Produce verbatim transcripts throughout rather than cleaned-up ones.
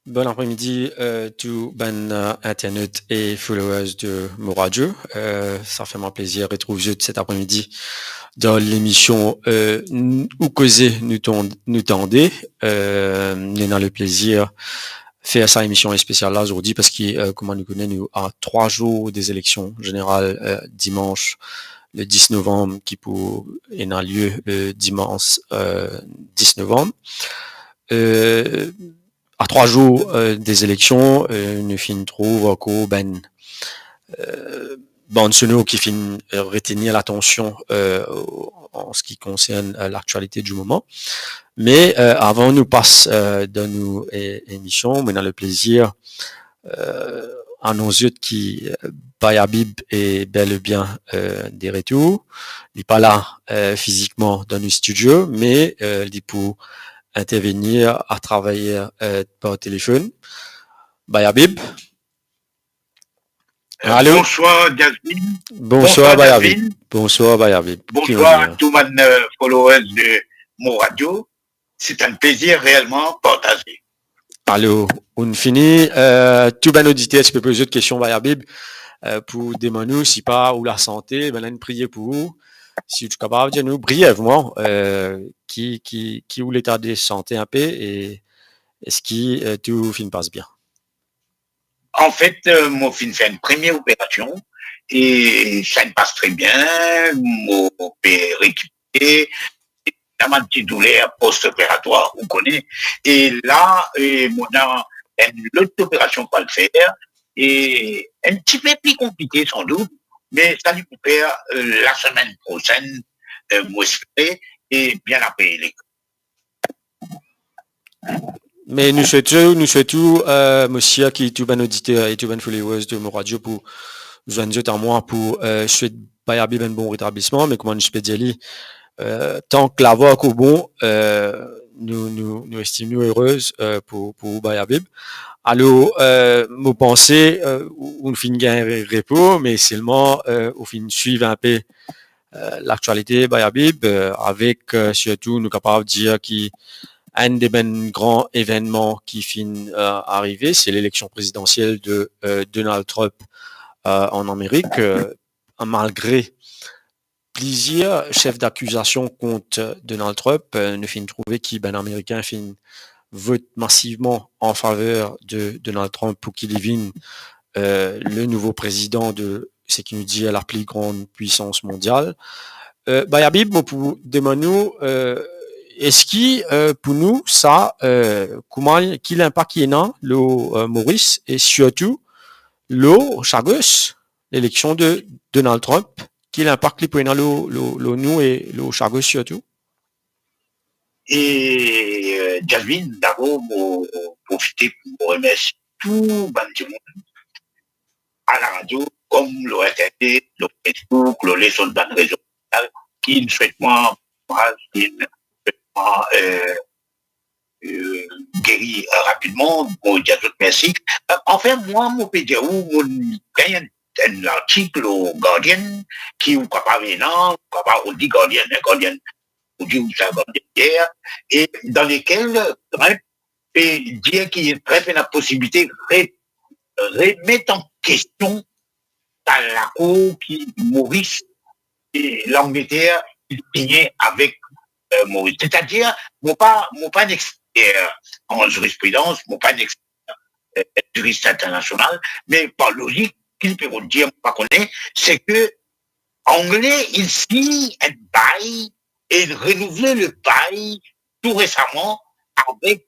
Bon apremidi, euh, tou bann, euh, internet e followers de Mo Radio. Euh, sa fer mwa plezir retrouv zot set apremidi dan lemision, euh, n-, Ou koze nou ton-, nou tande. Euh, nou ena leplezir fer sa emision spesial la zordi parski, euh, kouma nou kone, nou a trwa zour de zeleksion zeneral, euh, dimans le dis novanm ki pou ena lie le dimans, euh, dis novanm. Euh, a trwa zour, euh, de zeleksion, euh, nou finn trouv ankor bann, euh, bann sonor ki finn, euh, retenir latansion, euh, an se ki konsern, euh, laktialite di moman. Me, euh, avan nou pas, euh, dan nou, euh, emision, mo ena leplezir, euh, anons zot ki, euh, Bay Habib est bel et bien, euh, de retour. Li pa la, euh, fizikman dan nou studio, me, euh, li pou intervenir atraver, euh, par telefon. Bay Habib. Euh, Allô ? Bonsoir, Jasmine. Bonsoir, Bay Habib. Bonsoir, Bay Habib. Bonsoir a tou bann, euh, followers de Mo Radio. Se enn plezir reelman partaze. Alor, ou'nn fini. Euh, tou bann oditer ti pe poz zot kestion, Bay Habib, euh, pou demann ou sipa ou lasante, bann-la inn priye pou ou. Si ou ti kapav dir nou brievman, euh, ki, ki, ki ou leta de sante inpe e eski, euh, tou finn pas bien? Anfet, euh, mo finn fer enn premie operasion e sa inn pas tre bien. Mo pe rekipere, ena bann ti douler post-operatwar, ou kone. E la, euh, mo ena enn lot operasion pou al fer, e enn tipe pli konplike sandout, me sa li pou fer, euh, lasemenn prosenn, euh, mo espere, e bien apre eleksion. Me nou swet ou, nou swet ou, euh, mo sir ki tou bann oditer e tou bann followers de Mo Radio pou zwenn zot a mwa pou, euh, swet Bay Habib enn bon retablisman, me kouma nou ti pe dir li, euh, tank lavwa ankor bon, euh, nou, nou, nou estim nou erez, euh, pou, pou Bay Habib. Alor, euh, mo panse, euh, ou, ou finn gagn re-, repo, me selman, euh, ou finn swiv inpe, euh, laktialite, Bay Habib, euh, avek, euh, sirtou, nou kapav dir ki enn de bann gran evennman ki finn, euh, arive, se leleksion prezidansiel de, euh, Donald Trump, euh, an Amerik. Euh, malgre plizier sef dakizasion kont Donald Trump, euh, nou finn trouve ki bann Amerikin finn vot masivman an faver de Donald Trump pou ki li vinn, euh, le nouvo prezidan de seki nou dir la pli gran pwisans mondial. Euh, Bay Habib, mo pou demann ou, euh, eski, euh, pou nou, sa, euh, kouma, ki linpak ki ena lor, euh, Moris e sirtou lor Chagos, leleksion de Donald Trump, ki linpak li pou ena lor, lor, lor nou e lor Chagos sirtou? E, euh, Jasmine, dabor, mo profite pou mo remersie tou bann dimoun a laradio, kom lor internet, lor Facebook, lor lezot bann rezo sosial, ki finn swet mwa kouraz, ki finn swet mwa, euh, euh, geri, euh, rapidman, mo dir zot mersi. Euh, anfin, mwa, mo pe dir ou, mo gagn enn, enn lartik lor Guardian, ki ou kapav ena, ou kapav osi Guardian, hein, Guardian, ou dir ou sa Guardian yer, e dan lekel Trump pe dir ki Trump ena posibilite re-, remet an kestion sa lakor ki Moris e Langleter signe avek, euh, Moris. Setadir, mo pa, mo pa enn exper an zirispridans, mo pa enn exper, euh, ziris internasional, me par lozik, ki li pe rod dir, mo pa kone, se ke Angle, inn sign enn bay e inn renouvle le bay tou resaman avek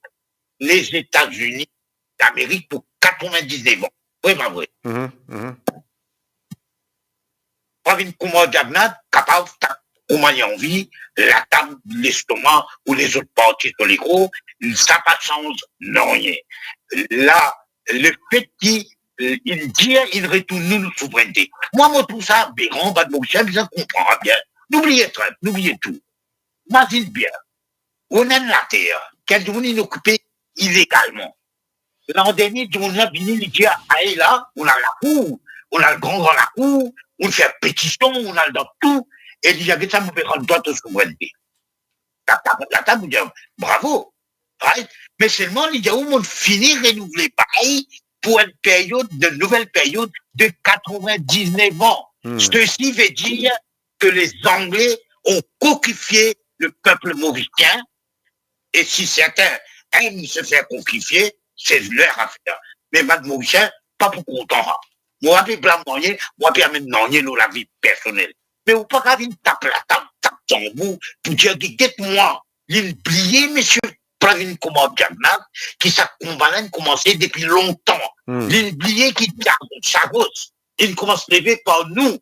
Lezetazini Damerik pou katrovin-diz-nef an. Vre, pa vre? Mhm, mhm. Pa vinn kouma diab la, kapav ta-, kouma li anvi, latab, lestoma ou lezot parti so lekor, sa pa sanz nanye. La, lefet ki, euh, inn dir, inn retourn nou, nou souvrennte. Mwa, mo trouv sa aberan, bann Morisien bizin konpran bien. Nou bliye Trump, nou bliye tou. Imazinn bien, ou ena enn later, ki enn dimoun inn okipe ilegalman. Landernie, dimoun la vini, li dir, "Aye la, ou ena lakour, ou ena gran, gran lakour, ou fer petision, ou ena dan tou, e li dir, get sa, mo pe rann twa to souvrennte." Latab, latab, mo dir, bravo. Right? Me selman li dir ou, monn fini renouvle bail pour une période, de nouvelle période de quatre-vingt-dix-neuf ans. Hmm. Ceci veut dire que les Anglais ont coquifié le peuple mauricien. Et si certains aiment se faire coquifier, c'est leur affaire. Me bann Morisien pa pou kontan sa. Mo pa pe blam nanye, mo pa pe amenn nanye lor lavi personel. Me ou pa kav vinn tap latab, tap tanbour pou dir, get mwa, linn bliye, misie Pravind Kumar Jugnauth, ki sa konba la inn koumanse depi lontan. Hmm. Linn bliye ki Chagos, Chagos, inn koumans leve par nou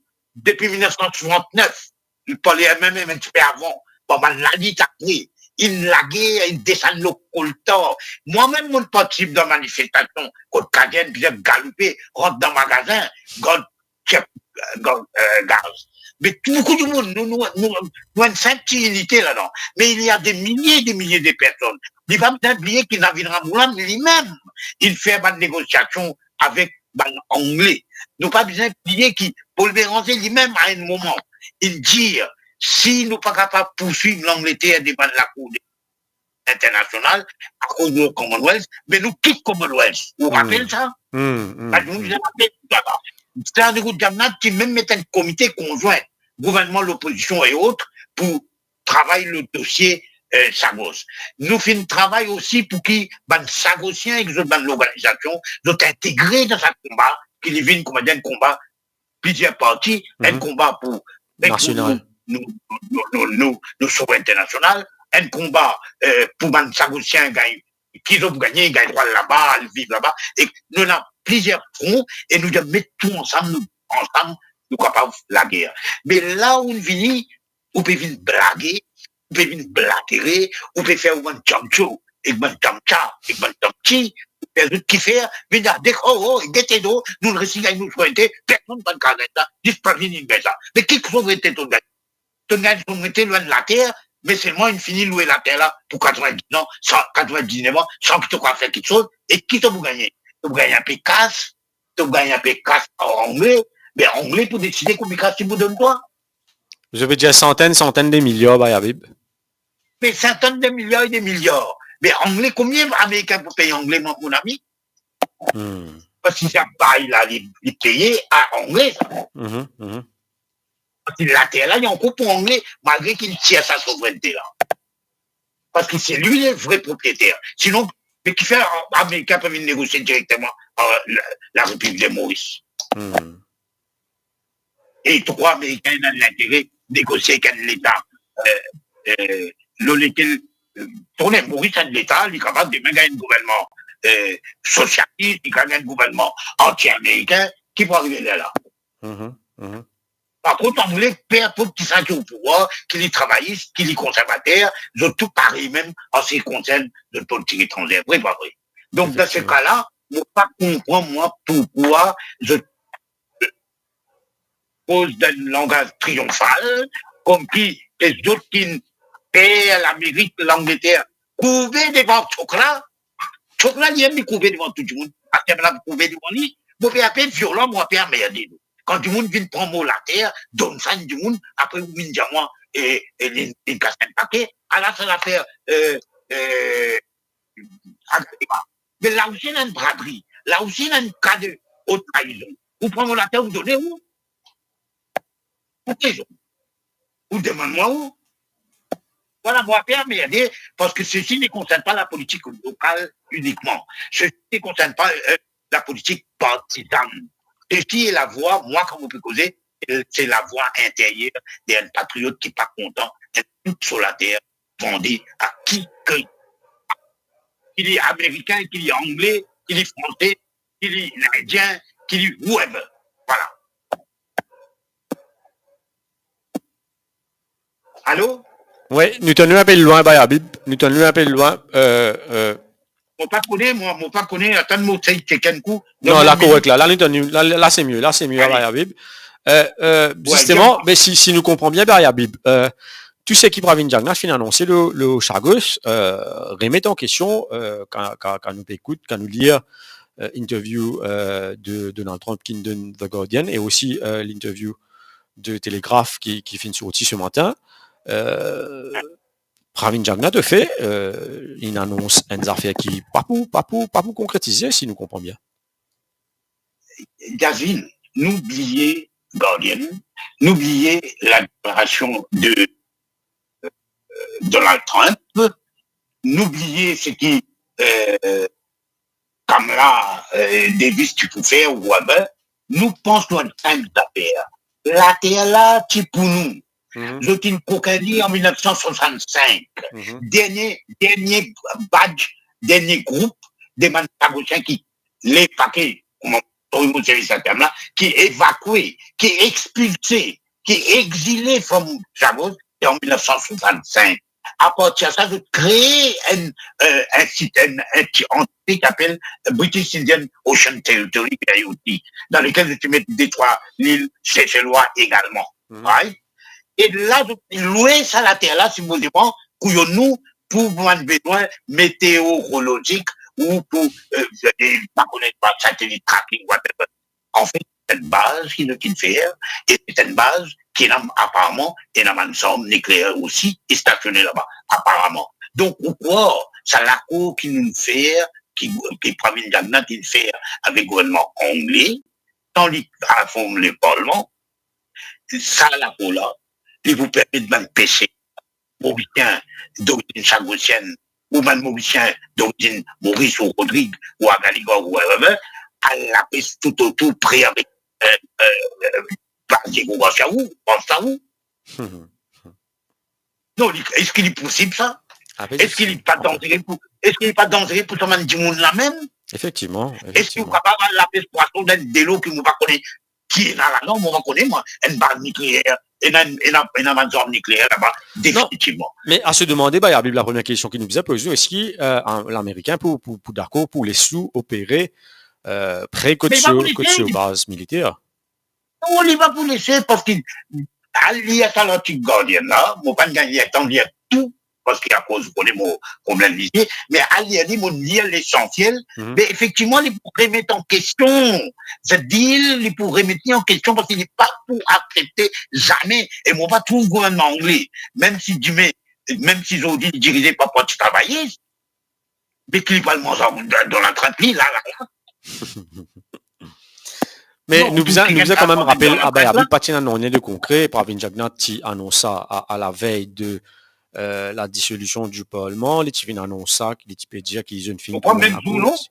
depi mil nef san swasant-nef. Li pale mem, mem enn tipe avan, par bann lalit apre, inn lager, inn desann lor koltar. Mwa mem, monn partisip dan manifestasion kot kazern, bizin galoupe, rant dan magazin, gard, chek, gard, eh, gaz. Me tou, boukou dimoun, nou, nou, nou, nou enn sinp ti inite ladan. Mais il y a des milliers et des milliers de personnes. Li pa bizin bliye ki Ravindran Moolland limem, inn fer bann negosiasion avek bann Angle. Nou pa bizin bliye ki Paul Bérenger limem, a enn moman, inn dir, si nou pa kapav pourswiv Langleter devan lakour internasional akoz nou Commonwealth, me nou kit Commonwealth. Ou rapel sa? Hmm, hmm, hmm. Sa, nou rapel sa. Sir Andrew Jugnauth ti mem met enn komite konzwin, gouvernman, lopozision e ot, pou travay lor dosie, eh, Chagos. Nou finn travay osi pou ki bann Chagosien ek zot bann lorganizasion, zot integre dan sa konba, ki li vinn kouma enn konba plizier parti, enn konba pou, enn pou nasional, nou, nou, nou souverennte nasional, enn konba, eh, pou bann Chagosien gagn, ki zot pou gagne, gagn drwa al laba, al viv laba, e nou ena plizier fron, e nou dir met tou ansam, nou, ansam, nou kapav lager. Me la ou vini, ou pe vinn blage, ou pe vinn blatere, ou pe fer ou bann jam show ek bann jam cha, ek bann jam chi, ou fer zot kifer, vinn dir, oh, oh, gete do, nou resi gagn nou souverennte, personn pa kav gagn sa, zis pa vinn gagn sa. Me ki souverennte to'nn gagn? To'nn gagn souverennte lor enn later, me selman inn fini lwe later la pou katrevin-diz an, san, katrevin-diz-nef an, san ki to kav fer kiksoz, e ki to pou gagne? To pou gagn inpe kas, to pou gagn inpe kas ar Angle, be Angle pou deside konbien kas li pou donn twa. Zot pe dir santenn, santenn de miliar, Baye Habib. Me santenn de miliar e de miliar. Me Angle, konbien Amerikin pou pey Angle, mon, mon ami? Hmm. Parski sa bail la, li, li peye a Angle, sa. Mhm, mhm. Parski later la, li ankor pou Angle, malgre ki li tir sa souverennte la. Parski se li le vre propriyeter. Sinon, me kifer Amerikin pa vinn negosie direkteman, eh, la, la Repiblik de Moris? Hmm. E to krwar Amerikin ena lintere negosie ek enn leta, eh, eh, lor lekel, eh, tourne Moris enn leta, li kapav demin gagn enn gouvernman, eh, sosialis, li kapav gagn enn gouvernman anti-amerikin, ki pou arive lerla? Mhm, mhm. Par kont, Angle, pe inport kisannla ki o pouvwar, ki li travayis, ki li konsèrvater, zot tou parey mem an se ki konsern zot politik etranzer, vre pa vre? Donk, dan se ka la, mo pa konpran, mwa, poukwa zot koz dan langaz triyonfal, koumsi se zot ki per Lamerik, Langleter, kourbe devan Chokra. Chokra li mem li kourbe devan tou dimoun. Aster la kourbe devan li, mo pe inpe violan, mo inpe anmerde nou. Kan dimoun vinn pran mo later, donn sa enn dimoun, apre ou vinn dir mwa, e, e, li, li kas enn pake, ala sa zafer, e, e, agrema. Me la osi ena enn bradri, la osi ena enn ka de haute trahison. Ou pran mo later, ou donn ou. Pou ki rezon? Ou demann mwa ou? Vwala, mo pe anmerde, parski sesi ne konsern pa lapolitik lokal inikman. Sesi ne konsern pa, eh, lapolitik partizan. Sesi e lavwa, mwa, kan mo pe koze, e se lavwa interyer de enn patriot ki pa kontan enn tou so later vande a ki ke, ki li Amerikin, ki li Angle, ki li Franse, ki li Indien, ki li whoever. Vwala. Alo? Wi, nou tann ou inpe lwin, Baye Habib. Nou tann ou inpe lwin. Eh, eh, Mo pa kone, mwa, mo pa kone, atann mo sey chek enn kou. Non, la korek la. La, nou tann, la, la, se mie, la, se mie, Baye Habib. Eh, eh, zisteman, me si, si nou konpran bien, Baye Habib, eh, tou seki Pravind Jugnauth finn anonse le, le Chagos, eh, remet an kestion, eh, kan, kan, kan nou pe ekout, kan nou lir, eh, interview, eh, de Donald Trump ki donn The Guardian e osi, eh, l'interview de Telegraph ki, ki finn sorti se matin. Eh, Pravin Jagannath, anfet, euh, inn anons enn zafer ki pa pou, pa pou, pa pou konkretize, si nou konpran bien. Gazin, nou bliye Guardian, nou bliye ladeklarasion de, euh, Donald Trump, nou bliye seki, euh, Kamala, euh, Davis ti pou fer ou whatever, nou pans nou enn zafer. Later la ti pou nou. Mhm. Zot inn kokin li an mil nef san swasannsenk. Mhm. Dernie, dernie badj, dernie group de bann Lagosien ki leve pake, kouma mo servi sa term la, ki evakwe, ki expilse, ki exile from Lagos, se an mil nef san swasannsenk. Apartir sa, zot kree enn, euh, enn sit-, enn, enn ti antite ki apel British Indian Ocean Territory, B I O T, dan lekel zot ti met de trwa lil Seselwa egalman. Mhm. Right? E la, zot lwe sa later la, sipozeman, kouyon nou, pou bann bezwin meteorolozik ou pou, euh, euh, pa kone, pa satelit tracking, whatever. Anfet, enn baz ki nou ti fer, e se enn baz ki ena, aparaman, ena bann zarm nikleer osi, e stasione laba, aparaman. Donk, ou krwar, sa lakor ki nou fer, ki, ki Pravin Jagannath inn fer avek gouvernman angle, san li inform leparlman, sa lakor la, li pou permet bann pese Morisien dorizinn Sagosienn, ou bann Morisien dorizinn Moris ou Rodrig ou Agalig ou whatever, al lapes toutotour pre avek, euh, euh, euh, Baz Diego Garcia ou Baz Tao. Non, li, eski li posib sa? Ah, eski li pa danzere pou, eski li pa danzere pou sa bann dimoun la mem? Efektivman, efektivman. Eski ou kapav al lapes pwason dan delo ki mo pa kone ki ena ladan, mo pa kone, mwa, enn baz nikleer, ena, ena, ena bann zarm nikleer laba, definitivman. Non, me a se demande, Bayabib, lapremier kestion ki nou bizin poz nou, eski, euh, Lamerikin pou, pou, pou dakor pou les ou opere, euh, pre kot so, kot so baz militer? Non, li pa pou lese, parski al lir sa lartik Guardian la, mo pa'nn gagn letan lir tou, parski akoz ou kone mo problem lizie, me al lir li, mo lir lesansiel, me efektivman, li pou remet an kestion, se deal, li pou remet li an kestion, parski li pa pou aksepte zame, e mo pa trouv gouvernman angle, mem si dime, mem si zordi li dirize par Parti Travayis, me ki li pral manz Donald Trump, li, la, la, la. Me non, nou bizin, nou bizin kanmem rapel, Bayabib, pa ti ena nanye de konkre, Pravin Jagannath ti anons sa a, a lavey de, euh, la dissolution du Parlement, li ti finn anons sa, li ti pe dir ki zot finn trouv enn lakor.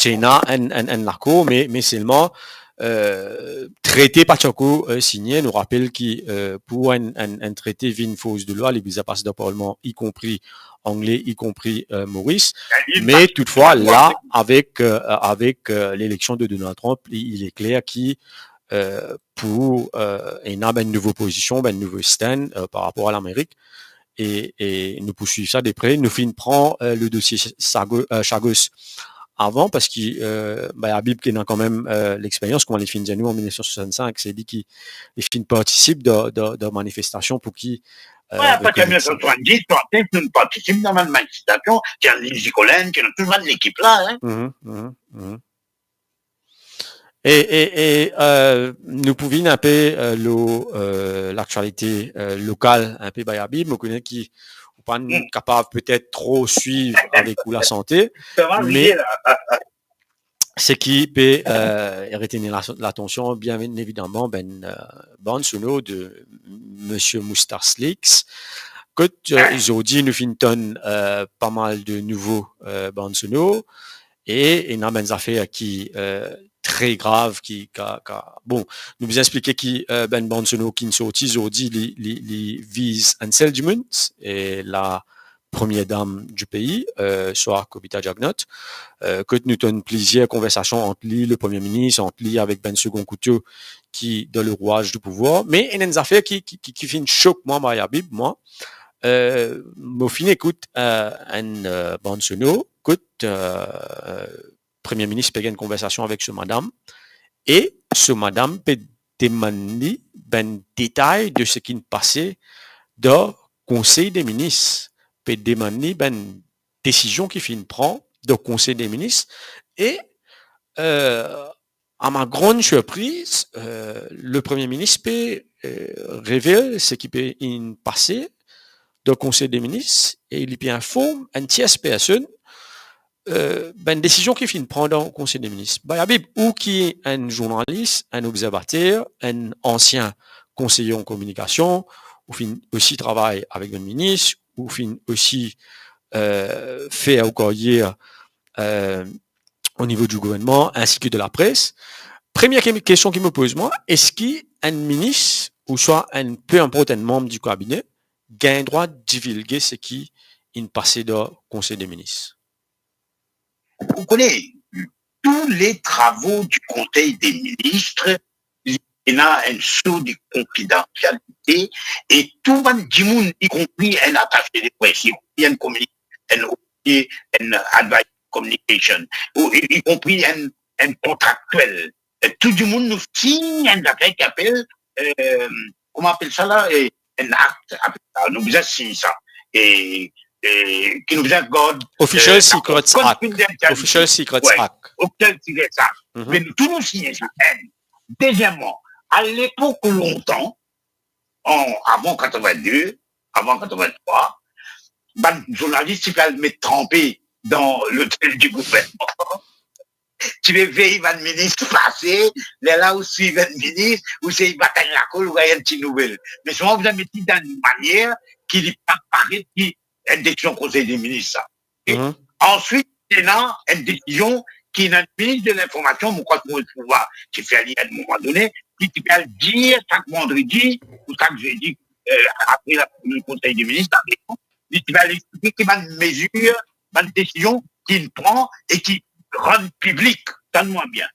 Ti ena enn, enn, enn lakor, me, me selman, euh, trete pa ti ankor, euh, signe. Nou rapel ki, euh, pou enn, enn, enn trete vinn fors de lwa, li bizin pas dan Parlman, ikonpri angle, ikonpri, euh, Moris. Me toutfwa, la, avek, euh, avek, euh, leleksion de Donald Trump, li, li kler ki, euh, pou, euh, ena bann nouvo pozision, bann nouvo stand, euh, par rapor a Lamerik. E, e nou pou swiv sa de pre. Nou finn pran, euh, le dosie Sago-, euh, Chagos avan, parski, euh, Bayabib ki ena kanmem, euh, lexperyans, kouma li finn dir nou an mil nef san swasannsenk, se li ki, li finn partisip dan, dan, dan manifestasion pou ki, euh, apre mil nef san swasanndis, swasanndis, nou partisip dan bann manifestasion, ki ena Lindsey Collen, ki ena tou bann lekip la, hein. Mhm, mhm, mhm. E, e, e, euh, nou pou vinn inpe, euh, lor, euh, laktialite, euh, lokal, inpe Bayabib. Mo kone ki ou pa'nn kapav petet tro swiv avek ou lasante, me seki pe, euh, retenir la-, latansion, bien evidaman, bann, euh, bann sonor de Misie Moustache Leaks, kot, euh, zordi nou finn tann, euh, pa mal de nouvo, euh, bann sonor, e ena bann zafer ki, euh, tre grav ki, ka, ka, bon, nou bizin explike ki, euh, bann bann sonor ki'nn sorti zordi, li, li, li viz enn sel dimoun, e la première dame du pays, euh, swa Kobita Jagannath, euh, kot nou tann plizier konversasion ant li, le Premie Minis, ant li avek bann segon kouto ki dan le rouage du pouvoir. Me ena enn zafer ki, ki, ki, ki finn sok mwa, Bayabib, mwa, euh, mo finn ekout, euh, enn, euh, bann sonor, kot, euh, Premie Minis pe gagn konversasion avek so madam, e so madam pe demann li bann detay de seki finn pase dan Konsey de Minis, pe demann li bann desizion ki finn pran dan Konsey de Minis, e, euh, à ma grande surprise, euh, le Premie Minis pe, euh, revel seki pe inn pase dan Konsey de Minis e li pe inform enn tiers personn, eh, bann desizion ki finn pran dan Konsey de Minis. Be Habib, ou ki enn zournalis, enn obzervater, enn ansien konseye an kominikasion, ou finn osi travay avek bann minis, ou finn osi, eh, fer ou karyer, eh, o nivo di gouvernman, ensi ki de lapres. Premie ke-, kestion ki mo poz mwa, eski enn minis ouswa enn, pe inport enn manm di kabine, gagn drwa divilge seki inn pase dan Konsey de Minis? Ou kone, tou le travo di Konsey de Minis, li ena enn sort de konfidansialite, e tou bann dimoun, ikonpri enn atase de pres, ikonpri enn komini-, enn ofisie, enn advisor communication, ou i-, ikonpri enn, enn kontraktiel. E tou dimoun nou sign enn zafer ki apel, eh, kouma apel sa la, eh, enn akt, apel sa, nou bizin sign sa. E, e ki nou bizin gard, Official eh, Secrets Act. Confidentiality. Official Secrets Act. Official Secrets Act. Me nou tou nou sign sa, enn. Dezieman, a lepok lontan, an, avan katrovin-de, avan katrovin-trwa, bann zournalis ti pe al met tranpe dan lotel di gouvernman. Ti pe vey bann minis pase, lerla ou swiv enn minis, ou sey bat enn lakol, ou gagn enn ti nouvel. Me selman ou bizin met li dan enn manier ki li pa paret ki enn desizion Konsey de Minis sa. E answit, ena enn desizion ki ena enn minis de linformasion, mo krwar ki mo ti fer li enn moman done, ki ti pe al dir sak vandredi ou sak zedi, eh, apre la, le Konsey de Minis, li ti pe al explike ki bann mezir, bann desizion ki inn pran e ki rann piblik, tann mwa bien.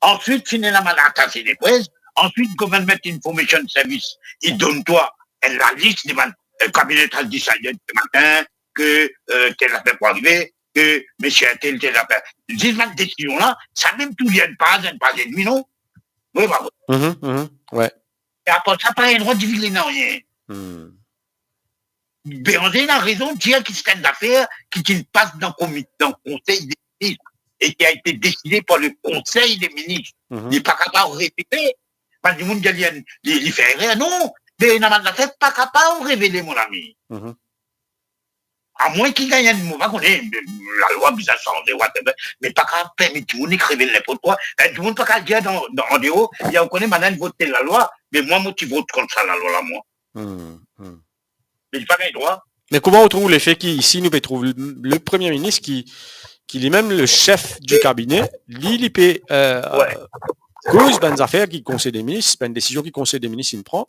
Answit, finn ena bann atase de pres, answit, Government Information Service, li donn twa enn lalis de bann, eh, kabine al decided se matin, ke, eh, tel zafer pou arive, ke misie entel tel zafer. Zis bann desizion la, sa mem tou li enn paz, enn paz edmi, non? Wi, pa vre. Mhm, mhm, wi. E apar sa, pa ena drwa divilge nanye. Hmm. Beranger ena rezon dir ki se enn zafer ki ti pas dan komi-, dan Konsey de Minis e ki a ete deside par le Konsey de Minis. Mhm. Li pa kapav revele. Bann dimoun dir li, li, li fer erer. Non, ena bann zafer pa kapav revele, mon ami. Mhm. Amwin ki gagn enn, mo pa kone, lalwa bizin sanze, whatever, me pa kapav permet dimoun nek revel ninport kwa. Enn dimoun pa kapav dir dan, dan, andeor, ya, ou kone, bann inn vot tel lalwa, me mwa, mo ti vot kont sa lalwa la, mwa. Hmm, hmm. Me li pa gagn drwa. Me kouma ou trouv lefe ki isi nou pe trouv le, le Premie Minis ki, ki limem le sef di kabine, li, li pe, eh, koz bann zafer ki Konsey de Minis, bann desizion ki Konsey de Minis inn pran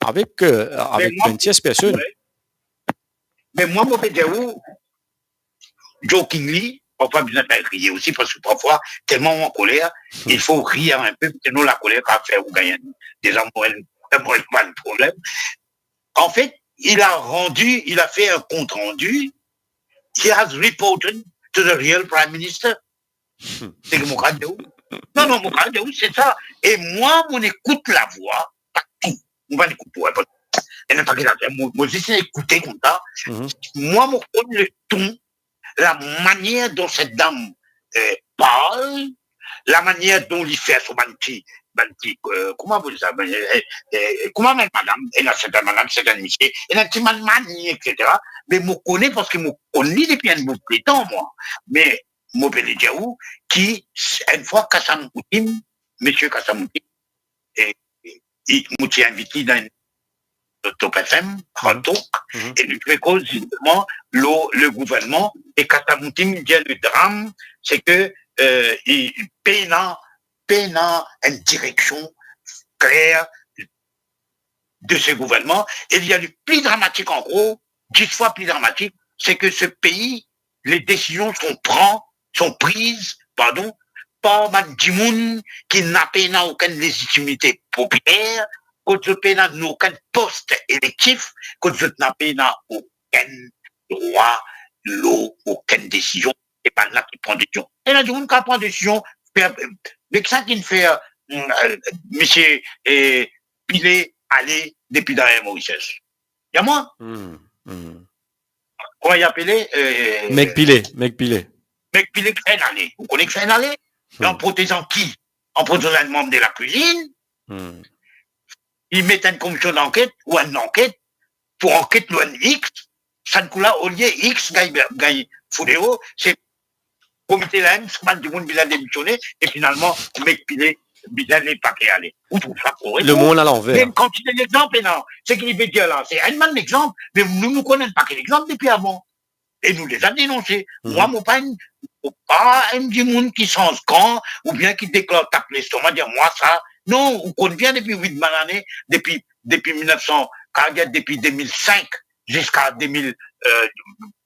avek, eh, avek bann tiers personn. Me mwa, mo pe dir ou, jokingly, parfwa bizin fer riye osi, parski parfwa, telman ou ankoler, il faut rire un peu, sinon lakoler kapav fer ou gagn deza mo, mo bann problem. En fait, il a rendu, il a fait un compte rendu, he has reported to the real Prime Minister. Seki mo kapav dir ou. Non, non, mo kapav dir ou, se sa. E mwa, mo ekout lavwa, partou. Mo pa ekout ou, hein, parski ena pa ki zafer, mo, mo zis ekoute koumsa. Mhm. Mwa, mo konn le ton, la manière dont cette dame, euh, parle, la manière dont li fer so bann ti, bann ti, euh, kouma apel sa, bann, euh, euh, kouma apel madam, ena sertin madam, sertin misie, ena ti bann mani, et cetera. Me mo kone parski mo konn li depi enn bout letan, mwa. Me mo pe dir ou ki enn fwa Kasam Houtim, misie Kasam Houtim, e, e, mo ti invit li dan enn Top F M, Hard Talk, e nou ti pe koz zisteman lor le gouvernman, e Kasam Houtim dir le dram, se ke, euh, li pena, pena enn direksion kler de ce gouvernement. E li a le pli dramatik ankor, dis fwa pli dramatik, se ke se pei, les décisions sont pran, sont prises, pardon, par bann dimoun ki napa okenn lezitimite popiler, kot zot pena okenn pos elektif, kot zot napa okenn drwa lor okenn desizion, se bann la ki pran desizion. Ena dimoun ki pran desizion, fer, me ki sa ki fer, mm, euh, misie, euh, Pillay ale depi dan Air Mauritius. Ya mwa? Hmm, hmm. Kouma li apele? Euh, Meg Pillay, Meg Pillay. Meg Pillay ki fer ale. Ou kone ki fer ale? Hmm. An protezan ki? An protezan enn manm de lakwizinn. Hmm. Li met enn komision d'anket ou enn lanket pou anket lor enn X, sa kou la, olie X gagn, gagn foudero, se komite la mem, sa bann dimoun bizin demisione, e finalman, Meg Pillay bizin met pake ale. Ou trouv sa korek? Lemonn alanver. Enn kantite lexanp ena, seki li pe dir la, se enn bann lexanp, me nou, nou konn enn pake lexanp depi avan. E nou deza denonse. Mwa, mo pa enn, mo pa enn dimoun ki sanz kan, oubien ki deklar, tap lestoma, dir mwa sa. Non, ou konn bien depi wit bann lane, depi, depi mil nef san, kapav dir depi de mil senk ziska de mil, eh,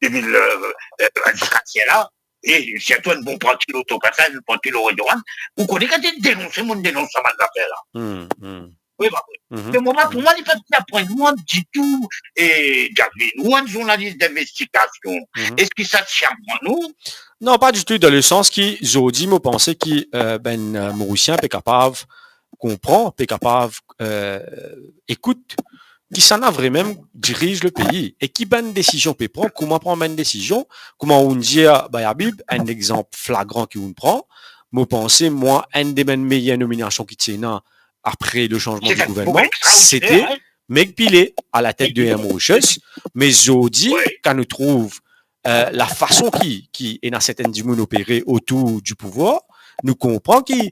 de mil, eh, eh, ziska ler la, e sirtou enn bon parti lor Tour Karsaz, enn parti lor Redouane, ou kone kan ti denonse, mo denonse sa bann zafer la. Wi, ba wi. Me mo pa, pou mwa, li pa ti aprann mwa ditou, e Jasmine, ou enn zournalis dinvestigasion. Eski sa ti aprann ou? Non, pa ditou, dan le sans ki, zordi, mo panse ki, eh, bann, eh, Morisien pe kapav konpran, pe kapav, eh, ekout kisannla vremem diriz lepei e ki bann desizion pe pran, kouma pran bann desizion, kouma ou'nn dir, bay Habib, enn lexanp flagran ki ou'nn pran, mo panse, mwa, enn de bann meyer nominasion ki ti ena apre le sanzman de gouvernman, sete Meg Pillay alatet de Air Mauritius, me zordi, kan nou trouv, eh, lafason ki, ki ena sertin dimoun opere otour di pouvwar, nou konpran ki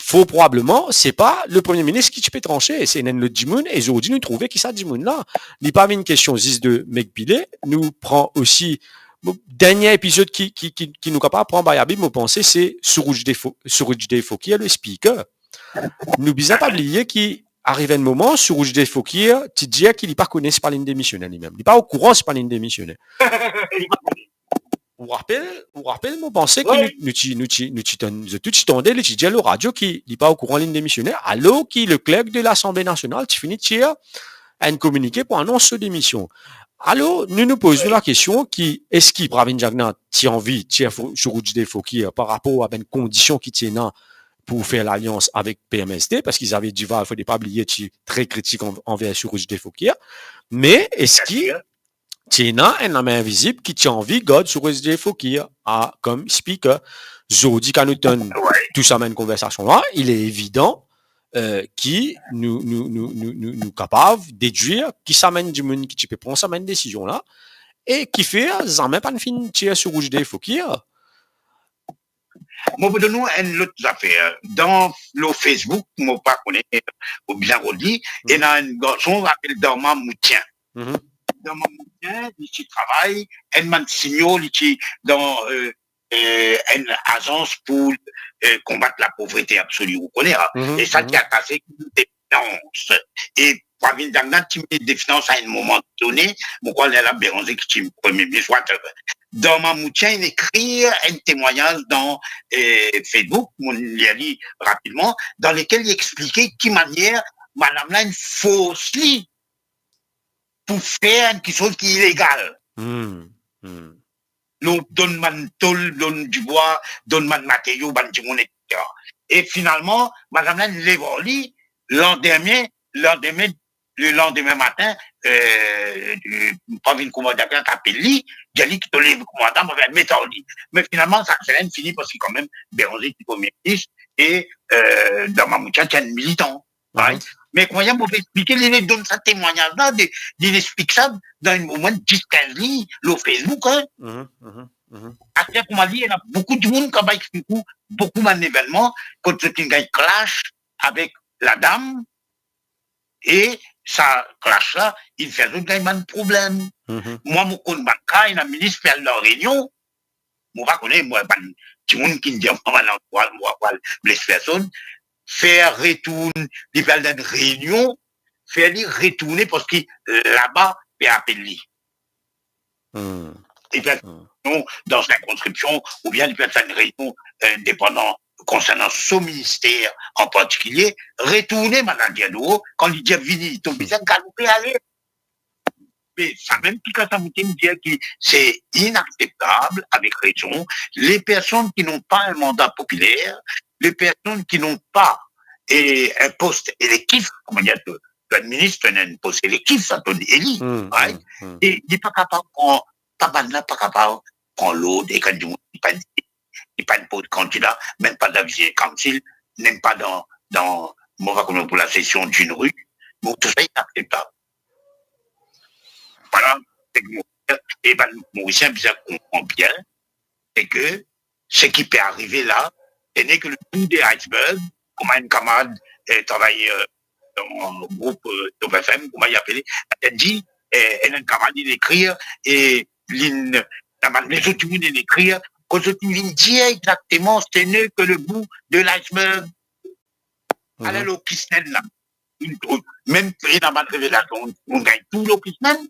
for probableman, se pa le Premie Minis ki ti pe transe, se ena enn lot dimoun, e zordi nou trouve ki sa dimoun la, li pa vinn kestion zis de Meg Pillay, nou pran osi, bon, dernie epizod ki, ki, ki, ki nou kapav pran, bay Habib, mo panse, se Surojjit Fo-, Surojjit Fokir, le speaker. Nou bizin pa bliye ki, arive enn moman, Surojjit Fokir ti dir ki li pa kone si pa li'nn demisione limem. Li pa okouran si pa li'nn demisione. Ou rapel, ou rapel, mo panse ki nou, nou ti, nou ti, nou ti tann, zot tou ti tande, li ti dir lor radio ki li pa okouran li'nn demisione, alor ki le clerc de Lasanble Nasional ti fini tir enn kominike pou anons so demision. Alor, nou, nou poz nou lakestion ki, eski Pravind Jugnauth ti anvi tir Fo-, Surojjit Fokir par rapor a bann kondision ki ti ena pou fer lalians avek P M S D, parski Xavier Duval, fode pa bliye, ti tre kritik an-, anver Surojjit Fokir, me eski ti ena enn lame invizib ki ti anvi gard Surojjit Fokir a, kom speaker? Zordi, kan nou tann tou sa bann konversasion la, il est évident, eh, ki nou, nou, nou, nou, nou, nou kapav dedwir ki sa bann dimoun ki ti pe pran sa bann desizion la, e kifer zame pa'nn finn tir Surojjit Fokir. Mo pou donn ou enn lot zafer. Dan, lor Facebook, mo pa kone, ou bizin rod li, ena enn garson apel Darma Moutien. Darma Moutien, li ti travay, enn bann senior, li ti dan, eh, eh, enn azans pou, eh, konbat lapovrete absoli, ou kone, e sa ti atase de finans. E Pravind Jugnauth ti minis de finans a enn moman done, mo krwar lerla Bérenger ki ti premie minis, whatever. Darma Moutien, inn ekrir enn temwagnaz dan, eh, Facebook, mo lir li rapidman, dan lekel li explike ki manier madam la inn fors li pou fer enn kiksoz ki ilegal. Lor donn bann tol, donn dibwa, donn bann materio, bann dimoun, et cetera. E finalman, madam la inn lev ar li, landime, landime, le landime matin, eh, Pravind Kumar Jugnauth apel li, dir li ki to lev koumandman, mo fer met ar li. Me finalman, sa, sa inn fini parski kanmem, Bérenger ti premie minis e, eh, Darma Moutien ti enn militan. Me kouma mo pe explike, li, li donn sa temwagnaz la, de, li, li explik sa dan enn, omwin dis, kinz lign lor Facebook, hein. Aster kouma li, ena boukou dimoun kapav explik ou boukou bann evennman kot zot inn gagn clash avek ladam, e sa clash la, inn fer zot gagn bann problem. Mwa, mo konn bann ka, ena minis pe al dan reinion, mo pa kone, mwa, bann dimoun ki dir mwa, bann landrwa, mwa, mwa, bles personn, fer retourn, li pe al dan enn reinion, fer li retourne parski laba pe apel li. Li pe al, non, dan sirkonskripsion, oubien li pe al fer enn reinion, eh, depandan, konsernan so minister an partikilie, retourne manager dor, kan li dir vini, to bizin galoupe ale. Me samem ki kan sa moute, mo dir ki se inakseptab, avek rezon, les personnes qui n'ont pas un mandat populaire, les personnes qui n'ont pas, eh, un poste électif, kouma dir, to, to enn minis, to ena enn pos elektif, sa, to eli, right? E li pa kapav pran, pa bann la pa kapav pran lord, e kan dimoun li pa, li pa enn port kandida, mem pa dan Vizier Council, mem pa dan, dan, mo pa kone, pou la session d'une rue, bon, tou sa inakseptab. Vwala, seki mo, e bann Morisien bizin konpran bien, seki pe arive la, se neke le bout de iceberg, kouma enn kamarad, eh, travay, eh, dan group, eh, Top F M, kouma li apele, li dir, eh, enn, enn kamarad, li ekrir, e li, bann lezot dimoun, li ekrir, kan zot vinn dir exakteman, se neke le bout de iceberg. Ala lor Kisnenn la. Mem ena bann revelasion, ou gagn tou lor Kisnenn.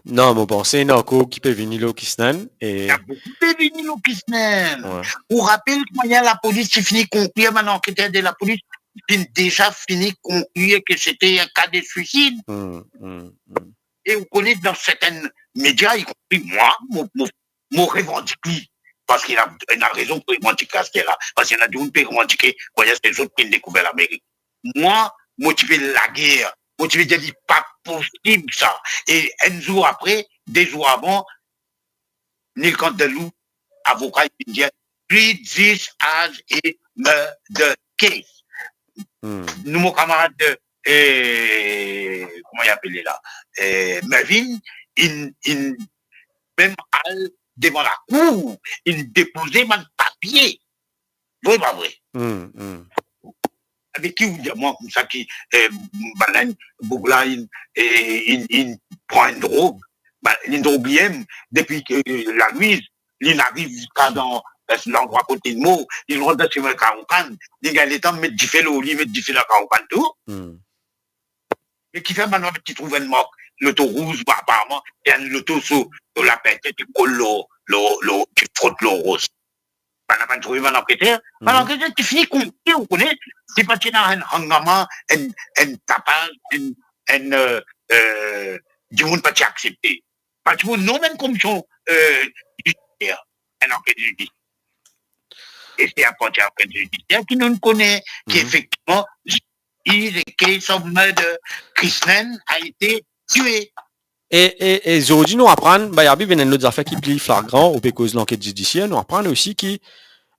Non, mo panse ena ankor ki pe vini lor Kisnenn, e ena boukou pe vini lor Kisnenn. Wi. Ou rapel kouma lapolis ti fini konklir, bann anketer de lapolis finn deza fini konklir ke sete enn ka de swisid. Hmm, hmm, hmm. E ou kone, dan sertin media, ikonpri mwa, mo, mo, mo revandik li, parski ena, ena rezon pou revandik aster la, parski ena dimoun pe revandike, krwar se zot ki finn dekouver Lamerik. Mwa, mo ti pe lager, mo ti pe dir li pa posib sa. E enn zour apre, de zour avan, Neil Candelou, avoka, li finn dir, "Treat this as a murder case." Hmm. Nou, mo kamarad, eh, kouma li apele la, eh, Mervyn, inn, inn mem al devan lakour, inn depoze bann papie. Vre pa vre? Hmm, hmm. Avek ki ou dir mwa koumsa ki, eh, bann la, boug la, inn, eh, inn, inn pran enn drog, bann, inn drog li mem, depi ke, eh, Lalwiz, li ariv ziska dan, eh, landrwa kot li mor, li rant dan sime Karokan, li gagn letan met dife lor li, met dife dan Karokan tou. Hmm. Me kifer bann la ti trouv enn mark loto rouz, ba, aparman, e enn loto so, so lapintir ti kol lor, lor, lor, ti frot lor ros. Bann la, bann trouve bann anketer, bann anketer ti fini konklir, ou kone, se pa ti ena enn hangama, enn, enn tapaz, enn, enn, eh, eh, dimoun pa ti aksepte. Pa ti pou nonm enn komision, eh, zidisier, enn anket zidisier. E se apartir anket zidisier ki nou kone ki efektivman, is a case of murder, Krisnen a ete tue. E, e, e zordi nou aprann, Bayabi, ena enn lot zafer ki pli flagran, ou pe koz lanket zidisier, nou aprann osi ki,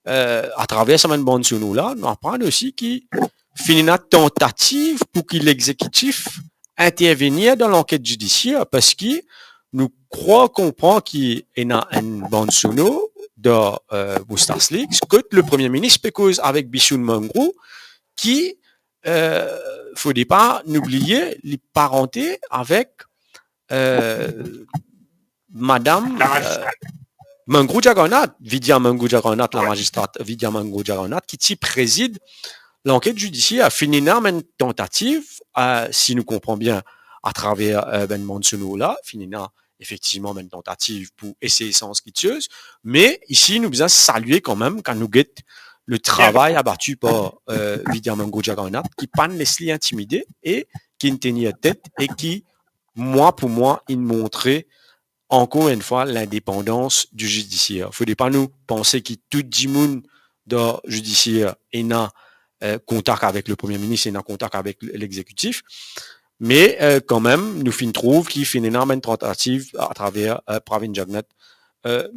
eh, atraver sa bann bann sonor la, nou aprann osi ki finn ena tantativ pou ki lexekitif intervenir dan lanket zidisier, parski nou krwar konpran ki ena enn bann sonor dan, eh, Moustache Leaks, kot le Premie Minis pe koz avek Bishoon Mangroo, ki, eh, fode pa nou bliye, li parante avek, eh, madam, eh, Mangroo Jagannath, Vidya Mangroo Jagannath, lamazistrat Vidya Mangroo Jagannath, ki ti prezid lanket zidisier. Finn ena enn tantativ, eh, si nou konpran bien, atraver, eh, bann bann sonor la, finn ena efektivman enn tantativ pou esey sanz kiksoz, me isi nou bizin salie kanmem, kan nou get le travay abati par, eh, Vidya Mangroo Jagannath, ki pa'nn les li intimide e ki'nn tenir tet e ki, mwa pou mwa, inn montre ankor enn fwa lindepandans di zidisier. Fode pa nou panse ki tou dimoun dan zidisier ena, eh, kontak avek le Premie Minis, ena kontak avek lexekitif. Me, eh, kanmem, nou finn trouv ki finn ena enn tantativ atraver, eh, Pravin Jagannath, eh,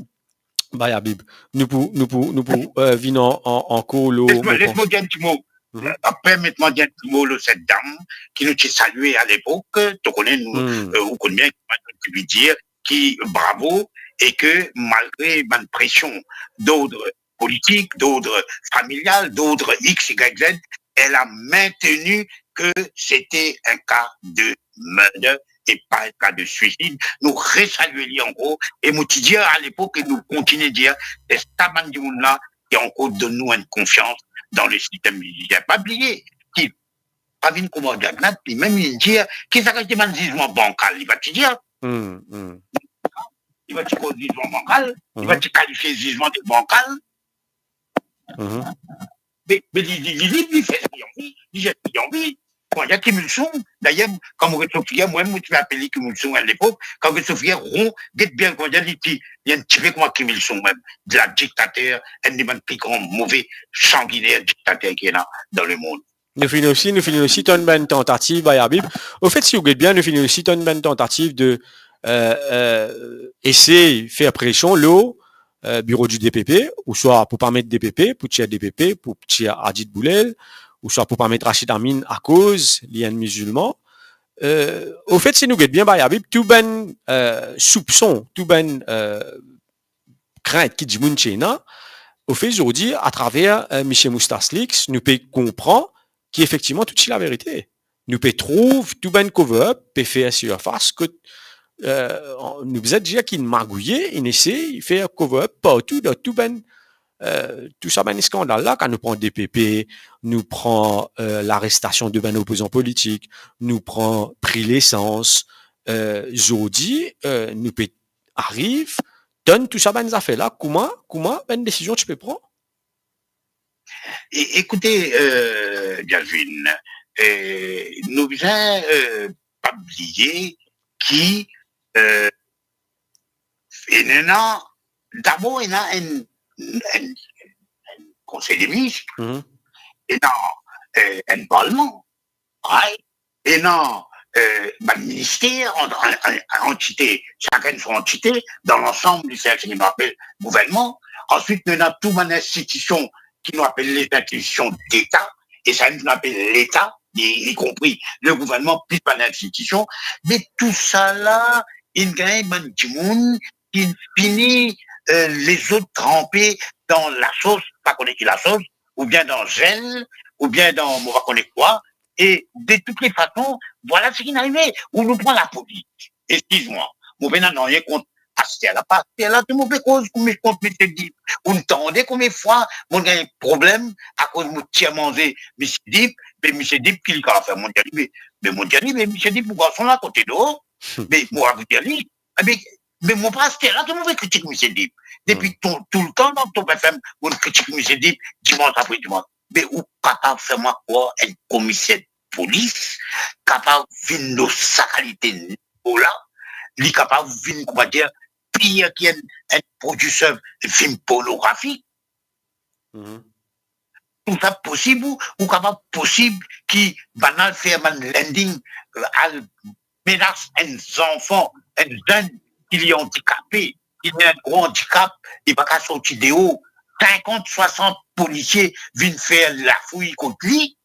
Bayabi. Nou pou, nou pou, nou pou, eh, vinn an, an, ankor lor... Les mo, les mo dir enn ti mo. Mhm. Eh, permet mwa dir enn ti mo lor set dam ki nou ti salie alepok. To kone nou, mhm, eh, ou konn bien ki mo ti dir ki bravo e ke malgre bann presion d'ordre politik, d'ordre familial, d'ordre X, Y, Z, elle a maintenu que c'était un cas de murder et pas un cas de suicide. Nou resalie li ankor, e mo ti dir alepok e nou kontinie dir, se sa bann dimoun la ki ankor donn nou enn konfians dan le sistem zidisier. Pa bliye ki Pravin Kumar Jagannath, limem, li dir, ki sa kalite bann zizman bankal, li pa ti dir. Hmm, hmm. Li pa ti koz zizman bankal, li pa, mhm, ti kalifie zizman de bankal. Mhm. Me, me li, li, li, li, li fer li anvi, li fer li anvi. Kan li dir Kim Il Sung, dayer, kan mo get so figir, mwa mem, mo ti pe apel li Kim Il Sung alepok, kan mo get so figir ron, get bien, kan li dir li ti, li enn tipe kouma Kim Il Sung mem, de la diktater, enn de bann pli gran, move, sanginer diktater ki ena dan lemond. Nou finn osi, nou finn osi tann bann tantativ, Bayabi. Anfet, si ou get bien, nou finn osi tann bann tantativ de, eh, eh, esey fer presion lor, eh, biro di D P P, ouswa pou pa met D P P, pou tir D P P, pou tir Ajit Bhulel, ouswa pou pa met Rachid Amin akoz li enn mizilman. Euh, ofet, si nou get bien, Bayabi, tou bann, euh, soupson, tou bann, euh, krint ki dimoun ti ena, ofet, zordi, atraver, euh, misie Moustas Lix, nou pe konpran ki efektivman tou ti laverite. Nou pe trouv tou bann cover-up pe fer sirfas kot, euh, nou bizin dir ki inn magouye, inn esey fer cover-up partou dan tou bann, euh, tou sa bann skandal la, kan nou pran D P P, nou pran, euh, larestasion de bann opozan politik, nou pran pri lesans, euh, zordi, euh, nou pe ariv tann tou sa bann zafer la, kouma, kouma bann desizion ti pe pran? E-, ekoute, euh, Delvin, euh, nou bizin, euh, pa bliye ki, euh, ena, dabor ena enn, enn, enn konsey de minis, Mhm. ena, euh, enn parlman, right? Ena, euh, bann minister, an-, an-, an-, antite, sakenn so antite, dan lansam li fer seki nou apel gouvernman. Answit, nou ena tou bann institision ki nou apel les institutions d'État, e sa mem ki nou apel Leta, li, li konpri le gouvernman plis bann institision. Me tou sa la, inn gagn bann dimoun ki fini, euh, lezot tranpe dan lasos, pa kone ki lasos, oubien dan zel, oubien dan mo pa kone kwa, e de tout le fason, vwala seki inn arive. Ou nou pran lapolis, eskiz mwa, mo pena nanye kont aster la, pa aster la, tou mo pe koz koumie kont misie Dip. Ou'nn tande konbien fwa mo gagn problem akoz mo tir manze misie Dip, be misie Dip ki li kapav fer? Mo dir li, be, be mo dir li, be misie Dip, mo garson la kote dor, be mo avoue dir li, be, be mo pa aster la ki mo pe kritik misie Dip. Depi Hmm. tou, toultan dan Top F M, mo kritik misie Dip, dimans apre dimans. Be ou kapav fer mwa krwar enn komiser polis kapav vinn dan sa kalite nivo la, li kapav vinn, kouma dir, pir ki enn, enn prodiser film pornografik. Mhm. Tou sa posib, ou, ou kapav posib ki bann al fer bann landing, euh, al menas enn zanfan, enn zenn ki li andikape, ki li ena enn gro andikap, li pa kapav sorti deor, sinkant, swasant polisie vinn fer lafouy kot li,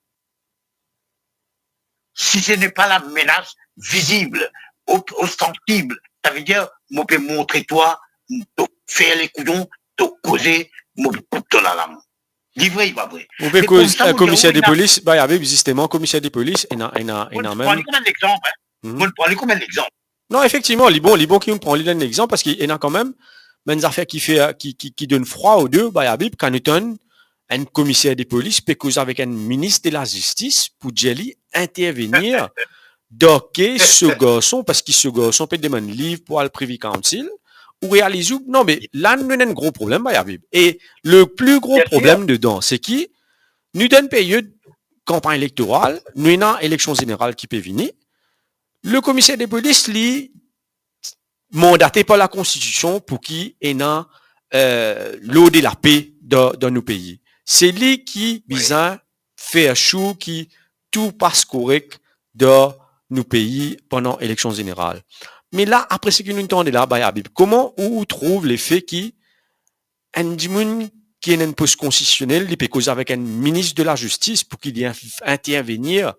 si ce n'est pas la menace visible, op-, ostensible, savedir, mo pe montre twa, to fer lekouyon, to koze, mo pe koup to lalang. Li vre, li pa vre? Ou pe Me koz, koumsa, euh, mo dir komiser ou, de ena polis, Bayabi, zisteman, komiser de polis, ena, ena, Mo ena pran mem li kouma enn lexanp, hein. Mhm. Mo pran li kouma enn lexanp. Non, efektivman, li bon, li bon ki nou pran li dan enn lexanp, parski ena kanmem bann zafer ki fer, ki, ki, ki donn frwa odor, Bayabi, kan nou tann enn komiser de polis pe koz avek enn minis de lazistis pou dir li intervenir dan kes so garson, parski so garson pe demann liv pou al Privy Council, ou realiz ou, non, me la nou ena enn gro problem, Bayabi. E le pli gro Bien sir. problem dedan, se ki nou dan enn period kanpagn elektoral, nou ena eleksion zeneral ki pe vini, le komiser de polis, li mandate par lakonstitision pou ki ena, euh, lord e lape dan, dan nou pei. Se li ki Wi. bizin fer sure ki tou pas korek dan nou pei pandan eleksion zeneral. Me la, apre seki nou tande la, Bayabi, kouma ou, ou trouv lefe ki enn dimoun ki ena enn pos konstitisionel, li pe koz avek enn minis de lazistis pou ki li in-, intervenir,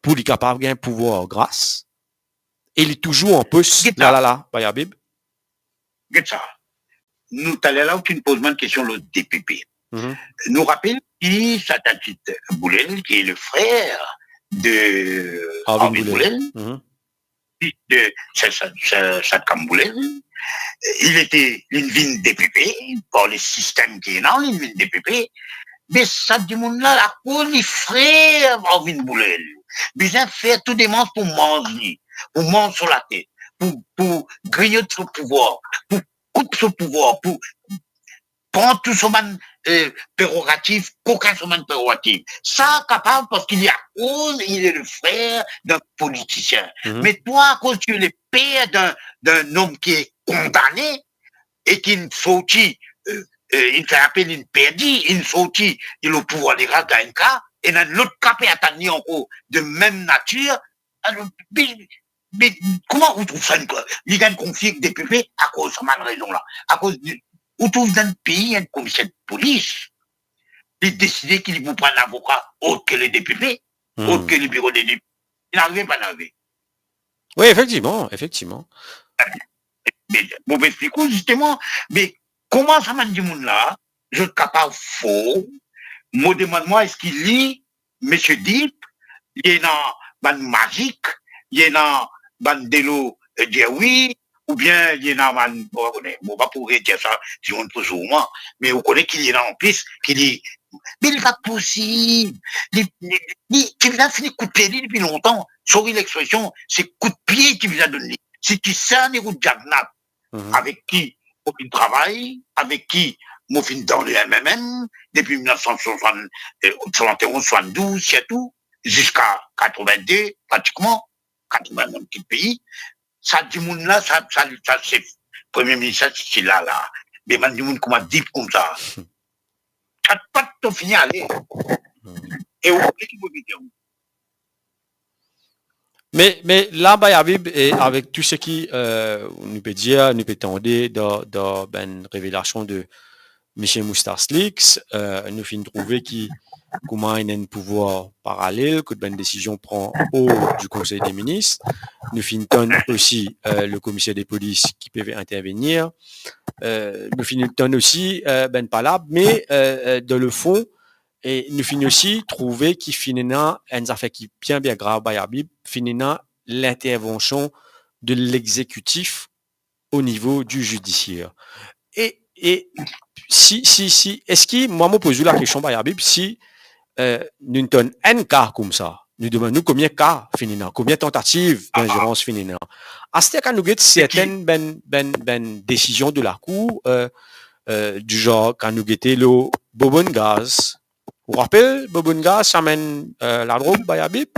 pou li kapav gagn pouvwar gras, e li touzour an pos, Get la, sa. la, la, Bayabi. Get sa. Nou, taler la, ou finn poz mwa enn kestion lor D P P. Mhm. Nou rapel ki sa ti Boulel, ki le frer de Arvin Arvin Boulel. Boulel, Mhm. fils de Sa-, Sa-, Sa-, Satcam Boulel, il était, li vinn D P P, par le sistem ki ena, li vinn D P P, me sa dimoun la, akoz li frer Arvin Boulel, bizin fer tou demars pou manz li, pou manz so latet, pou, pou grinyot so pouvwar, pou koup so pouvwar, pou pran tou so bann, euh, prerogativ, kokin so bann prerogativ. Sa kapav parski li akoz, il est le frère d'un politicien. Mhm. Me twa, akoz tu es le père d'un, d'un homme qui est condamné et ki sorti, euh, euh, inn fer apel, inn perdi, inn sorti, inn pouvwar legaz dan enn ka, e ena enn lot ka pe atann li ankor de mem natir, alor, me, me kouma ou trouv sa, li gagn konfli ek D P P akoz sa bann rezon la? Akoz li, ou trouv dan pei enn komiser de polis, li deside ki li pou pran avoka ot ke le D P P, Hmm. ot ke le biro de D P P. Inn arive, pa inn arive. Wi, efektivman, efektivman. Me mo pe explik ou zisteman, me kouma sa bann dimoun la, zot kapav for, mo demann mwa, eski li, Misie Deep, li ena bann mazik, li ena bann delo, eh, dir wi, oubien li ena bann, mo pa kone, mo pa pou redir sa, dimoun pou zour mwa, me ou kone ki li ena anplis, ki li, me li pa posib. Li, li, li, ki li la fini kout pie li depi lontan. Sorry lexpresion, se kout pie ki li la donn li. Si ti sa ni ou Jack Nat, Mhm. avek ki mo finn travay, avek ki mo finn dan le M M M depi mil nef san swasant, eh, swasant e onz, swasant-douz, sirtou, ziska katrovin-de, pratikman, katrovin mo kit pei. Sa dimoun la, sa, sa, sa sef premie minis la, ti la, la. Me bann dimoun kouma Deep koumsa. Sa pa to fini ale. Hmm. E ou ki mo pe dir ou? Me, me la, Bayabib, e avek tou seki, eh, nou pe dir, nou pe tande dan, dan bann revelasion de Misie Moustaslix, eh, nou finn trouve ki kouma ena enn pouvwar paralel, kot bann desizion pran or di Konsey de Minis. Nou finn tann osi, eh, le komiser de polis ki pe intervenir. Eh, nou finn tann osi, eh, bann palab, me, eh, eh, dan le fon, e nou finn osi trouve ki finn ena enn zafer ki bien, bien grav, Bayabib, finn ena lintervansion de lexekitif o nivo di zidisier. E, e si, si, si, eski, mwa, mo poz ou lakestion, Bayabib, si, eh, nou tann enn ka koumsa, nou demann nou konbien ka finn ena, konbien tantativ Ah, ah. dinzerans finn ena. Aster kan nou get sertin bann, bann, bann desizion de lakour, eh, eh, di zar, kan nou gete lor bonbonn gaz. Ou rapel, bonbonn gaz, sa amenn, eh, ladrog, Bayabib?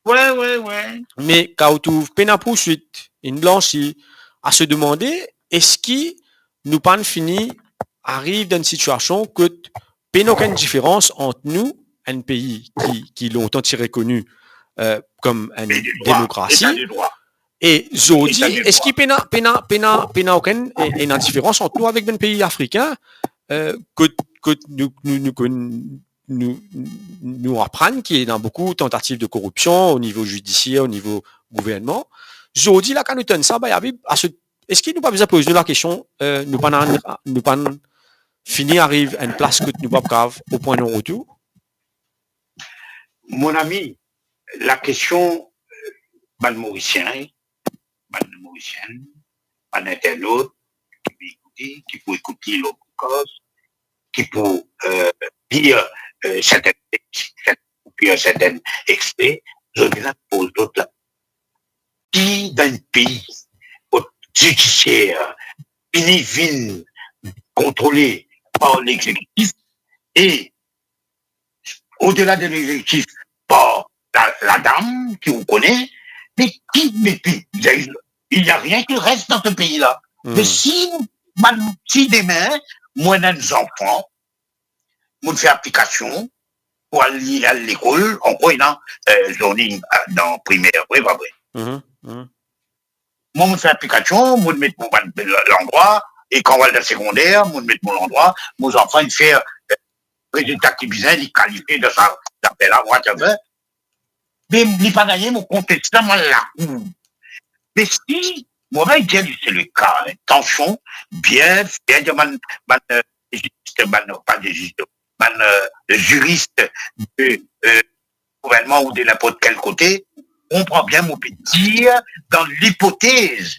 Wi, wi, wi. Me kan ou trouv pena pourswit, inn blansi, a se demande, eski nou pa'nn fini ariv dan enn sitiasion kot pena okenn diferans ant nou, enn pei ki, ki lontan ti rekoni, eh, kom enn Pei de drwa, demokrasi, eta de drwa. E zordi, Eta de drwa. eski pena, pena, pena, pena okenn, e, ena diferans ant nou avek bann pei afrikin, eh, kot, kot nou, nou, nou konn nou, nou aprann ki ena boukou tantativ de koripsion o nivo zidisier, o nivo gouvernman. Zordi la, kan nou tann sa, Bayabib, a se, eski nou pa bizin poz nou lakestion, eh, nou pa'nn, nou pa'nn fini ariv enn plas kot nou pa kav o pwin non retour? Mon ami, lakestion, eh, bann Morisien, bann Morisien, bann internot ki pou ekoute, ki pou ekoute lor podcast, ki pou, eh, lir, eh, sertin text, sertin, ou lir sertin extre, zot bizin poz zot la. Ki dan enn pei kot zidisier fini vinn kontrole par lexekitif e odela de lexekitif par la, la dam ki ou kone, me ki, me ki, il y a rien qui reste dans ce pays-là. Hmm. Me si, si demin, mwa, enn zanfan, mo fer aplikasion pou al, al lekol, ankor ena, eh, zoning, eh, dan primer, vre, pa vre? Mhm, mhm. Mwa, mo fer aplikasion, mo met mo bann landrwa, e kan mo al dan segonder, mo met mo landrwa, mo zanfan inn fer, eh, rezilta ki bizin, li kalifie dan sa, zafer la, whatever. Me li pa nanye, mo konteste sa, mo al lakour. Me si, mo va dir li se le ka, hein, tansion, bien, bien dir bann, bann, eh, zis, bann, pa de zis, bann, eh, ziris de, eh, gouvernman ou de ninport kel kote, konpran bien mo pe dir dan lipotez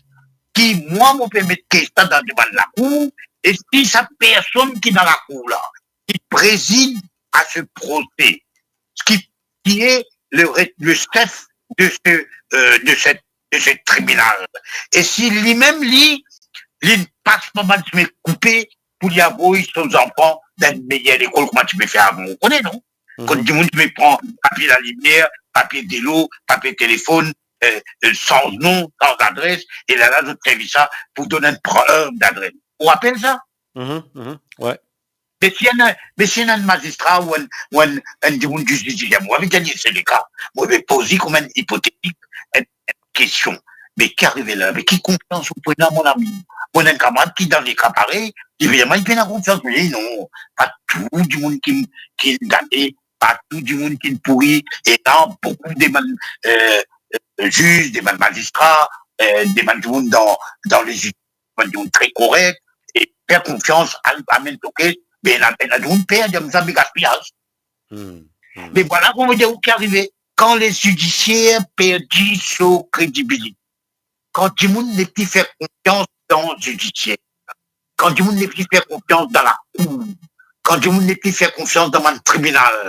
ki mwa mo pe met kes la dan demann lakour, e si sa personn ki dan lakour la, ki prezid a se prose, ki, ki est le re-, le chef de ce, euh, de cette, de ce tribunal. E si limem li, li pas par bann simin koupe pou li avoy so zanfan dan enn meyer lekol, kouma ti pe fer avan, ou kone, non? Mhm. Kot dimoun ti pe pran papie lalimier, papie delo, papie telefonn, euh, euh, sanz non, sanz adres, e lerla zot servi sa pou donn enn prev dadres. Ou rapel sa? Mhm, mhm, wi. Me si enn, me si enn mazistra ou enn, ou enn, enn dimoun di zis, mo ava dir li se le ka, mo pe poz li kouma enn ipotetik, enn, enn kestion. Me ki arive la? Me ki konfians ou pou ena, mon ami? Mo ena enn kamarad ki dan le ka parey, li vremem, li pena konfians, me non, pa tou dimoun ki, ki gate, pa tou dimoun ki pouri, ena boukou de bann, euh, euh, ziz, de bann mazistra, euh, de bann dimoun dan, dan lezistis, bann dimoun tre korek, e fer konfians, al, amenn toke, me ena, ena dimoun per, dir sa be gaspiyaz. Hmm, hmm. Me vwala kouma dir ou ki arive, kan lezidisier perdi so kredibilite, kan dimoun nepli fer konfians dan zidisier, kan dimoun nepli fer konfians dan lakour, kan dimoun nepli fer konfians dan bann tribinal,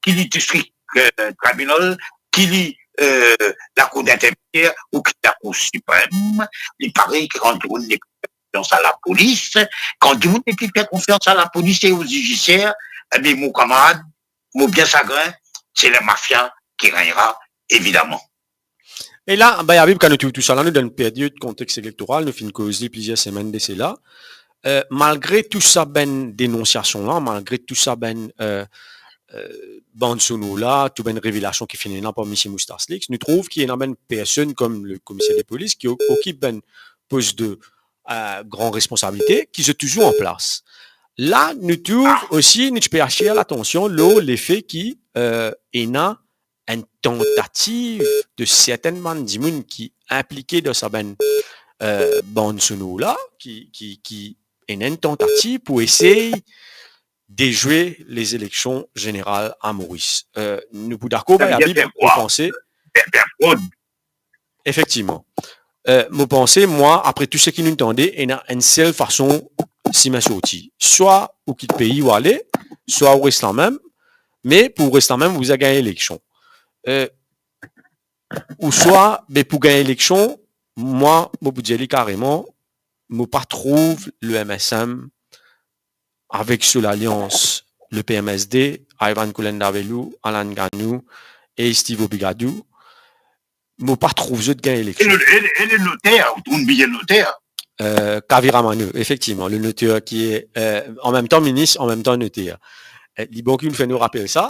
ki li distrik, euh, tribinal, ki li, euh, lakour intermedier ou ki lakour siprem, li parey ki kan dimoun nepli fer konfians a lapolis, kan dimoun nepli fer konfians a lapolis e o zidisier, ebe, mo kamarad, mo bien sagrin, se lamafia ki regnera, evidaman. E la, Bay Habib, kan nou trouv tousala, nou dan perdi konteks elektoral, nou finn koz li plizier semenn de sela. Euh, malgre tou sa bann denonsiasion la, malgre tou sa bann, euh, euh, bann sonor la, tou bann revelasion ki finn ena par misie Moustaslix, nou trouv ki ena bann personn kom le komiser de polis ki o-, okip bann pos de, euh, gran responsabilite, ki zot touzour an plas. La, nou trouv osi, nou ti pe atir latansion lor lefe ki, euh, ena enn tantativ de sertenn bann dimoun ki inplike dan sa bann, euh, bann sonor la, ki, ki, ki ena enn tantativ pou esey dezwe lezileksion zeneral a Moris. Euh, nou pou dakor, Bay Habib, fer krwar, ou panse? Fer, fer frod. Efektivman. Euh, mo panse, mwa, apre tou seki nou tande, ena enn sel fason simin sorti. Swa ou kit pei ou ale, swa ou res lamem, me pou ou res lamem, ou bizin gagn eleksion. Euh, ouswa, be pou gagn eleksion, mwa, mo pou dir li kareman, mo pa trouv le M S M avek so lalians le P M S D, Ivan Koulenda-Vellou, Alan Gagnou e Steve Obigadou, mo pa trouv zot gagn eleksion. E le, e, e le noter, ou bliye noter. Euh, Kavira Manu, efektivman, le noter ki e, euh, an mem tan minis, an mem tan noter. Euh, li bon ki nou fer nou rapel sa,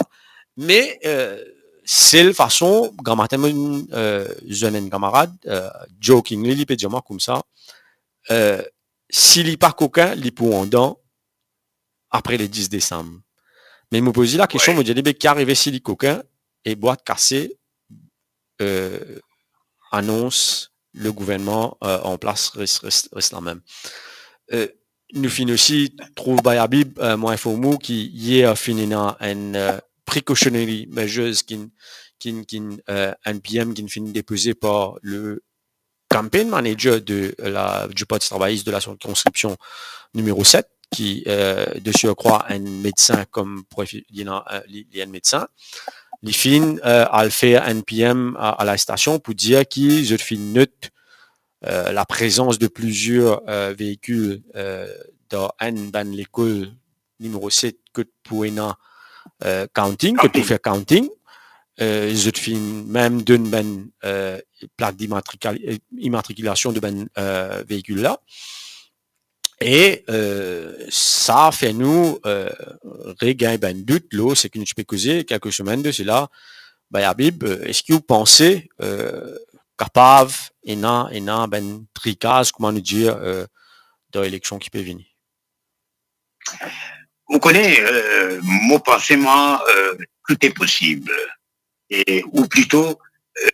me, euh, sel fason, gramatin mo, euh, zwenn enn kamarad, euh, jokingly, li pe dir mwa koumsa, euh, si li pa kokin, li pou andan apre le dis desam. Me mo poz li lakestion, mo dir li, be ki arive si li kokin e bwat kase, euh, anons le gouvernman, euh, an plas res, res, res lamem. Euh, nou finn osi trouv Bay Habib, euh, mo inform ou ki yer finn ena enn, euh, precautionary measures ki, ki, ki, euh, enn P M ki finn depoze par le campaign manager de la, du Parti Travailliste de la circonscription numéro sept, ki, euh, de surcroît enn medsin kom profi-, li ena, euh, li, li enn medsin. Li finn, euh, al fer enn P M a, a la stasion pou dir ki zot finn not, euh, laprezans de plizier, euh, veikil, euh, dan enn bann lekol nimero set kot pou ena, euh, counting, kot pou fer counting. Euh, zot finn mem donn bann, euh, plak dimatrikal-, euh, imatrikilasion de bann, euh, veikil la. E, euh, sa fer nou, euh, regagn bann dout lor seki nou ti pe koze kelke semenn de sela. Bay Habib, euh, eski ou panse, euh, kapav ena, ena bann trikaz, kouma nou dir, euh, dan eleksion ki pe vini? Ou kone, euh, mo panse mwa, euh, tout est possible. E, ou plito, euh,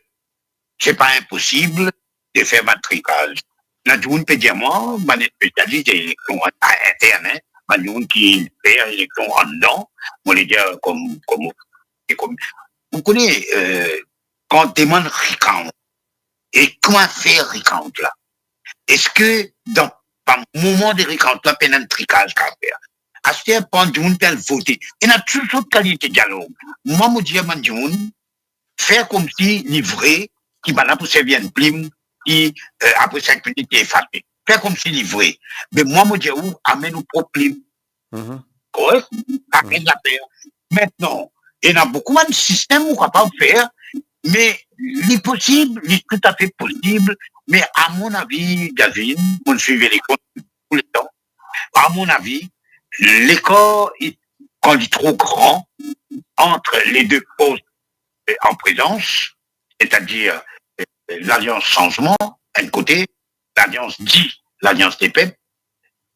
c'est pas impossible de faire bann trikaz. Ena dimoun pe dir mwa, bann spesialis eleksion intern, hein, bann dimoun ki fer eleksion andan, mo le dir kom, kom, e kom, ou kone, euh, kan demann recount, e kouma fer recount la? Eski dan, par moman de recount la, pena enn trikaz kapav fer? Aster, pandan dimoun pe al vote, ena tou sort kalite dialog. Mwa, mo dir bann dimoun, fer koumsi li vre, ki bann la pou servi enn plim, ki, euh, apre sink minit, li efase. Fer koumsi li vre. Me mwa, mo dir ou, amenn ou prop plim. Mhm. Korek? Amenn laper. Aster, ena boukou bann sistem ou kapav fer, me li posib, li toutafe posib, me a mon avi, Gavin, mo swiv eleksion touletan, a mon avi, lekar, li, kan li tro gran ant le de pos, euh, an prezans, setadir, euh, Lalians Sanzman, enn kote, Lalians di, Lalians de Pep,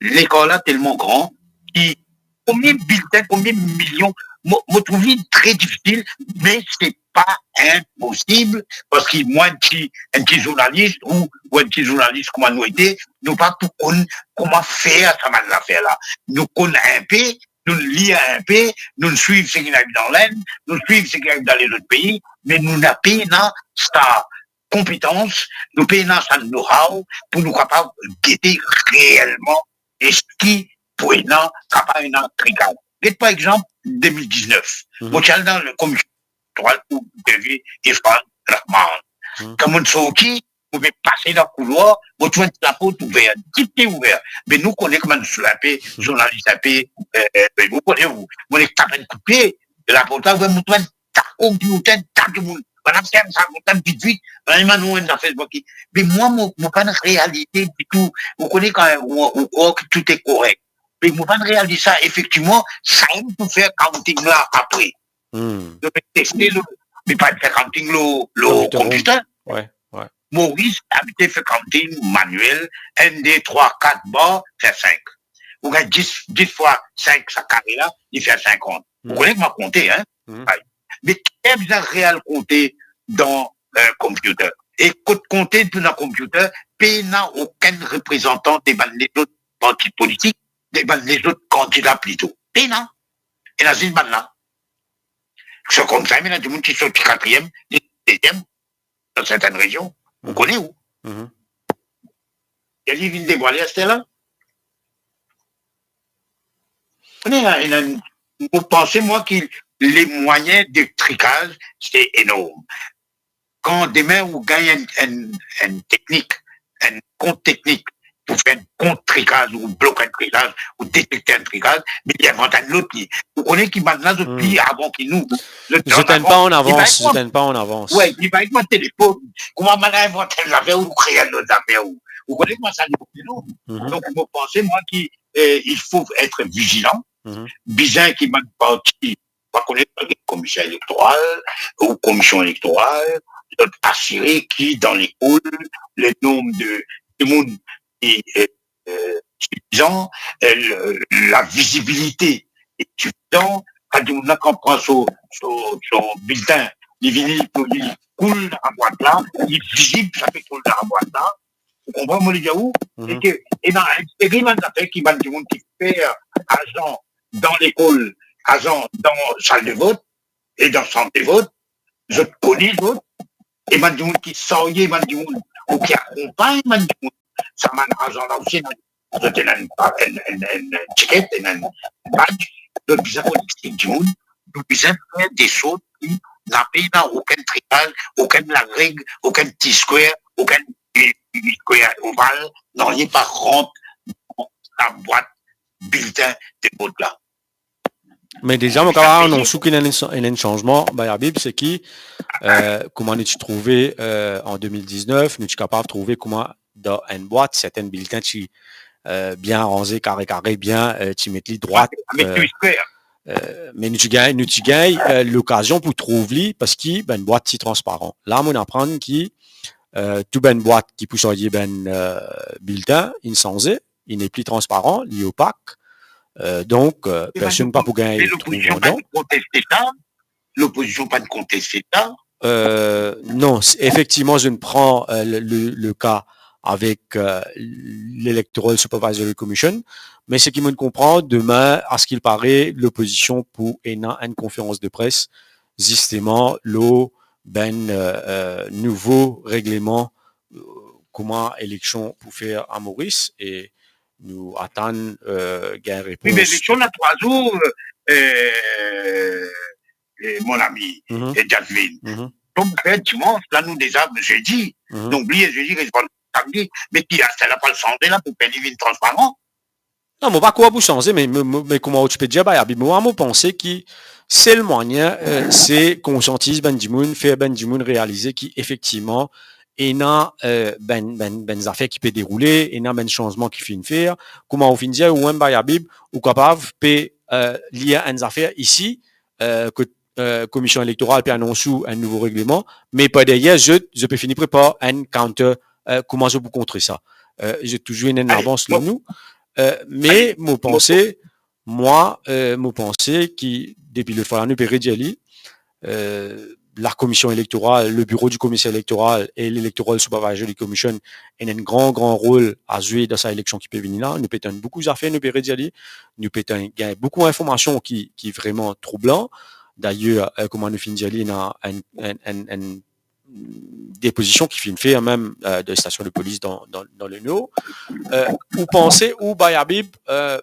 lekar la telman gran ki konbien bilten, konbien milion, mo, mo trouv li tre difisil, me se pa inposib, parski mwa enn ti, enn ti zournalis, ou, ou enn ti zournalis kouma nou ete, nou pa pou konn kouma fer sa bann zafer la. Nou konn inpe, nou lir inpe, nou swiv seki ariv dan Lenn, nou swiv seki ariv dan lezot pei, me nou na pena sa konpetans, nou pena sa know-how pou nou kapav gete reelman eski pou ena, kapav ena trikaz. Get par exanp, de mil diznef, Mhm. mo ti al dan le komision elektoral pou interview Efran Rahman. Mhm. Kan mo sorti, mo pe pase dan koulwar, mo trouv enn laport ouver, tou ti ouver. Me nou kone kouma nou inpe, zournalis inpe, eh, eh, be, ou kone ou, mo nek tap enn kout pie, laport la ouver, mo trouv enn ta konpioter, enn ta dimoun. Bann la fer sa, mo tann vit vit, bann la, nou, enn zafer, bon, ki, me mwa, mo, mo pa'nn realize ditou. Ou kone kan ou, ou krwar ki tou e korek. Me mo pa'nn realize sa, efektivman, sa inn pou fer counting la apre. Hmm. Zot pe teste lo, me pa fer counting lo, lo Computer room. Computer. Wi, wi. Moris abitie fer counting manuel, enn, de, trwa, kat, bar, fer sink. Ou gagn dis, dis fwa sink, sa kare la, li fer sinkant. Ou Hmm. kone kouma konte, hein? Hmm. Ay. Me ki bizin real konte dan, eh, computer? E kot konte dan computer, pena okenn reprezantan de bann lezot parti politik, de bann lezot kandida plito. Pena. Ena zis bann la. Se koumsa, me ena dimoun ki sorti katriem, deziem, dan sertenn rezion. Ou Mhm. kone ou? Mhm. E li vinn devwale aster la. Kone, ena, ena, mo panse, mwa, ki lemwayin de trikaz, se enorm. Kan demin ou gagn enn, enn, enn teknik, enn kont teknik, pou fer enn kont trikaz, ou blok enn trikaz, ou detekte enn trikaz, me li invant enn lot, li. Ou kone ki bann la, zot Hmm. pli avan ki nou. Zot Zot enn pa an avans, zot enn pa an avans. Wi, li pa ek mwa telefon. Kouma bann la invant enn zafer, ou kre enn lot zafer, ou, ou kone kouma sa li pou nou. Mhm. Donk, mo panse, mwa, ki, eh, il faut être vigilant. Mhm. Bizin ki bann parti, pa kone, komision elektoral ou komision elektoral, zot asire ki dan lekol, le nomb de dimoun ki, eh, eh, sifizan, eh, le, la vizibilite e sifizan, kan dimoun la kan pran so, so, so biltin, li vini pou li koul dan bwat la, li vizib, sa pe koul dan bwat la. Ou konpran mo le dir ou? Mhm. E ke, ena enn seri bann zafer ki bann dimoun ki fer azan dan lekol, azan dan sal de vot, e dan sant de vot, zot kone zot, e bann dimoun ki sarye bann dimoun, ou ki akonpagn bann dimoun, sa bann azan la osi, ena, zot ena enn, enn, enn, enn tiket, ena enn badge, zot bizin konn explik dimoun, nou bizin fer de sort ki napa okenn trikaz, okenn lareg, okenn T-square, okenn, eh, square oval, nanye pa rant dan labwat biltin de vot la. Me deza, mo kapav anons ou ki ena enn, ena enn sanzman, Bayabib, se ki, eh, kouma nou ti trouve, eh, an de mil diznef, nou ti kapav trouve kouma dan enn bwat, sertin biltin ti, eh, bien ranze, kare kare, bien, eh, ti met li drwat, Wi, avek eh, tou square. eh, me nou ti gagn, nou ti gagn, eh, lokazion pou trouv li, parski bann bwat ti transparan. La, mo aprann ki, eh, tou bann bwat ki pou sarye bann, eh, biltin, inn sanze, li nepli transparan, li opak. Eh, donk, eh, E bann personn pa pou gagn trouv andan. Lopozision pa'nn konteste sa, lopozision pa'nn konteste sa. Eh, non, s-, efektivman, zot inn pran, eh, le, le, le ka avek, eh, l'Electoral Supervisory Commission, me seki mo konpran, demin, a ce qu'il paraît, lopozision pou ena enn konferans de pres, zisteman, lor bann, eh, eh, nouvo regleman, eh, kouma eleksion pou fer a Moris, e nou atann, eh, gagn repons. Wi, me eleksion ena trwa zour, eh, eh, mon ami, Mhm. eh, Jasmine. Mhm. Donk, fer dimans, la nou deza zedi. Mhm. Donk, bliye zedi, res samdi. Me ki, aster la pou al sanze la, pou fer li vinn transparan? Non, mo pa krwar pou sanze, me, me, me, me kouma ou ti pe dir, Bayabib, mwa, mo panse ki sel mwayin, eh, se konsiantiz bann dimoun, fer bann dimoun realize ki efektivman, ena, eh, bann, bann, bann zafer ki pe deroule, ena bann sanzman ki finn fer. Kouma ou finn dir, ou mem, Bayabib, ou kapav pe, eh, lir enn zafer isi, eh, kot, eh, Komision Elektoral pe anons ou enn nouvo regleman, me par deryer, zot, zot pe fini prepar enn counter, eh, kouma zot pou kontre sa. Eh, zot touzour ena enn lavans lor nou. Eh, me mo panse, mwa, eh, mo panse ki, depi lot fwa la, nou pe redir li, eh, la komision elektoral, le biro di komiser elektoral e l'Electoral Supervisory Commission ena enn gran, gran rol a zwe dan sa eleksion ki pe vini la. Nou pe tann boukou zafer, nou pe redir li, nou pe tann, gagn boukou informasion ki, ki vreman troublan. Dayer, eh, kouma nou finn dir li, ena enn, enn, enn, enn depozision ki finn fer mem, eh, dan stasion de polis dan, dan, dan Lenor. Eh, ou panse, ou, Bayabib, eh,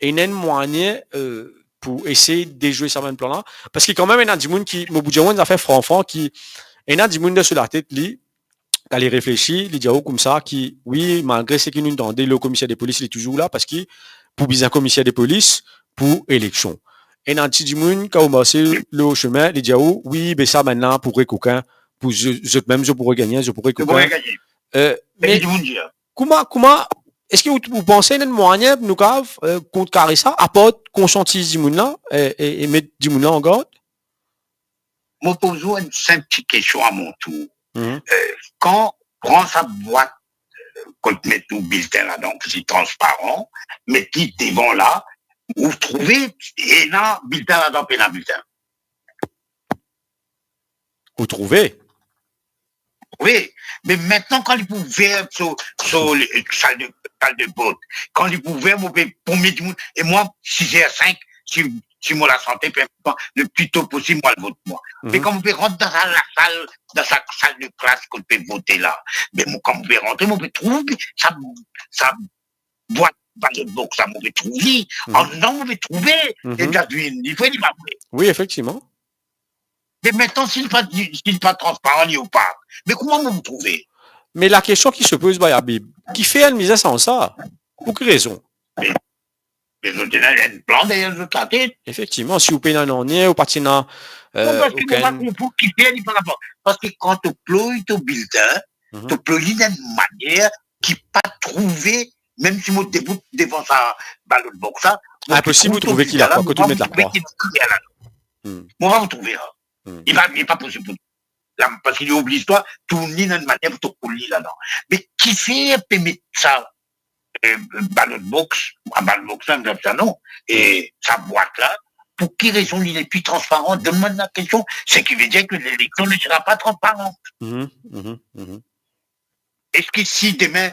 ena enn mwayin, eh, pou esey dezwe sa bann plan la? Parski kanmem ena dimoun ki, mo pou dir ou enn zafer fran fran, ki ena dimoun dan so latet li, kan li reflesi, li dir ou koumsa ki, wi, malgre seki nou tande, le komiser de polis, li touzour la, parski pou bizin komiser de polis, pou eleksion. Ena ti dimoun, kan ou marse lor sime, li dir ou, wi, be sa bann la pou rekokin, pou zo-, zot mem, zot pou regagne, zot pou rekokin. Eh, me kouma, kouma, eski ou, ou panse ena enn mwayin nou kav, eh, kontrkare sa, apar konsiantiz dimoun la, eh, e, e met dimoun la an gard? Mo poz ou enn sinp ti kestion a mon tour. Eh, kan pran sa bwat, eh, kot met ou biltin ladan, ki se transparan, met li devan la, ou trouve ena biltin ladan, pena biltin? Ou trouve? Wi, me aster kan li pou ouver so, so, le, sal de, sal de vot, kan li pou ouver, mo pe premie dimoun, e mwa, siz er sink, si, si mo lasante permet mwa, le pli to posib, mo al vot mwa. Me kan mo pe rant dan sa lasal, dan sa sal de klas kot pe vote la, me mo, kan mo pe rantre, mo pe trouv sa, sa bwat ballot box la, mo pe trouv li. Andedan, mo pe trouve, e Dadwin, li vre, li pa vre. Wi, efektivman. Me aster, si li pa, si li pa transparan, li opak, me kouma mo pou trouve? Me lakestion ki se poz, Bayabib, kifer enn bizin sanz sa? Pou ki rezon? Me, me zot ena enn plan deryer zot latet. Efektivman, si ou pena nanye, ou pa ti ena, non, eh, parski mo pa konpran kifer li pa transparan. Parski kan to ploy to biltin, to ploy li dan enn manier ki pa trouve, mem si mo debout devan sa ballot box la, mo pe trouve ki la, kot ou met lakwa. Mo pa pou trouve sa. Li pa, li pa posib pou la, parski li obliz twa tourn li dan enn manier pou to kol li ladan. Me kifer pe met sa, eh, ballot box, a ballot box la, nou apel sa, non, e sa bwat la, pou ki rezon li nepli transparan? Donn mwa lakestion, ce qui veut dire que l'élection ne sera pas transparente. Eski si demin,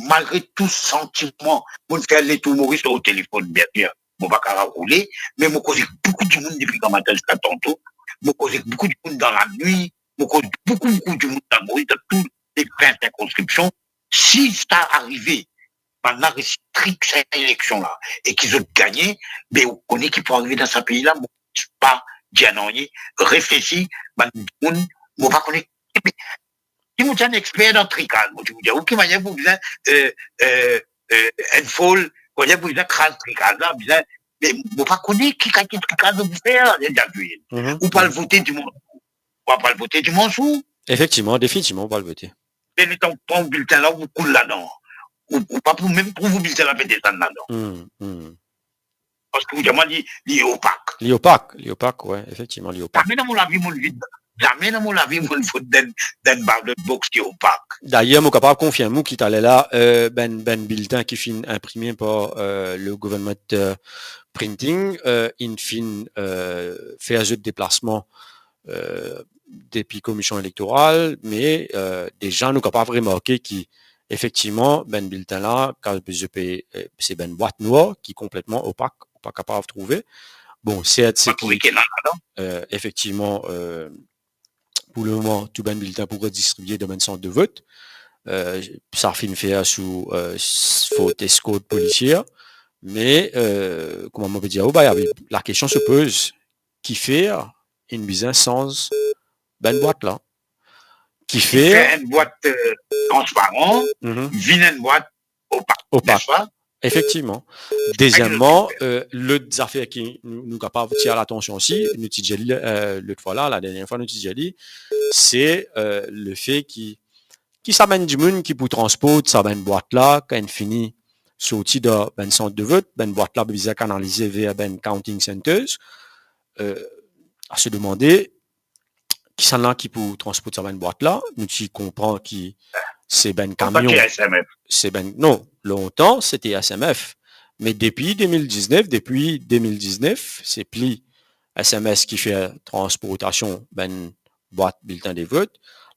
malgre tou santiman, mo fer letour Moris lor telefonn, biensir, mo pa kapav roule, me mo koz ek boukou dimoun depi gramatin ziska tanto, mo koz ek boukou dimoun dan lanwit, mo koz boukou, boukou dimoun dan Moris, dan tou le vin sirkonskripsion, si sa arive, bannla res trik sa eleksion la, e ki zot gagne, be ou kone ki pou arive dan sa pei la, mo pa dir nanye, reflesi, bann dimoun, mo pa kone, si mo ti enn exper dan trikaz, mo ti pou dir ou ki manier pou bizin, eh, eh, eh, enn fol, ki manier pou bizin kraz trikaz la, bizin, me mo pa kone ki kalite trikaz ou pou fer la, Dadwin. Ou pou al vote dimans, ou pa pou al vote dimans ou? Efektivman, definitivman, ou pou al vote. Me letan ou pran ou biltin la, ou kol ladan, ou, ou pa pou mem trouv ou biltin la pe desann ladan. Parski ou dir mwa li, li opak. Li opak, li opak, wi, efektivman, li opak. Zame dan mo lavi mo vinn, zame dan mo lavi mo vinn vot dan, dan ballot box ki opak. Dayer, mo kapav konfirm ou ki taler la, eh, bann, bann biltin ki finn inprime par, eh, le gouvernement, eh, printing, eh, inn finn, eh, fer zot deplasman, eh, depi Komision Elektoral, me, eh, deza nou kapav remarke ki efektivman, bann biltin la, kan zot pe, eh, se bann bwat nwar ki konpletman opak, ou pa kapav trouve. Bon, sert, seki, eh, efektivman, eh, pou lemoman, tou bann biltin pou redistribie dan bann sant de vot. Eh, sa finn fer sou, eh, s-, fort eskort polisier. Me, eh, kouma mo pe dir ou, be, lakestion se poz, kifer inn bizin sanz bann bwat la? Kifer enn bwat, eh, transparan vinn enn bwat opak, opak, nespa? Efektivman. Dezieman, eh, lot zafer ki nou, nou kapav tir latansion osi, nou ti dir li, eh, lot fwa la, ladernie fwa nou ti dir li, se, eh, lefe ki, ki sa bann dimoun ki pou transport sa bann bwat la, kan inn fini sorti dan bann sant de vot, bann bwat la bizin kanalize ver bann counting centres. Eh, a se demande, kisannla ki pou transport sa bann bwat la? Nou ti konpran ki se bann kamion. Se bann, non, lontan, se ti S M F. Me depi de mil diznef, depi de mil diznef, se pli, S M S ki fer transportasion bann bwat biltin de vot.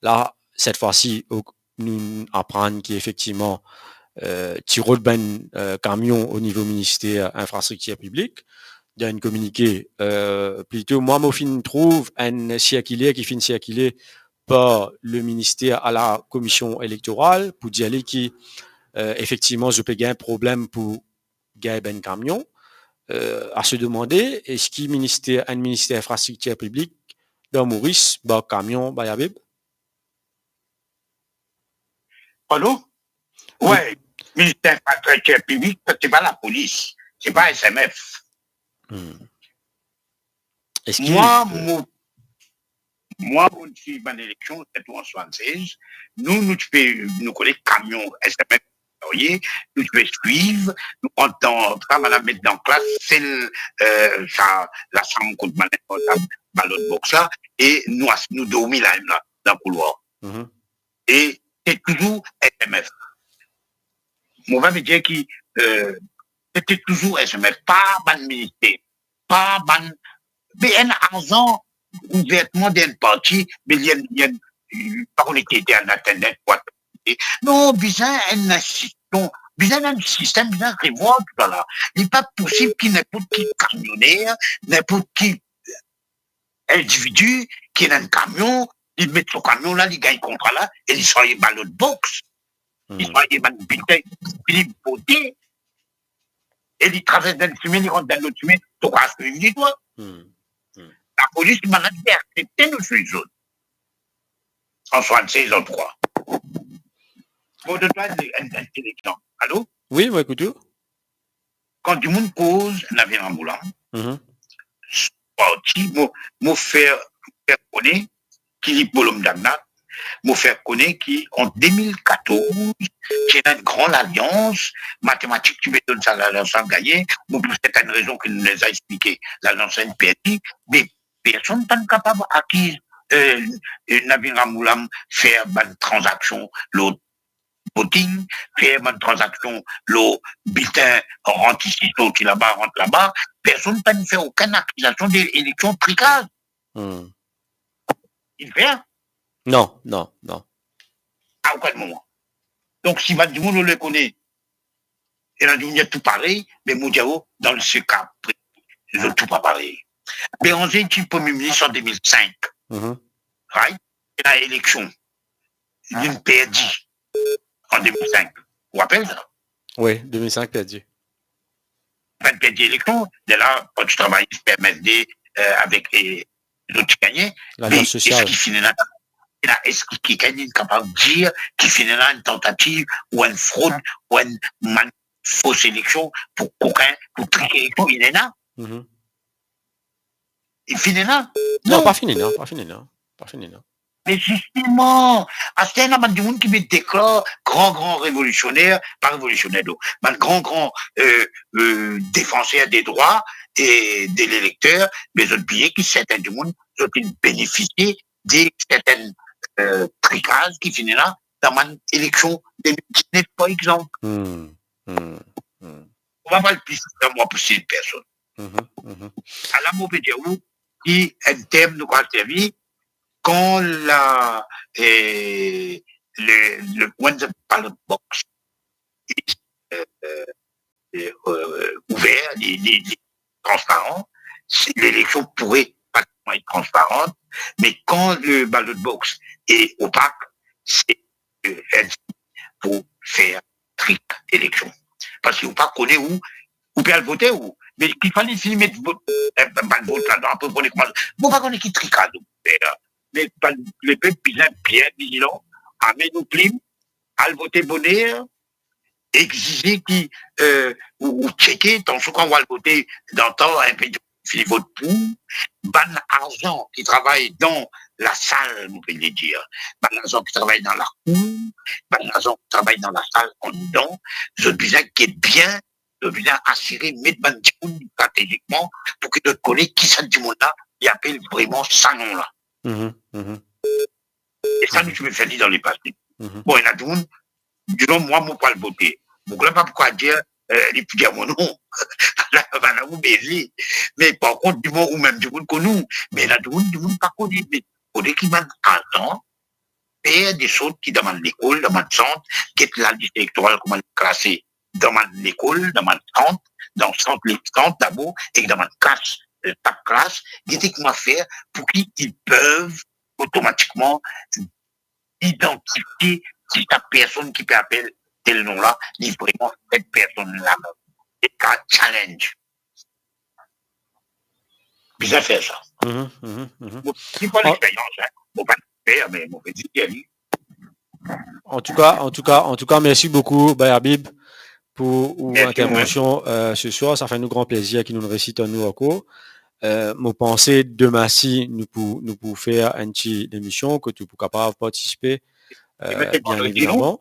La, set fwa si, ok, nou aprann ki efektivman, eh, ti rod bann, eh, kamion o nivo Minister Infrastriktir Piblik. Dan enn kominike, eh, plito, mwa, mo finn trouv enn sirkiler ki finn sirkile par le minister a la Komision Elektoral pou dir li ki, eh, efektivman, zot pe gagn problem pou gagn bann kamion. Eh, a se demande, eski minister, enn minister infrastriktir piblik dan Moris, ba kamion, ba Abeb? Pardon? Wi. Wi, minister infrastriktir piblik, se pa lapolis, se pa S M F. Hmm. Eski, mwa, eh, mo, mwa, mo ti bann eleksion, sirtou an swasann-sez, nou, nou ti pe, nou kone kamion S M F, nou ti pe swiv, nou pran tan, sa, madam met dan klas, sel, eh, sa, lasam kot bann, sa, ballot box la, e nou as-, nou dormi la, la, dan koulwar. Mhm. E se touzour S M F. Mo pa pe dir ki, eh, se touzour S M F, pa bann minister, pa bann, be enn azan ouvertman dan enn parti, be li enn, li enn, pa kone ki ete an attendant, what. Non, bizin enn institusion, bizin enn sistem, bizin revwar tou sa la. Li pa posib ki ninport ki kamioner, ninport ki individi ki ena enn kamion, li met so kamion la, li gagn kontra la, e li sarye ballot box, li Hmm. sarye bann biltin ki li vote, e li travers enn simin, li rant dan lot simin, to kapav swiv li, twa. Hmm. Hmm. Lapolis, bann la, ti aksepte nou swiv zot. An swasann-sez, an trwa. Mo donn twa enn, enn, enn ti exanp. Alo? Wi, mo ekout ou. Kan dimoun koz Navin Ramgoolam, Mhm. parti, mo, mo fer, fer kone ki li bolom dagnat, mo fer kone ki an de mil katorz, ti ena enn gran lalians, matematik ti pe donn sa lalians la gagne, mo pou sertenn rezon ki nou deza explike, lalians la inn perdi, me personn pa'nn kapav akiz, eh, eh, Navin Ramgoolam fer bann tranzaksion lor voting, fer bann tranzaksion lor biltin rant isi, sorti laba, rant laba, personn pa'nn fer okenn akizasion de eleksion trikaz. Hmm. Inn fer? Non, non, non. A okenn moman. Donk, si bann dimoun oule kone, ena dimoun dir tou parey, me mo dir ou, dan se ka presi, zot tou pa parey. Béranger ti premie minis an de mil sink. Mhm. Right? Ena eleksion. Linn perdi an de mil sink. Ou rapel sa? Wi, de mil sink perdi. Bann perdi eleksion, de la, Parti Travayis, P M S D, eh, avek, eh, lot ti gagne. Lalians Sosial. Me eski finn ena, ena, eski kikenn inn kapav dir ki finn ena enn tantativ ou enn frod ou enn mann fos eleksion pou kokin, pou trik eleksion, inn ena? Mhm. Li finn ena? Non, non, pa finn ena, pa finn ena, pa finn ena. Me zisteman, aster ena bann dimoun ki pe deklar gran, gran revolisioner, pa revolisioner, donk, bann gran, gran, eh, eh, defanser de drwa e de lelekter, me zot bliye ki serten dimoun, zot inn benefisie de sertenn, eh, trikaz ki finn ena dan bann eleksion de mil diznef, par exanp. Hmm, hmm, hmm. Ou pa pral plis dan mwa pou sil personn. Mhm, mhm. Ala mo pe dir ou ki enn term nou kapav servi, kan la, eh, le, le, when the ballot box is, eh, eh, eh, ouver, li, li, li transparan, si leleksion pourrait pratiquement être transparente, mais quand le ballot box est opaque, c'est, eh, enn sign pou fer trik eleksion. Paski ou pa kone ou, ou pe al vote ou, me ki fale fini met vot, eh, bann vot ladan, apre ou kone kouma, mo pa kone ki trikaz ou fer la. Me bann, lepep bizin bien vizilan, amenn ou plim, al vote boner, exize ki, eh, ou, ou tcheke, tansion kan ou al vote dan tan, inpe fini vot pou, bann azan ki travay dan lasal, nou pe dir, bann azan ki travay dan lakour, bann azan ki travay dan lasal andan, zot bizin get bien, zot bizin asire met bann dimoun stratezikman pou ki zot kone ki sa dimoun la, li apel vreman sa nom la. Mhm, mhm. E sa nou ti pe fer li dan lepase. Mhm. Bon, ena dimoun, dizon, mwa, mo pral vote. Boug la pa pou kapav dir, eh, li pou dir mo non. la, bann la ou beze. Me par kont, dimoun, ou mem dimoun konn ou, me ena dimoun, dimoun pa konn li. Me fode ki bann azan fer de sort ki dan bann lekol, dan bann sant, get lalis elektoral kouma li klase, dan bann lekol, dan bann sant, dan sant, le sant dabor, ek dan bann klas, eh, sak klas, gete kouma fer pou ki ils peuvent automatiquement idantifie si sa personn ki pe apel tel nom la, li vreman set personn la. Se sa challenge. Bizin fer sa. Mhm, mhm, mhm. Mo, li pa An- lexperyans, hein. Mo pa fer, me mo pe dir li. En tout cas, en tout cas, en tout cas, merci beaucoup, Baye Habib, pour ou Merci, intervention, euh, ce soir. Ça fait nou gran plezir ki nou resi tann ou ankor. Euh, mo panse demin si nou pou, nou pou fer enn ti emision, ke ou pou kapav partisipe, euh, bien évidemment.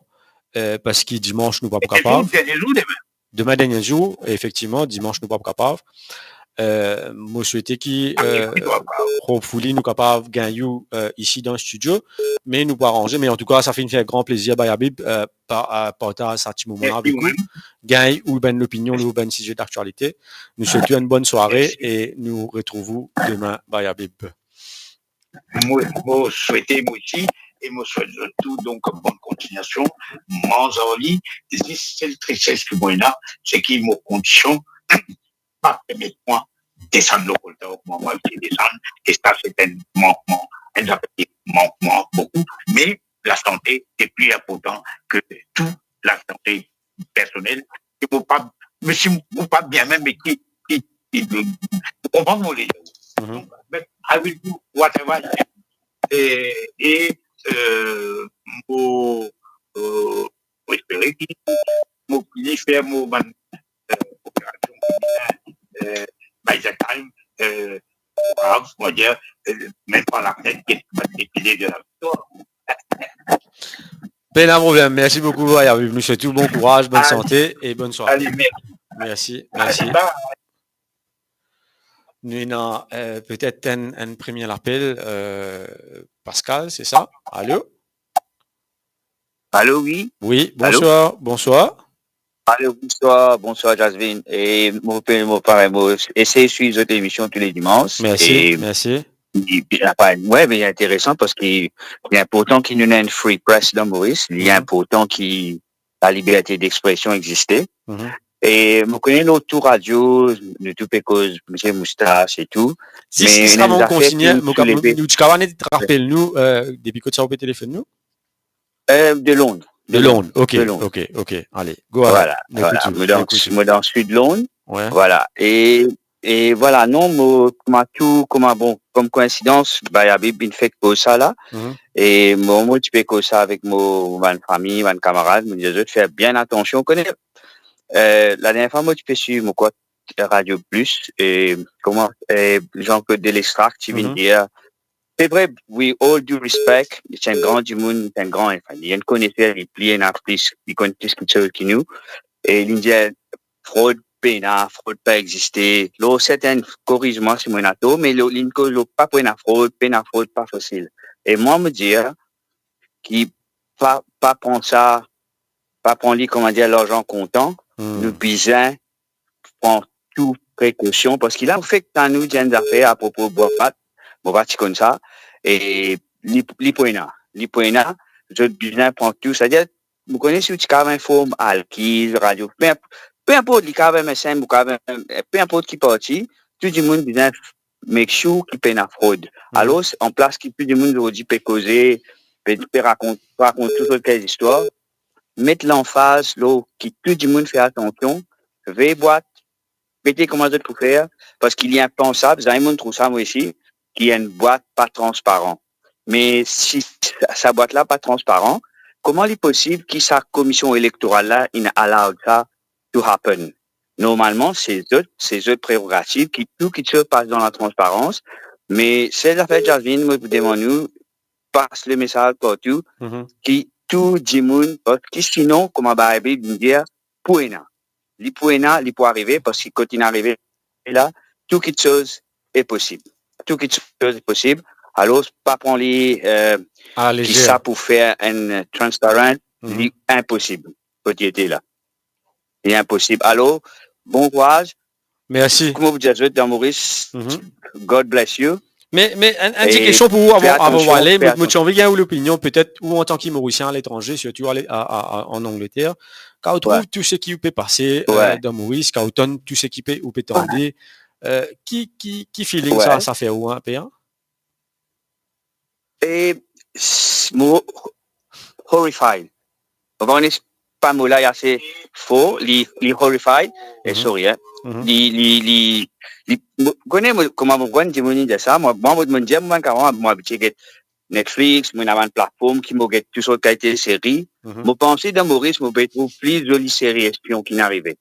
Euh, parski dimans nou pa pou kapav. Dernie zour, dernie zour demin. Demin dernie zour, efektivman, dimans nou pa pou kapav. Euh, mo swete ki, euh, hopefully, nou kapav gagn ou, euh, isi dan studio, me nou pou aranze. Me an tou ka, sa finn fer gran plezir, Baye Habib, euh, pa-, euh, partaz sa ti moman la avek ou. Gagn ou bann lopinion lor bann size daktialite. Nou swet ou enn bonn sware e nou retrouv ou demin, Baye Habib. Mo, mo swete, mo osi, e mo swet zot tou, donk, bonn kontiniasion, manz ar li. Zis sel tristes ki mo ena, se ki mo kondision pa permet mwa desann lor koltar kouma mo ti desann, e sa se enn mankman, enn zafer ki mank mwa boukou, me lasante se pli inportan ki tou, lasante personel, ki mo pa, me si mo pa bien mem, me ki, ki, ki, ou konpran mo le dir. Mhm. But I will do whatever I can. E, e, euh, mo, euh, mo espere ki mo fini fer mo bann, euh, operasion ki bizin, euh, by the time, euh, grav, on va dire, euh, mem par lafnet, get, get de la viktwar. Pena problem. Merci beaucoup, Baye Habib. Nou swet ou bon kouraz, bonn sante e bonn sware. Ale, mersi. Mersi, mersi. Ale, bye. Nou ena, euh, petet enn, enn premie lapel, euh, Pascal, se sa? Alo? Alo, wi. Wi, alo? Bonswar, bonswar. Alo, bonswar, bonswar, Jasmine. E mo pe, mo, parey, mo esey swiv zot lemision tou le dimans. Mersi, e mersi. Li, li, anfin, wi, me li interesan parski li inportan ki nou ena enn free press dan Moris. Li inportan ki laliberte dexpresion existe. Mhm. E mo kone lor tou radio, nou tou pe koz Misie Moustas e tou. Si, me si, ena sa, mo zafer kontigne, ki mo ka, souleve. Nou, ti kapav net rapel nou, euh, depi kot sa ou pe telefonn nou? Euh, de Lond. De Lond, ok, ok, ok. Ale, go ahead. Vwala, nou ekout ou, nou ekout ou. Mo dan, mo dan sid Lond. Wi. Vwala. E, e vwala, non, mo, kouma tou, kouma, bon, kom koinsidans, Baye Habib inn fek koz sa la. Mhm. E mo, mo ti pe koz sa avek mo, mo bann fami, bann kamarad, mo dir zot fer bien atansion. Ou kone, euh, ladernie fwa mo ti pe swiv, mo krwar, Radio Plus, e kouma, e Jean-Claude Delestrac ti vinn dir, se vre, with all due respect, li ti enn gran dimoun, li ti enn gran, anfin, li enn koneser, li pli ena plis, li konn plis kiksoz ki nou. E li dir, frod pena, frod pa existe. Lor sertin, koriz mwa si mo ena tor, me lor, li koz lor pa pou ena frod, pena frod, pa fasil. E mwa, mo dir ki pa, pa pran sa, pa pran li, kouma dir, larzan kontan, nou bizin pran tou prekosion, parski la, ou fek tann nou dir enn zafer apropo bwar pat, mo pa ti konn sa, e li, li pou ena, li pou ena, zot bizin pran tou, setadir, mo kone si ou ti kapav inform Alkiz, radio, pe inp-, pe inport, li kapav M S M, ou kapav, pe inport ki parti, tou dimoun bizin make sure ki pena frod. Alor, anplas ki tou dimoun zordi pe koze, pe, pe rakont, rakont tou sort ki zistwar, met lanfaz lor ki tou dimoun fer atansion, vey bwat, gete kouma zot pou fer, parski li inpansab, zame monn trouv sa mwa osi, ki enn bwat pa transparan. Me si sa, sa bwat la pa transparan, kouma li posib ki sa komision elektoral la inn allow sa to happen? Normalman, se zot, se zot prerogativ ki tou kiksoz pas dan latransparans, me sel zafer, Jasmine, mo pou demann ou, pas lemesaz partou, ki tou dimoun, parski sinon, kouma Baye Habib inn dir, pou ena. Li pou ena, li pou arive, parski kot inn arive la, tou kiksoz e posib. Tou kiksoz e posib. Alor, pa pran li, euh, ki sa pou fer enn transparent, li inposib. Kot li ete la. Li inposib. Alor, bon kouraz, Mersi. Kouma pou dir zot dan Moris, God bless you. Me, me enn, enn ti kestion pou ou avan, avan ou ale, mo, mo ti anvi gagn ou lopinion, petet ou antan ki Morisien aletranze, sirtou ale, a, a, a, an Angleter, kan ou trouv tou seki pe pase, euh, dan Moris, kan ou tann tou seki pe, ou pe tande, euh, ki, ki, ki feeling sa, sa fer ou, hein, pe, hein? E s-, mo horrified. Mo pa kone si pa mo la li ase for, li, li horrified, e sorry, hein. Li, li, li, li, mo, kone mo, kouma mo konn dimoun dir sa, mo, mo, mo, mo dir, mo, mo, mo abitie get Netflix, mo ena bann platform ki mo get tou sort kalite seri. Mo panse dan Moris, mo pe trouv pli zoli seri espion ki'nn arive.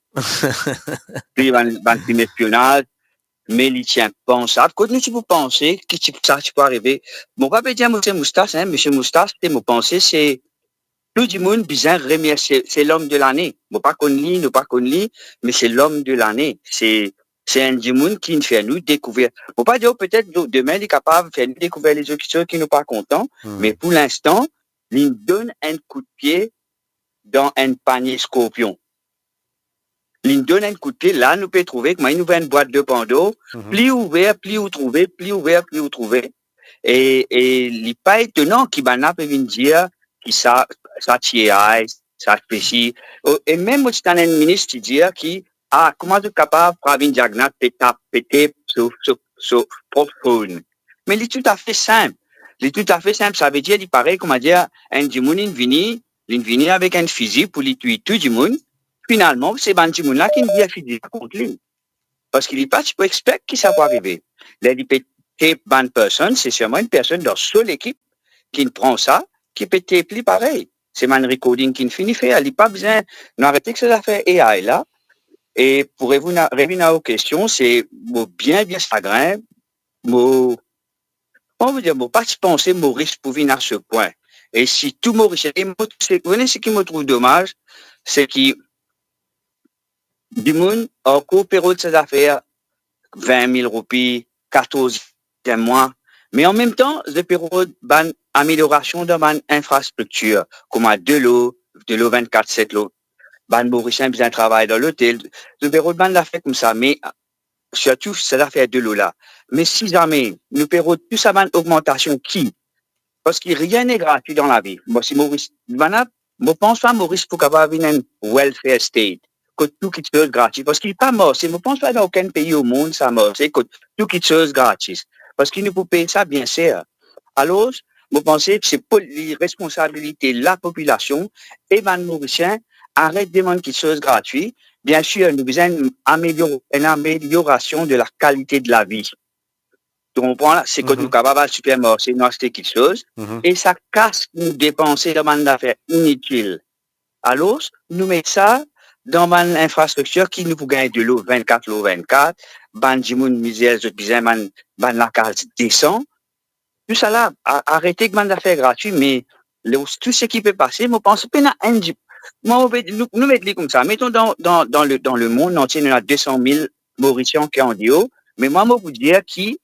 Pli bann, bann fim espionaz, me li ti inpansab. Kot nou ti pou panse ki ti, sa ti pou arive? Mo pa pe dir Misie Moustas, hein, Misie Moustas, se mo panse se tou dimoun bizin remersie, se l'homme de l'année. Mo pa konn li, nou pa konn li, me se l'homme de l'année. Se, se enn dimoun ki'nn fer nou dekouver. Mo pa dir ou petet do-, demin li kapav fer nou dekouver lezot kiksoz ki nou pa kontan, me pou linstan, li'nn donn enn koudpie dan enn panie skorpion. Li'nn donn enn koudpie, la nou pe trouve kouma inn ouver enn bwat de Pandor, pli ouver, pli ou trouve, pli ouver, pli ou trouve. E, e li pa etonan ki bann la pe vinn dir ki sa, sa ti A I, sa spesi. O, e mem mo ti tann enn minis ti dir ki, ah, kouma zot kapav frape enn diagnat pe tap, pe tep so, so, so prop phone? Me li toutafe sinp. Li toutafe sinp, savedir li parey, kouma dir, enn dimoun inn vini, li'nn vini avek enn fizi pou li touy tou dimoun. Finalman, se bann dimoun la ki'nn vir fizi kont li. Parski li pa ti pou expect ki sa pou arive. Ler li pe tep bann personn, se sirman enn personn dan so lekip ki'nn pran sa, ki pe tep li parey. Se bann recording ki'nn fini fer, li pa bizin, nou aret ek sa zafer A I la. E pou revinn a, revinn a ou kestion, se mo bien, bien sagrin, mo, kouma pou dir, mo pa ti panse Moris pou vinn a se pwin. E si tou Morisien, e mo, se, ou kone seki mo trouv domaz, se ki dimoun ankor pe rod sa zafer vin mil roupi, katorz mwa, me an mem tan, zot pe rod bann ameliorasion dan bann infrastriktir, kouma delo, delo vinn-kat set, lo, bann Morisien bizin travay dan lotel, zot pe rod bann zafer koumsa, me sirtou sa zafer delo la. Me si zame nou pe rod tou sa bann ogmantasion ki, parski rien n'est gratuit dans la vie. Mo, si Moris, bann la, mo pans pa Moris pou kapav vinn enn welfare state, kot tou kiksoz grati, parski li pa marse. Mo pans pa dan okenn pei omond sa marse, kot tou kiksoz gratis, parski nou pou pey sa bien ser. Alor, mo panse se pou li responsabilite lapopilasion e bann Morisien aret demann kiksoz grati. Biensir, nou bizin amelior-, enn ameliorasion de la kalite de lavi. To konpran la? Se kot nou kapav al sipermarse, nou aste kiksoz, e sa kas nou depanse dan bann zafer initil. Alor, nou met sa dan bann infrastriktir ki nou pou gagn delo vinn-kat lor vinn-kat, bann dimoun mizer, zot bizin bann, bann lakaz desan. Tousala, a-, aret ek bann zafer grati, me le, tou seki pe pase, mo panse pena enn di-, mwa, mo pe, nou, nou met li koumsa. Meton dan, dan, dan le, dan lemond antie, nou ena de san mil Morisien ki andeor, me mwa, mo pou dir ki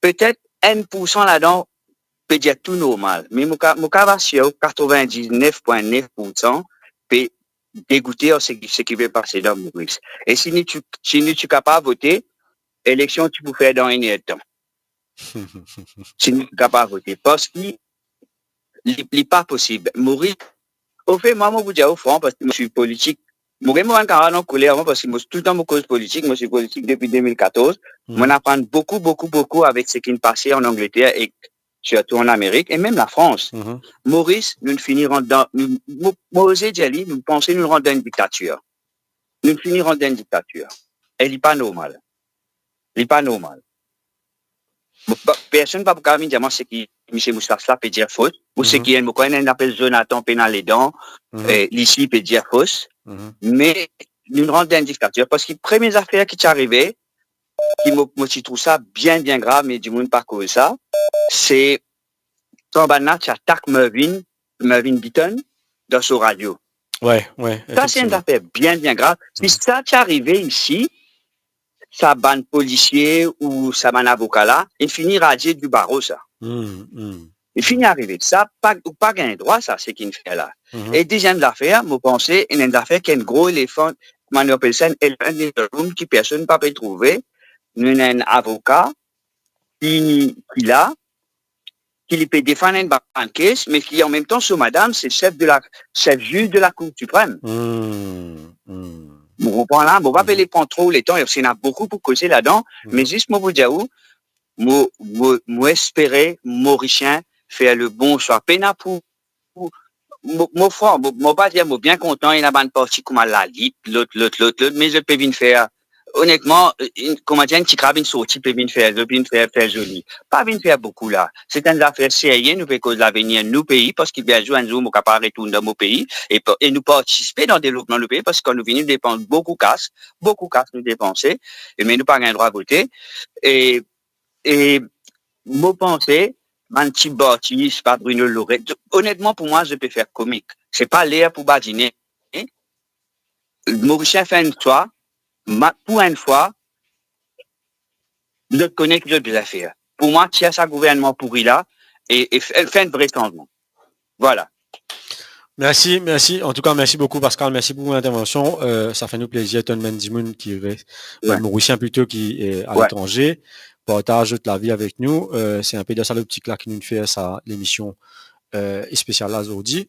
petet enn poursan ladan pe dir tou normal, me mo ka, mo kav asir ou, katrevin-diz-nef pwin-nef poursan pe degoute ar seki, seki pe pase dan Moris. E si nou ti, si nou ti kapav vote, eleksion ti pou fer dan enn er tan. Si nou ti kapav vote, parski li, li pa posib. Moris, anfet, mwa, mo pou dir ou fran, parski mo swiv politik. Mo gagn mo bann kamarad ankoler avan, parski mo, toultan mo koz politik, mo swiv politik depi de mil katorz. Mo'nn aprann boukou, boukou, boukou avek seki'nn pase an Angleter ek sirtou an Amerik, e mem Lafrans. Moris, nou'nn fini rant dan, nou, mo, mo oze dir li, nou panse nou rant dan enn diktatir. Nou'nn fini rant dan enn diktatir. E li pa normal. Li pa normal. Bon, pa, personn pa pou kapav vinn dir mwa seki misie Moustas la pe dir fos, ou seki enn, mo konn enn apel Jonathan Penaledan, eh, li si pe dir fos, me nou'nn rant dan enn diktatir, parski premie zafer ki ti arive, ki mo, mo ti trouv sa bien, bien grav, me dimoun pa koz sa, se kan bann la ti atak Mervyn, Mervyn Beaton dan so radio. Wi, wi, efektivman. Sa se enn zafer bien, bien grav. Si sa ti arive isi, sa bann polisie ou sa bann avoka la, inn fini radie di baro sa. Inn fini arive. Sa pa, ou pa gagn drwa sa, seki'nn fer la. E deziem zafer, mo panse, enn, enn zafer ki enn gro elefan, kouma nou apel sa, enn elephant in the room ki personn pa pe trouve. Nou ena enn avoka ki, ki la, ki li pe defann enn bann kes, me ki an mem tan so madam se sef de la, sef ziz de la Cour Suprême. Hmm, hmm. Mo konpran la, mo pa pe le pran tro letan, parski ena boukou pou koze ladan, hmm, me zis mo pou dir ou, mo, mo, mo espere Morisien fer le bon swa. Pena pou, pou, mo, mo fran, mo, mo pa dir, mo bien kontan, ena bann parti kouma Lalit, lot, lot, lot, lot, me zot pe vinn fer, onetman, enn, kouma dir, enn ti krab inn sorti, pe vinn fer, zot vinn fer, fer zoli. Pa vinn fer boukou la. Se enn zafer serye, nou pe koz lavenir nou pei, parski bien zour, enn zour, mo kapav retourn dan mo pei, e pa, e nou partisipe dan devlopman nou pei, parski kan nou vini, nou depans boukou kas, boukou kas nou depanse, e me nou pa gagn drwa vote, e E mo panse, bann ti parti, pa Bruno Lorette, onetman, pou mwa, zot pe fer komik. Se pa ler pou badine. Morisien fer enn swa, ma-, pou enn fwa, zot kone ki zot bizin fer. Pou mwa, tir sa gouvernman pouri la e, e fer, fer enn vre sanzman. Vwala. Mersi, mersi. Antouka, mersi boukou, Pascal. Mersi pou lintervansion. Euh, sa fer nou plezir tann bann dimoun ki res-, bann Morisien plito ki, euh, aletranze, partaz zot lavi avek nou. Euh, se inpe dan sa loptik la ki nou fer sa lemision, euh, espesial la zordi.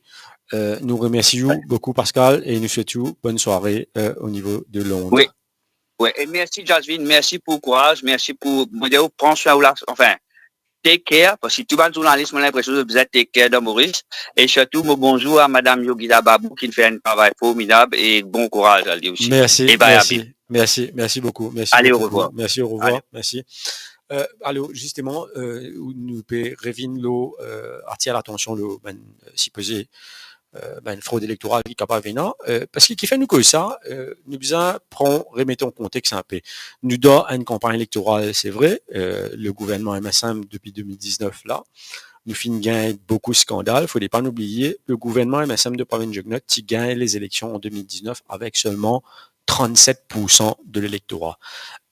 Euh, nou remersi ou boukou, Pascal, e nou swet ou bonn sware, euh, o nivo de Lond. Wi. Wi, e mersi, Jasvin, mersi pou kouraz, mersi pou, mo dir ou, pran swin ou la, anfin, take care, parski tou bann zournalis, mo linpresion zot bizin take care dan Moris. E sirtou, mo bonzour a madam Yogita Babou, ki fer enn travay formidab, e bon kouraz a li osi. Mersi, e bay mersi, abi. Mersi, mersi boukou. Mersi boukou. Ale, orevwar. Mersi, orevwar. Ale. Mersi. Euh, alor, zisteman, euh, nou pe revinn lor, euh, atir latansion lor bann, euh, sipoze euh, bann frod elektoral ki kapav ena, euh, parski ki fer nou koz sa, euh, nou bizin pran, remet an kontex inpe. Nou dan enn kanpagn elektoral, se vre, euh, le gouvernman M S M depi de mil diznef la, nou finn gagn boukou skandal, fode pa nou bliye, le gouvernman M S M de Pravind Jugnauth ti gagn lezeleksion an de mil diznef avek selman trannset poursan de lelektora.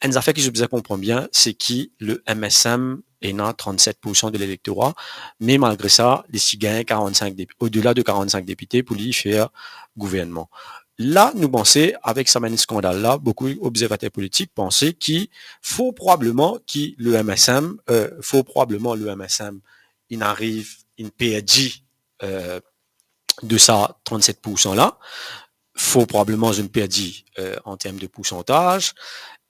Enn zafer ki zot bizin konpran bien, se ki le M S M ena trannset poursan de lelektora, me malgre sa, li ti gagn karannsink dep-, odela de karannsink depite pou li fer gouvernman. La, nou panse, avek sa bann skandal la, boukou obzervater politik panse ki for probableman ki le M S M, euh, for probableman le M S M inn ariv, inn perdi, euh, de sa trannset poursan la, for probableman zot inn perdi, euh, an term de poursantaz.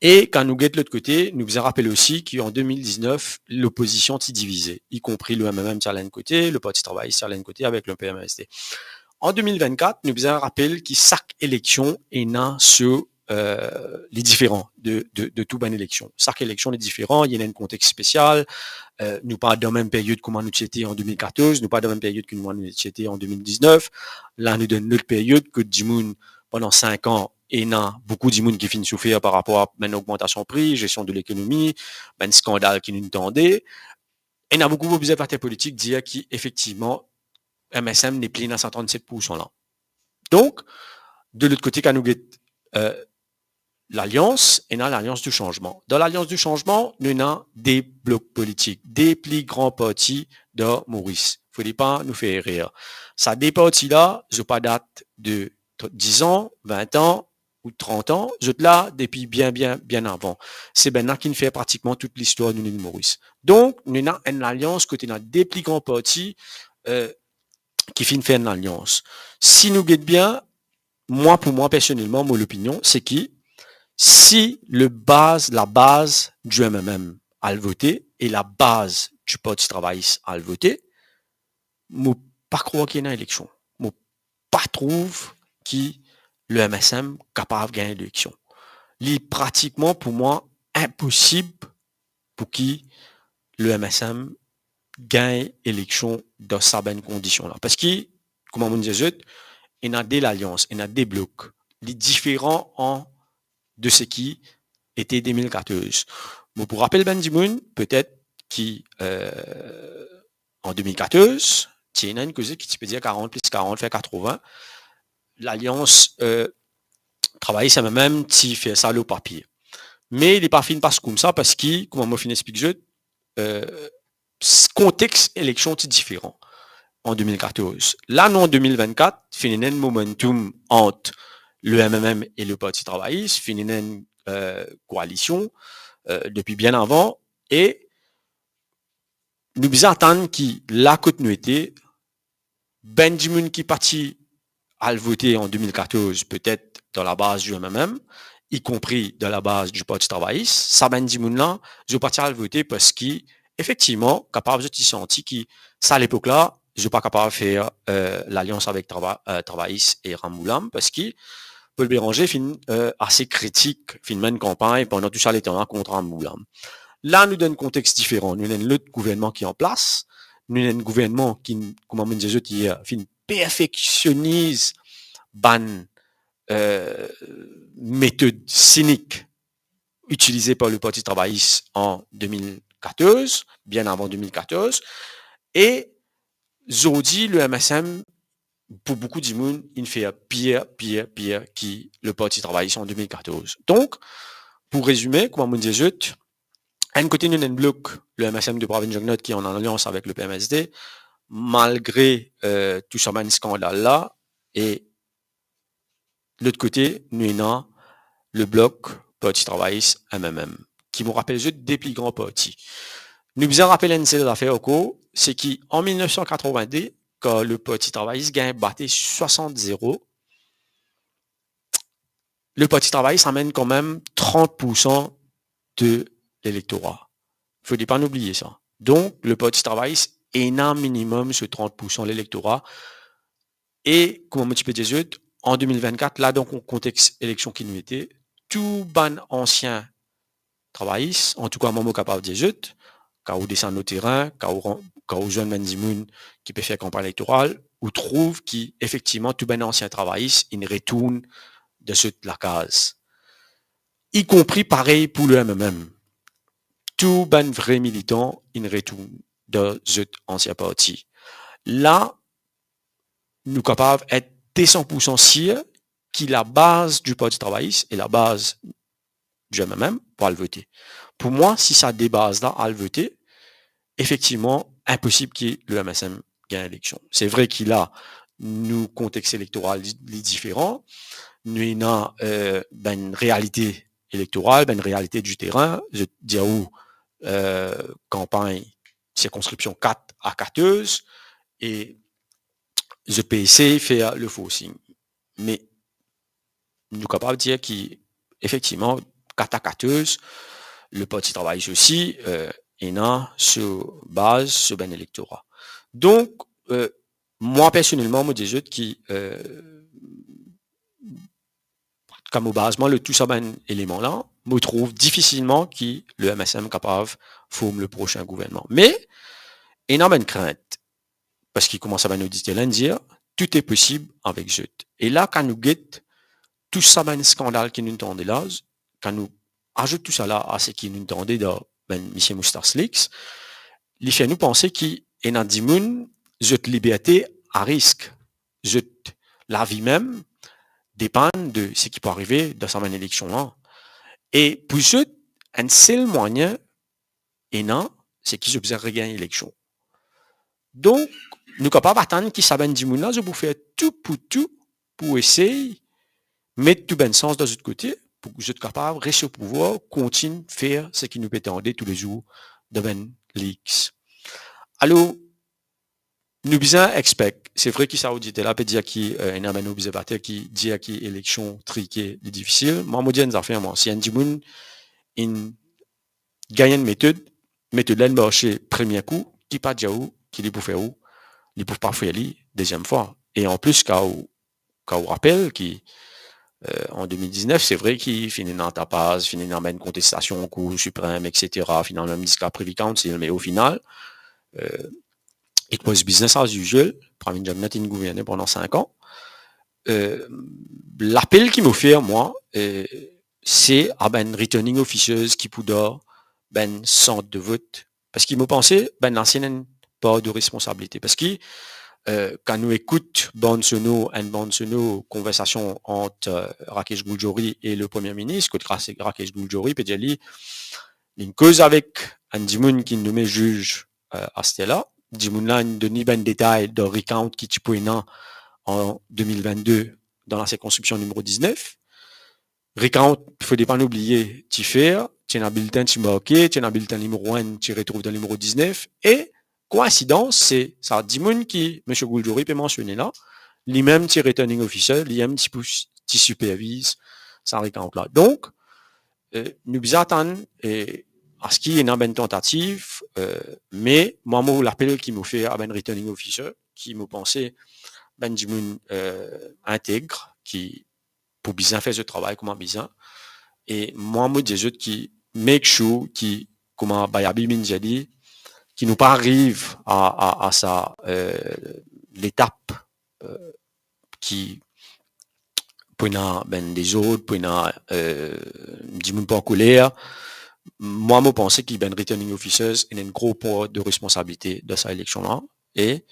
E kan nou get lot kote, nou bizin rapel osi ki an de mil diznef, lopozision ti divize, ikonpri le M M M ti al enn kote, le Parti Travayis ti al enn kote avek le P M S D. An de mil vennkat, nou bizin rapel ki sak eleksion ena so euh, li diferan de, de, de tou bann eleksion. Sak eleksion li diferan, li ena enn kontex spesial, euh, nou pa dan mem period kouma nou ti ete an de mil katorz, nou pa dan mem period kouma nou ti ete an de mil diznef. La, nou dan enn lot period kot dimoun, pandan sink an, ena boukou dimoun ki finn soufer par rapor a bann ogmantasion pri, zesion de lekonomi, bann skandal ki nou tande. Ena boukou obzervater politik dir ki efektivman, M S M nepli ena sa trannset poursan la. Donk, de lot kote, kan nou get, euh, Lalians, ena Lalians di Sanzman. Dan Lalians di Sanzman, nou ena de blok politik, de pli gran parti dan Moris. Fode pa nou fer erer. Sa de parti la, zot pa dat de tr-, diz an, vin an ou trant an, zot la depi bien, bien, bien avan. Se bann la ki finn fer pratikman tou listwar nou Lil Moris. Donk, nou ena enn lalians kot ena de pli gran parti, euh, ki finn fer enn lalians. Si nou get bien, mwa, pou mwa, personelman, mo lopinion, se ki si le baz, labaz di M M M al vote e labaz di Parti Travayis al vote, mo pa krwar ki ena eleksion. Mo pa trouv ki le M S M kapav gagn eleksion. Li pratikman, pou mwa, inposib pou ki le M S M gagn eleksion dan sa bann kondision la. Parski, kouma mo dir zot, ena de lalians, ena de blok. Li diferan an de seki ete de mil katorz. Mo pou rapel bann dimoun, petet ki, euh, an de mil katorz, ti ena enn koze ki ti pe dir karant plis karant fer katrovin. Lalians, euh, Travayis M M M ti fer sa lor papie. Me li pa finn pas koumsa parski, kouma mo finn explik zot, euh, s-, kontex eleksion ti diferan an de mil katorz. La, nou, an de mil vennkat, finn ena enn momentum ant le M M M e le Parti Travayis finn ena enn, eh, koalision, eh, depi bien avan, e nou bizin atann ki la kot nou ete, bann dimoun ki pa ti al vote an de mil katorz, petet dan labaz di M M M, ikonpri dan labaz di Parti Travayis, sa bann dimoun la, zot pa ti al vote parski, efektivman, kapav zot ti santi ki sa lepok la, zot pa kapav fer, eh, lalians avek Trava-, eh, Travayis e Ramgoolam, parski Paul Bérenger finn, eh, ase kritik, finn menn kanpagn pandan tou sa letan la kont Ramgoolam. La, nou dan enn kontex diferan. Nou ena enn lot gouvernman ki an plas. Nou ena enn gouvernman ki, kouma mo dir zot yer, finn perfeksionniz bann, eh, metod sinik itilize par le Parti Travayis an de mil katorz, bien avan de mil katorz. E zordi, le M S M, pou boukou dimoun, inn fer pir, pir, pir ki le Parti Travayis an de mil katorz. Donk, pou rezime, kouma mo dir zot, enn kote nou ena enn blok, le M S M de Pravin Jugnauth ki an alians avek le P M S D, malgre, eh, tou sa bann skandal la, e lot kote, nou ena le blok Parti Travayis M M M, ki mo rapel zot de pli gran parti. Nou bizin rapel enn sel zafer ankor, se ki an mil nef san katrovin-de, kan le Parti Travayis gagn bate swasant zero, le Parti Travayis amenn kanmem trant poursan de lelektora. Fode pa nou bliye sa. Donk, le Parti Travayis ena minimem so trant poursan lelektora. E, kouma mo ti pe dir zot, an de mil vennkat, la, dan kontex eleksion ki nou ete, tou bann ansien Travayis, antouka, mwa, mo kapav dir zot, kan ou desann o terin, kan ou ran-, kan ou zwenn bann dimoun ki pe fer kanpagn elektoral, ou trouv ki, efektivman, tou bann ansien Travayis, inn retourn dan zot lakaz. Ikonpri parey pou le M M M. Tou bann vre militan, inn retourn dan zot ansien parti. La, nou kapav et de san poursan sir ki labaz di Parti Travayis e labaz di M M M pou al vote. Pou mwa, si sa de baz la al vote, efektivman, inposib ki le M S M gagn eleksion. Se vre ki la, nou kontex elektoral li, li diferan, nou ena, eh, bann realite elektoral, bann realite di terin, zot dir ou, eh, kanpagn sirkonskripsion kat a katorz, e zot pe esey fer le forcing. Me nou kapav dir ki, efektivman, kat a katorz, le Parti Travayis osi, eh, ena so baz, so bann elektora. Donk, eh, mwa, personelman, mo dir zot ki, eh, kan mo baz mwa lor tou sa bann eleman la, mo trouv difisilman ki le M S M kapav form le prosin gouvernman. Me, ena bann krint. Parski kouma sa bann oditer la inn dir, tout est possible avec zot. E la, kan nou get tou sa bann skandal ki nou tande la, kan nou azout tou sa la a seki nou tande dan bann misie Moustache Leaks, li fer nou panse ki ena dimoun, zot liberte a risk, zot lavi mem depann de seki pou arive dan sa bann eleksion la. E pou zot, enn sel mwayin ena, se ki zot bizin regagn eleksion. Donk, nou kapav atann ki sa bann dimoun la, zot pou fer tou pou tou, pou esey met tou bann sans dan zot kote, pou zot kapav res o pouvwar, kontign fer seki nou pe tande toulezour dan bann leaks. Alor, nou bizin expect, se vre ki sa oditer la pe dir ki, eh, ena bann obzervater ki dir ki eleksion trike, li difisil. Mwa, mo dir enn zafer, mwa, si enn dimoun inn gagn enn metod, metod la inn marse premie kou, ki pa dir ou ki li pou fer ou, li pou pa fer li deziem fwa. E anplis, kan ou, kan ou rapel ki, eh, an de mil diznef, se vre ki finn ena tapaz, finn ena bann kontestasion Kour Siprem, et cetera, finn al mem ziska Privy Council, me o final, eh, it was business as usual, Pravin Jugnauth inn gouverne pandan sink an. Eh, lapel ki mo fer, mwa, eh, se a bann returning officers ki pou dan bann sant de vot. Parski mo panse, bann la inn ena enn par de responsabilite. Parski, eh, kan nou ekout bann sonor, enn bann sonor konversasion ant, eh, Rakesh Gurjory e le Premie Minis, kot Ra-, Rakesh Gurjory pe dir li, linn koz avek enn dimoun ki nome ziz, eh, aster la. Dimoun la inn donn li bann detay dan recount ki ti pou ena an de mil vennde dan la sirkonskripsion nimero diznef. Recount, fode pa nou bliye, ti fer, ti ena biltin ti marke, ti ena biltin nimero enn ti retrouv dan nimero diznef, e koinsidans, se sa dimoun ki Misie Gouldjouri pe mansione la, limem ti returning officer, limem ti pou, ti siperviz sa recount la. Donk, eh, nou bizin atann, eh, aski ena bann tantativ, eh, me mwa, mo lapel ki mo fer a bann returning officer, ki mo panse bann dimoun, eh, integr, ki pou bizin fer zot travay kouma bizin. E mwa, mo dir zot ki make sure ki, kouma Bayabi inn dir li, ki nou pa ariv a, a, a sa, eh, letap, eh, ki pou ena bann dezord, pou ena, eh, dimoun pou ankoler. Mwa, mo panse ki bann returning officers ena enn gro par de responsabilite dan sa eleksion la. E,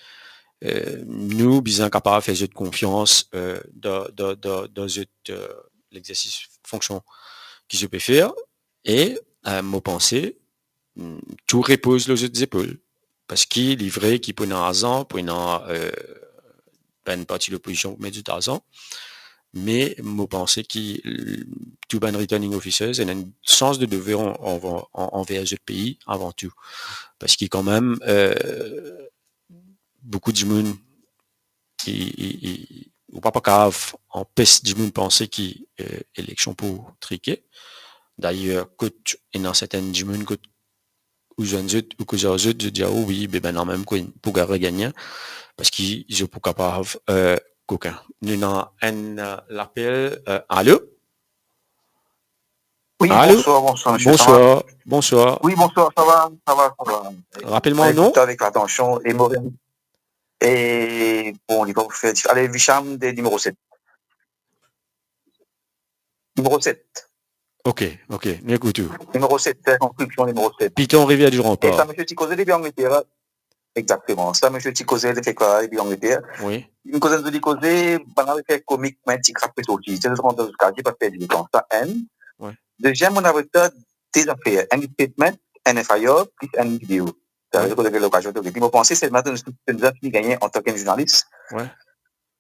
eh, nou bizin kapav fer zot konfians, eh, dan, dan, dan, dan zot, eh, lexersis fonksion ki zot pe fer. E, eh, mo panse, mm, tou repoz lor zot zepol. Paski li vre ki pou ena larzan, pou ena, eh, bann parti lopozision pou met zot larzan, me mo panse ki, eh, tou bann returning officers ena enn sans de dever an-, anver, an-, anver zot pei avan tou. Paski kanmem, eh, boukou dimoun, i, i, i, ou pa, pa kapav anpes dimoun panse ki, eh, eleksion pou trike. Dayer, kot ena sertin dimoun, kot ou zwenn zot, ou koz ar zot, zot dir, "Oh wi, be bann la mem, kou'nn pou gagn, regagn," paski zot pou kapav, eh, kokin. Nou ena enn, eh, lapel, eh, alo? Wi, alo? Bonsoir, bonsoir, misie, sava? Bonsoir, bonsoir. Wi, bonsoir, sava, sava, sava. Rapel mwa ou non. Mo ekout avek latansion e mo, e bon, li pa pou fer dif-, ale, Visham de nimero set. Nimero set. Ok, ok, nou ekout ou. Nimero set, sirkonskripsion nimero set. Piton, Rivière du Rempart. E sa misie ti koze depi Angleter. Exakteman. Sa misie ti koze, li fer kwa, depi Angleter. Wi. Inn koze, li koze, bann la fer komik, me ti krak pe sorti. Se zot rant dan zot kazie, pa perdi letan. Sa enn. Wi. Deziem, mo ena de zafer. Enn statement, enn F I R, plis enn video. Sa, wi, zot koz, lokazion, ok. Epi mo panse, se mwa, nou, nou, nou fini gagne antanke enn zournalis. Wi.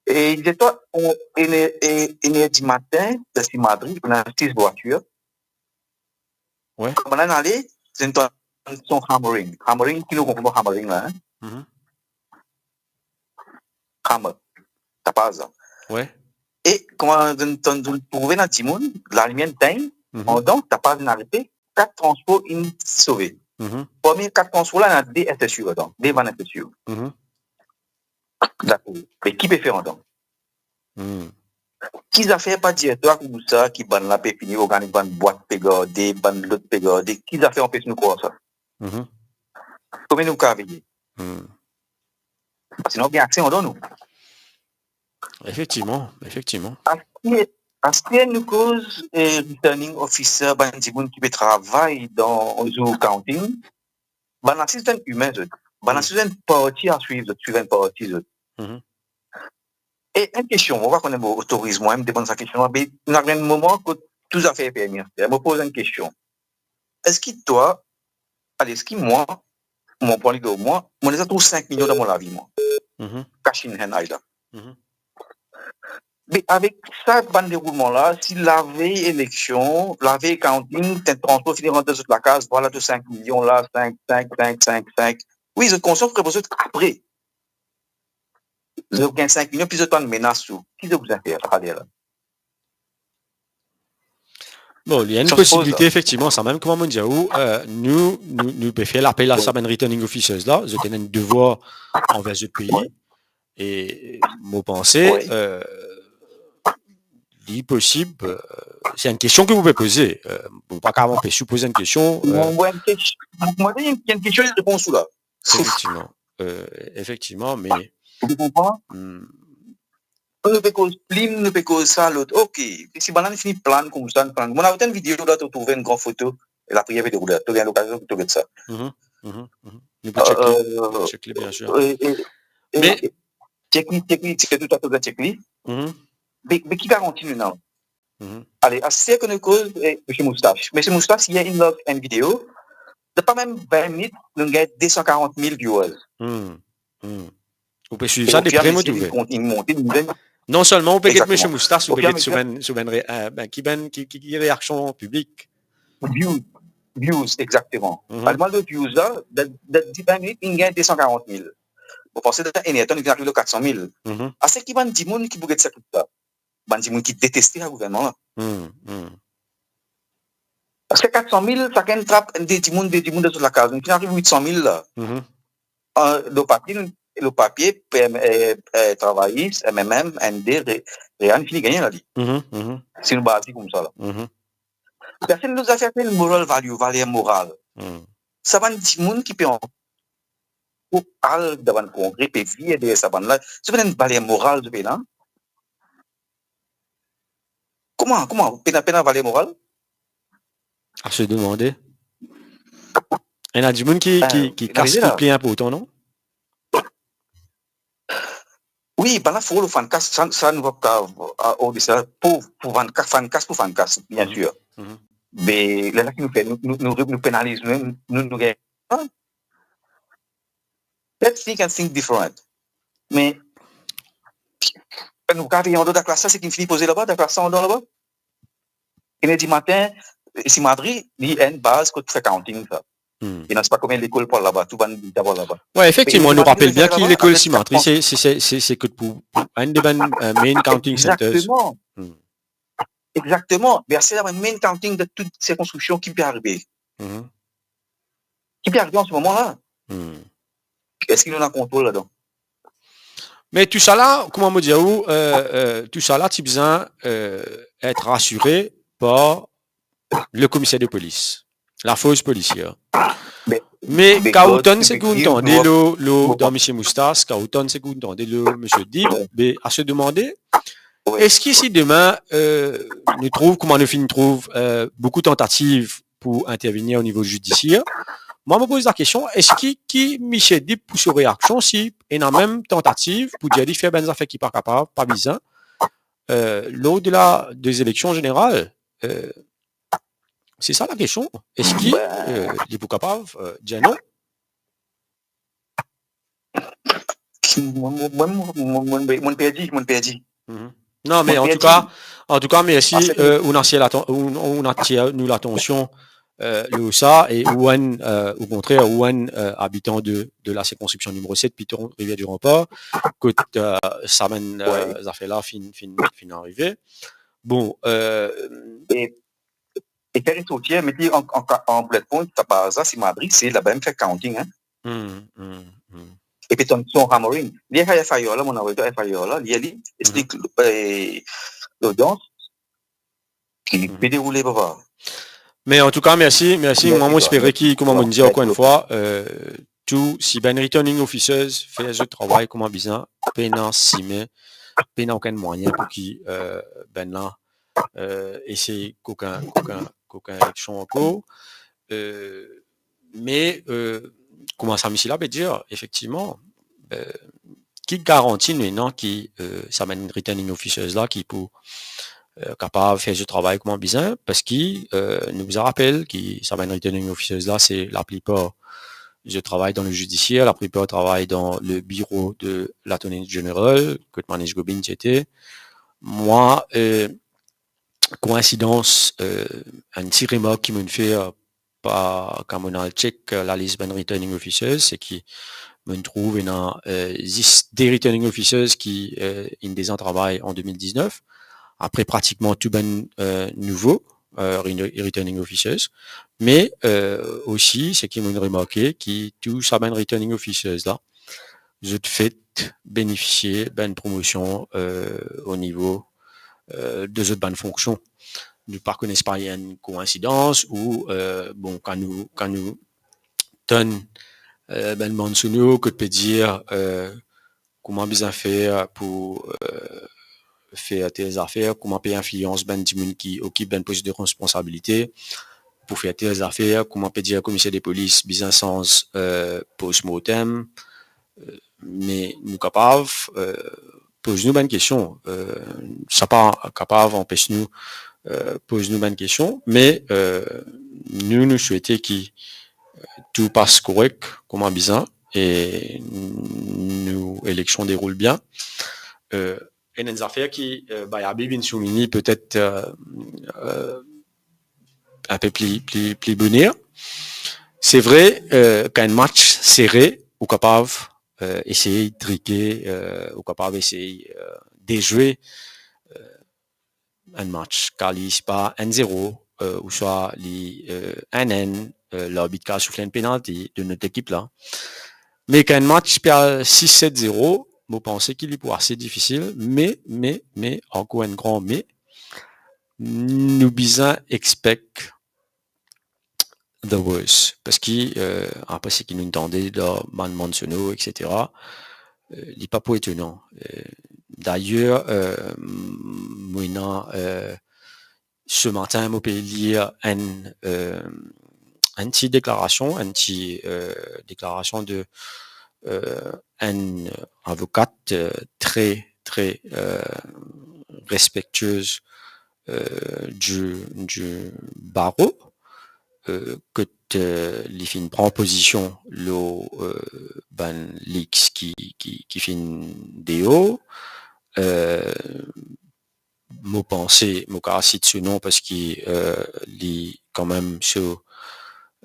E li dir twa, on, inn er, e, inn er dimatin, dan si Madrid, ena sis vwatir. Wi. Kan bann la inn ale, zot inn tann son hammering. Hammering, ki nou konpran par hammering la, hein? Mhm. Hammer. Tapaz la. Wi. E kouma zot inn tann, zot inn trouve ena dimoun, lalimier inn tegn, mhm, andan, tapaz inn arete, kat transpor inn sove. Mhm. Parmi kat transpor la, ena de S S U ladan, de vann S S U. Mhm. Dakor. Me ki pe fer andan? Hmm. Ki zafer pa dir twa koumsa ki bann la pe fini organiz bann bwat pe garde, bann lot pe garde, ki zafer anpes nou krwar sa? Mhm. Komie nou kapav veye? Hmm. Parski nou gagn akse andan nou. Efektivman, efektivman. Aster, aster nou koz, eh, returning officer, bann dimoun ki pe travay dan zour counting, bann la se zot enn imin zot. Bann la se zot enn parti a swiv, zot swiv enn parti zot. Mhm. E enn kestion, mo pa kone mo otoriz mwa, mo demann sa kestion la, me ena enn moman kot tou zafer permi. Mo poz enn kestion. Eski twa, ale, eski mwa, mo pran lide mwa, mo deza trouv sink milion dan mo lavi, mwa? Mhm. Cash in hand, ala. Mhm. Me avek sa bann deroulman la, si lavey eleksion, lavey counting, enn transpor fini rant dan zot lakaz, vwala to sink milion la, sink, sink, sink, sink, sink. Wi, zot konsians pou repoze zot apre. Zot gagn sink milion, pli zot pran menas tou. Ki zot bizin fer, sa, la? Bon, li ena enn posibilite, efektivman, sa mem, kouma mo dir ou, eh, nou, nou, nou pe fer lapel a sa bann returning officers la, zot ena enn devwar anver zot pei. Wi. E mo panse, wi, eh, li posib, eh, se enn kestion ki ou pe poze. Eh, ou pa kapav anpes ou poz enn kestion, eh. Mo, mo enn kes-, mo, mo, enn, enn kestion, enn repons ou la. Efektivman. Eh, efektivman, me... Ou konpran? Hmm. Nou pe koz plim, nou pe koz sa, lot. Ok. Si bann la fini plan koumsa, plan. Mo ena enn video la, to trouve enn gran foto, e lapriyer pe deroule. To gagn lokazion pou to get sa. Mhm, mhm, mhm. Nou pou check li. Euh, check li, bien sûr. E, e, e, me check li, check li, check li, toutafe, check li. Mhm. Me, me ki garanti nou ena? Mhm. Ale, aster ki nou koz, eh, Misie Moustache. Misie Moustache, yer, inn lans enn video. Dan pa mem vin minit, nou gagn de san karant mil viewers. Hmm. Hmm. Ou pe swiv sa de pre, mo trouve. Inn monte, inn monte, inn Non selman ou pe get Exactement. Misie Moustas, ou pe get sou bann, sou bann re-, euh, ben, ki bann, ki, ki, ki reaksion piblik. Views, views, exactement. Mhm. Pas mwa de views la, dan, dan dis minit, inn gagn de san karant mil. Bon, panse dan enn er tan, li finn ariv lor kat san mil. Mhm. Ase ki bann dimoun ki pou get sa koup la? Bann dimoun ki deteste sa gouvernman la. Mhm, mhm. Paske kat san mil, sakenn trap de dimoun, de dimoun dan zot lakaz. Nou finn ariv wit san mil la. Mhm. Euh, lor papie, nou, lor papie, P M, euh, euh, Travayis, M M M, N D, Re-, REA, nou finn gagn la li. Mhm, mhm. Si nou baze koumsa la. Mhm. Personn nou zafer apel moral value, valer moral. Hmm. Sa bann dimoun ki pe an-, pou al dan bann kongre, pe vir deryer sa bann la, se bann valer moral zot pena? Kouma, kouma, pena, pena valer moral? A se demande. Ena dimoun ki, ki, euh, ki kas ki pli inportan, non? Wi, bann la fou lor fannkas, sa, sa nou pa kav, a, odi sa, pou, pou fannkas, fannkas pou fannkas, bien sir. Mhm. Me lerla ki nou fer, nou, nou, nou, nou penaliz nou, nou, nou gagn. Let's think and think different. Me, kan nou kav vey andan daklas la, seki finn fini poze laba, daklas la andan laba? Ena dimatin, simatri, li enn baz kot fer counting sa. Hmm. Ena sipa konbien lekol pou al laba, tou bann leta pou al laba. Wi, efektivman, nou rapel bien ki lekol simatri, se, se, se, se, se kot pou, pou enn de bann, euh, main counting centers. Exactement. Hmm. Exactement. Me ase la bann main counting dan tout sirkonskripsion ki pe arive. Mhm. Ki pe arive an se moman la. Hmm. Eski nou ena kontrol ladan? Me tousala, kouma mo dir ou, euh, euh, tousala, ti bizin, euh, et rasire par le komiser de polis, laforz polisier. Me, me kan ou tann seki ou tande lor, lor, dan Misie Moustas, kan ou tann seki ou tande lor Misie Dib, be, a se demande, eski si demin, euh, nou trouv, kouma nou finn trouv, euh, boukou tantativ pou intervenir o nivo zidisier, mwa, mo poz lakestion, eski ki Misie Dib pou so reaksion si ena mem tantativ pou dir li fer bann zafer ki pa kapav, pa bizin, euh, lor de la, de zeleksion zeneral, euh, se sa lakestion. Eski, euh, li pou kapav, euh, dir non? Mwa, mwa, mwa, mwa, mwa, mwa perdi, mwa perdi. Mhm. Non, me antouka, antouka, mersi, euh, ou ena atir laten-, ou, ou ena atir nou latansion, euh, lor sa, e ou enn, euh, okontrer, ou enn, euh, abitan de, de la sirkonskripsion nimero set, Piton, Rivière du Rempart, kot, euh, sa bann, euh, zafer la finn, finn, finn arive. Bon, euh, e E fer resortir, met li an, an, an bullet point, sa par azar, si Madrid, se laba mem fer counting, hein. Hmm, hmm, hmm. E pe tann son hammering. Lir FIR la, mo avoy FIR la, lir li, explik, eh, lodians, ki pe deroule, papa. Me antouka, mersi, mersi. Mwa, mo espere ki, kouma mo dir ankor enn fwa, euh, tou, si bann returning officers fer zot travay kouma bizin, pena sime, pena okenn mwayin pou ki, euh, bann la, euh, esey kokin, kokin, kokin eleksion ankor. Euh, me, euh, kouma sa misie la pe dir, efektivman, euh, ki garanti nou ena ki, euh, sa bann returning officers la ki pou, euh, kapav fer zot travay kouma bizin, parski, euh, nou bizin rapel ki sa bann returning officers la, se laplipar zot travay dan le zidisier, laplipar travay dan le biro de l'Attorney General, kot Manish Gobin ti ete. Mwa, euh, koinsidans, euh, enn ti remark ki mo'nn fer, euh, pa, kan mo'nn al check, euh, lalis bann returning officers, se ki mo'nn trouv ena, euh, zis de returning officers ki, euh, inn deza travay an de mil diznef. Apre pratikman tou bann, euh, nouvo, euh, re-, returning officers. Me, euh, osi, seki mo'nn remarke ki tou sa bann returning officers la, zot fek benefisie bann promosion, euh, o nivo, euh, de zot bann fonksion. Nou pa kone si pa enn koinsidans ou, euh, bon, kan nou, kan nou tann, euh, bann bann sono kot pe dir, euh, kouma bizin fer pou, euh, fer tel zafer, kouma pe inflians bann dimoun ki okip bann pos de responsabilite pou fer tel zafer, kouma pe dir komiser de polis bizin sanz, euh, post-mortem, euh, me nou kapav, euh, poz nou bann kestion. Euh, sa pa kapav anpes nou, euh, poz nou bann kestion, me, euh, nou, nou swete ki, euh, tou pas korek kouma bizin e nou eleksion deroul bien. Euh, ena enn zafer ki, eh, Bayabi vinn soulign li petet, eh, eh, inpe pli, pli, pli boner. Se vre, eh, kan enn match sere, ou kapav, eh, esey trike, eh, ou kapav esey, eh, dezwe, eh, enn match, kar li sipa enn zero, eh, ouswa li, eh, enn enn, eh, larbit kapav soufle enn penalti de not ekip la. Me kan enn match pe al sis set zero, mo panse ki li pou ase difisil, me, me, me, ankor enn gran me, nou bizin expect the worst. Parski, eh, apre seki nou tande dan bann bann sono, et cetera, eh, li pa pou etonan. Eh, dayer, eh, m-, mo ena, eh, se matin, mo pe lir enn, eh, enn ti deklarasion, enn ti, eh, deklarasion de, eh, enn avokat, eh, tre, tre, eh, respektieuse, eh, du, du barreau, eh, kot, eh, li finn pran pozision lor, eh, bann leaks ki, ki, ki finn deor. Eh, mo panse, mo kapav sit so nom parski, eh, li kanmem so,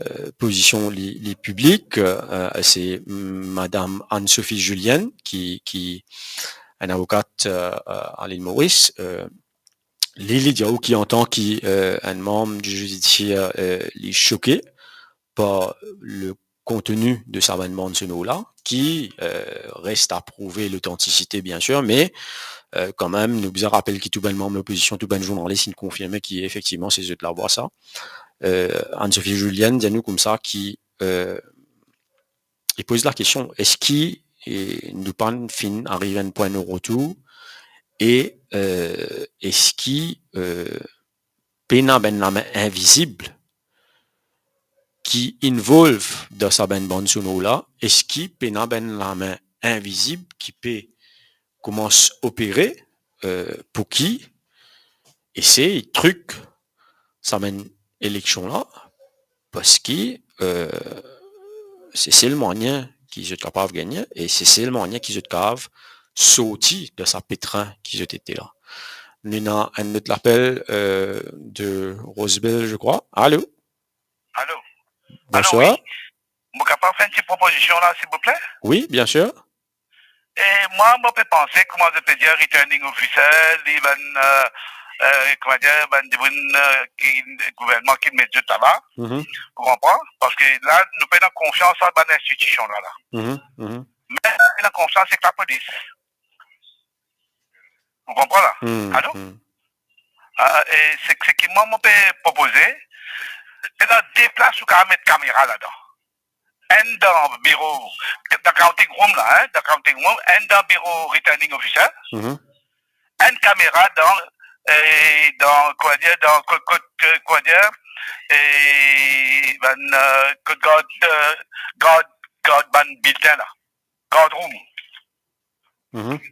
eh, pozision li, li piblik, eh, se Madam Anne-Sophie Julienne ki, ki enn avokat, eh, eh, a Lil Moris, eh, li, li dir ou ki antan ki, eh, enn manm di zidisier, eh, li soke par le konteni de sa bann bann sono la, ki, eh, res a prouve lotantisite, biensir, me, eh, kanmem, nou bizin rapel ki tou bann manm lopozision, tou bann zournalis, inn konfirme ki efektivman se zot lavwa sa. Eh, Anne-Sophie Julienne dir nou koumsa ki, eh, li poz lakestion, eski, eh, nou pa finn ariv enn pwin non retour, e, eh, eski, eh, pena bann lame invizib ki involve dan sa bann bann sono la, eski pena bann lame invizib ki pe koumans opere, eh, pou ki esey trik sa bann eleksion la, parski, eh, se sel mwayin ki zot kapav gagne e se sel mwayin ki zot kapav sorti dan sa petrin ki zot ete la. Nou ena enn lot lapel, eh, de Rosebel, je crois. Alo? Alo? Bonswar. Alo, wi. Mo kapav fer enn ti propozision la, silvouple? Wi, biensir. E mwa, mo pe panse, kouma zot pe dir, returning officer, li bann, eh, eh, kouma dir, bann dimoun, eh, ki gouvernman ki met zot laba. Mhm. Ou konpran? Parski la, nou pena konfians dan bann institision la, la. Mhm, mhm. Me nou pena konfians ek lapolis. Ou konpran la? Hmm, alo? Hmm. Ah, e se, seki mwa, mo pe propoze, ena de plas ou kapav met kamera ladan. Enn dan biro, dan counting room la, hein, dan counting room, enn dan biro returning officer, mhm, enn kamera dan, eh, dan, kouma dir, dan kot, kot, eh, kouma dir, eh, bann, eh, kot gard, eh, gard, gard bann biltin la. Guard room. Mhm.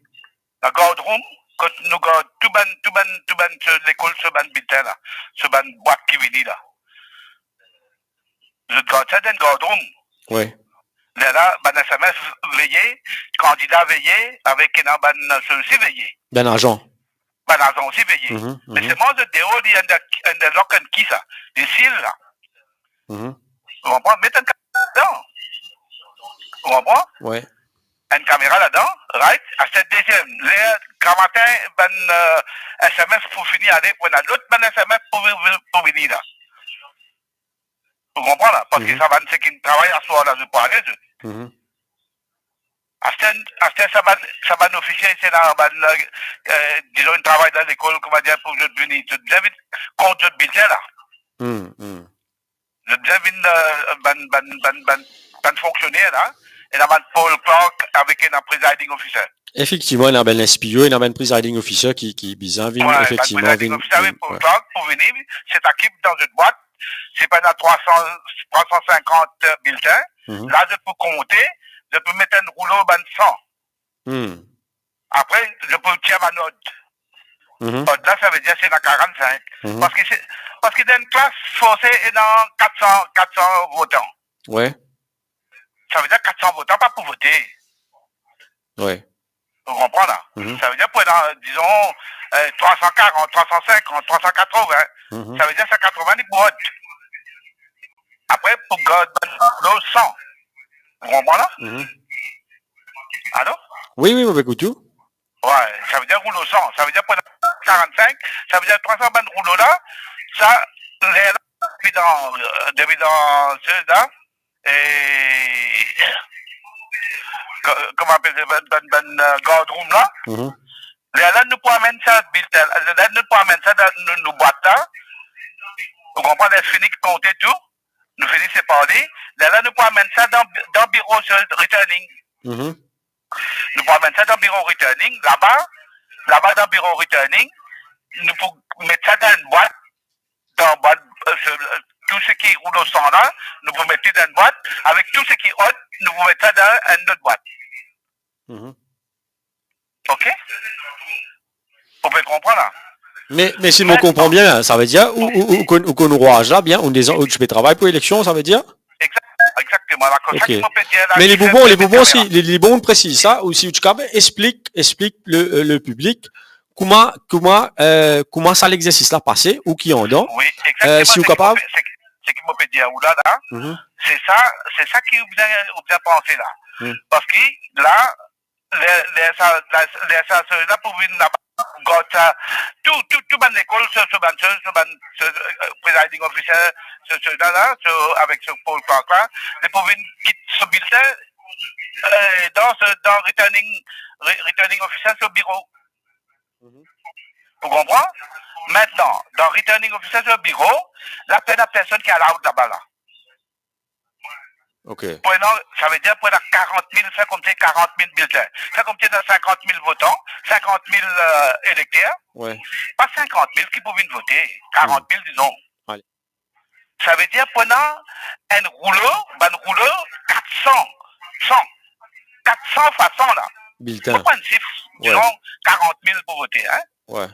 Dan guard room, kot nou gard tou bann, tou bann, tou bann, so lekol, so bann biltin la, so bann bwat ki vini la. Zot gard sa dan guard room. Wi. Lerla, bann S M S veye, kandida veye, avek ena bann, eh, so osi veye. Bann azan. Bann azan osi veye. Mhm, mhm. Me selman zot deor, li under, under lock and key sa. Li sil la. Mhm. Ou konpran? Met enn kamera ladan. Ou konpran? Wi. Enn kamera ladan, right? Aster deziem, ler gramatin, bann, eh, S M S pou fini ale, pou ena lot bann S M S pou, pou, pou vini la. Ou konpran la? Parski, mhm, sa bann seki travay aswar la, zot pou ale, zot. Mhm. Aster, aster sa bann, sa bann ofisie, se la bann, eh, dizon, inn travay dan lekol, kouma dir, pou zot vini, zot bizin vinn kont zot biltin la. Hmm, hmm. Zot bizin vinn, eh, bann, bann, bann, bann, bann fonksioner la, ena bann poll clerk avek ena presiding officer. Efektivman, ena bann S P O, ena bann presiding officer ki, ki bizin vinn, wi, efektivman, bann presiding officer, wi, poll clerk pou vini, set akip dan zot bwat, si pena trwa san, trwa san sinkant biltin, mhm, la zot pou konte, zot pou met enn roulo bann san. Hmm. Apre, zot pou tir bann ord. Mhm. Ord la, savedir se ena karant-sink. Mhm. Parski se, parski dan enn klas, forse ena kat san, kat san votan. Wi. Savedir kat san votan pa pou vote. Wi. Ou konpran la? Mhm. Savedir pou ena, dizon, eh, trwa san karant, trwa san sinkant, trwa san katrovin. Mhm. Savedir sa katrovin li pou rod. Apre, pou gard bann roulo san. Ou konpran la? Mhm. Alo? Wi, wi, mo pe ekout ou. Wi, savedir roulo san. Savedir pou ena karannsink, savedir trwa san bann roulo la, sa, lerla, depi dan, eh, depi dan sez la, e, ko-, kouma apel sa, bann, bann, bann, eh, guard room la. Mhm. Lerla nou pou amenn sa biltin, lerla nou pou amenn sa dan nou, nou bwat la. Ou konpran, ler fini konte tou, nou fini separe li, lerla nou pou amenn sa dan, dan biro so returning. Mhm. Nou pou amenn sa dan biro returning, laba, laba dan biro returning, nou pou met sa dan enn bwat, dan bwat, eh, se, eh, tou seki roulo san la, nou pou met li dan enn bwat, avek tou seki rod, nou pou met sa dan enn lot bwat. Mhm. Ok? Ou pe konpran la? Me, me si mo konpran bien, savedir ou, ou, ou konn, ou konn ouraz la bien, ou deza, ou ti pe travay pou eleksion, savedir? Exact-, exactement, la, koumsa ki mo pe dir la. Me li pou bon, li pou bon si, li, li bon presiz sa, ou si ou ti kapav esplik, esplik le, eh, le piblik kouma, kouma, eh, kouma sa legzersis la pase, ou ki andan. Wi, exactement, eh, si ou kapav. Seki mo pe, seki, seki mo pe dir ou la, la, mhm, se sa, se sa ki ou bizin, ou bizin panse la. Hmm. Parski la, ler, ler sa, la, ler sa, seki la pou vinn laba, gard sa, tou, tou, tou bann lekol, so, so bann, so, so bann, so, eh, presiding officer, so, so la, la, so, avek so Paul Clark la, li pou vinn kit so biltin, eh, dan so, dan returning, re-, returning officer so biro. Mhm. Ou konpran? Aster, dan returning officer so biro, la pena personn ki allowed laba la. Ok. Pou ena, savedir pou ena karant mil, fer koumsi karant mil biltin. Fer koumsi ena sinkant mil votan, sinkant mil, eh, elekter. Wi. Pa sinkant mil ki pou vinn vote, karant mil, hmm, dizon. Ale. Savedir pou ena enn roulo, bann roulo, kat san, san, kat san fwa san la. Biltin. Ou konpran sif, wi, dizon karant mil pou vote, hein? Wi.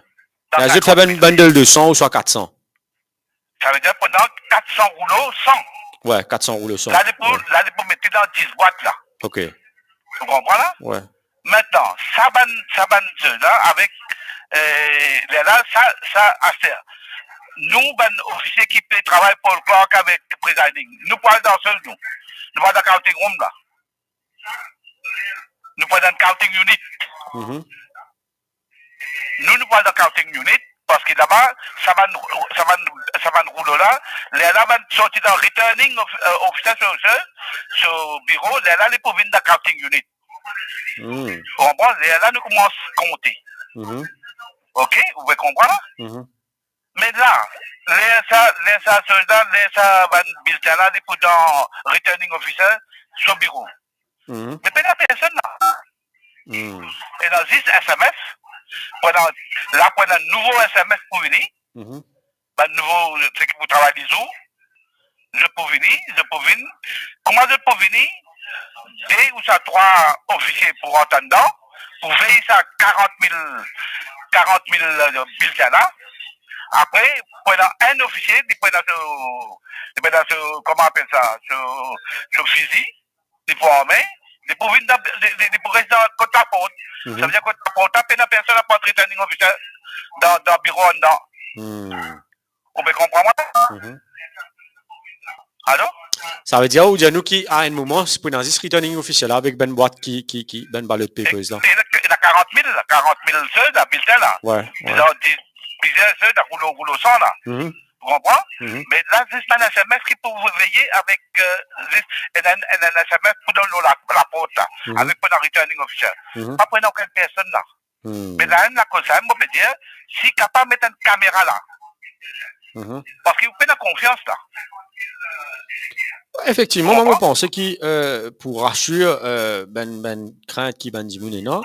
Dan, la, zot fer bann bundle de san ouswa kat san. Savedir pou ena kat san roulo san. Wi, kat san roulo san. La, li pou, wi, la, li pou met li dan dis bwat la. Ok. Ou konpran la? Wi. Aster, sa bann, sa bann seki la, avek, eh, lerla, sa, sa, aster, nou bann ofisie ki pe travay Paul Clark avek presiding, nou pou al dan sel nou. Nou pou al dan counting room la. Nou pou al dan counting unit. Mhm. Nou, nou pou al dan counting unit, parski laba, sa bann, sa bann, sa bann roulo la, lerla bann sorti dan returning of-, eh, officer so, so, so biro, lerla li pou vinn dan counting unit. Hmm. Ou konpran? Lerla nou koumans konte. Mhm. Ok, ou pe konpran la? Mhm. Me la, ler sa, ler sa, so la, ler sa bann biltin la, li pou dan returning officer so biro. Mhm. Me pena personn la. Hmm. Ena zis S M F. Pou ena, la pou ena nouvo S M F pou vini. Mhm. Bann nouvo, seki pou travay lizour, zot pou vini, zot pou vinn. Kouma zot pou vini, de ouswa trwa ofisie pou rant andan, pou vey sa karant mil, karant mil, eh, biltin la. Apre, pou ena enn ofisie, li pou ena so, li pou ena so, kouma apel sa, so, so fizi, li pou arme, li pou vinn dan, li, li, li pou res dan kot laport. Mhm. Savedir kot laport la, pena personn apart returning officer dan, dan biro andan. Hmm. Ou pe konpran mwa? Mhm. Alo? Savedir, ou dir nou ki, a enn moman, pou ena zis returning officer la avek bann bwat ki, ki, ki, bann ballot papers la. E, e, ena karant mil la, karant mil seki la, biltin la. Wi, wi. Ena di-, plizier seki la, roulo, roulo san la. Mhm. Ou konpran? Mhm. Me la, zis bann S M F ki pou veye avek, eh, zis enn, enn, enn, enn S M F pou donn lor la, laport la, mhm, avek pou ena returning officer. Mhm. Pa pou ena okenn personn la. Hmm. Me la, enn lakoz sa, mo pe dir, si kapav met enn kamera la. Mhm. Parski ou pena konfians la. Efektivman, mwa, mo panse ki, eh, pou rasir, eh, bann, bann krint ki bann dimoun ena,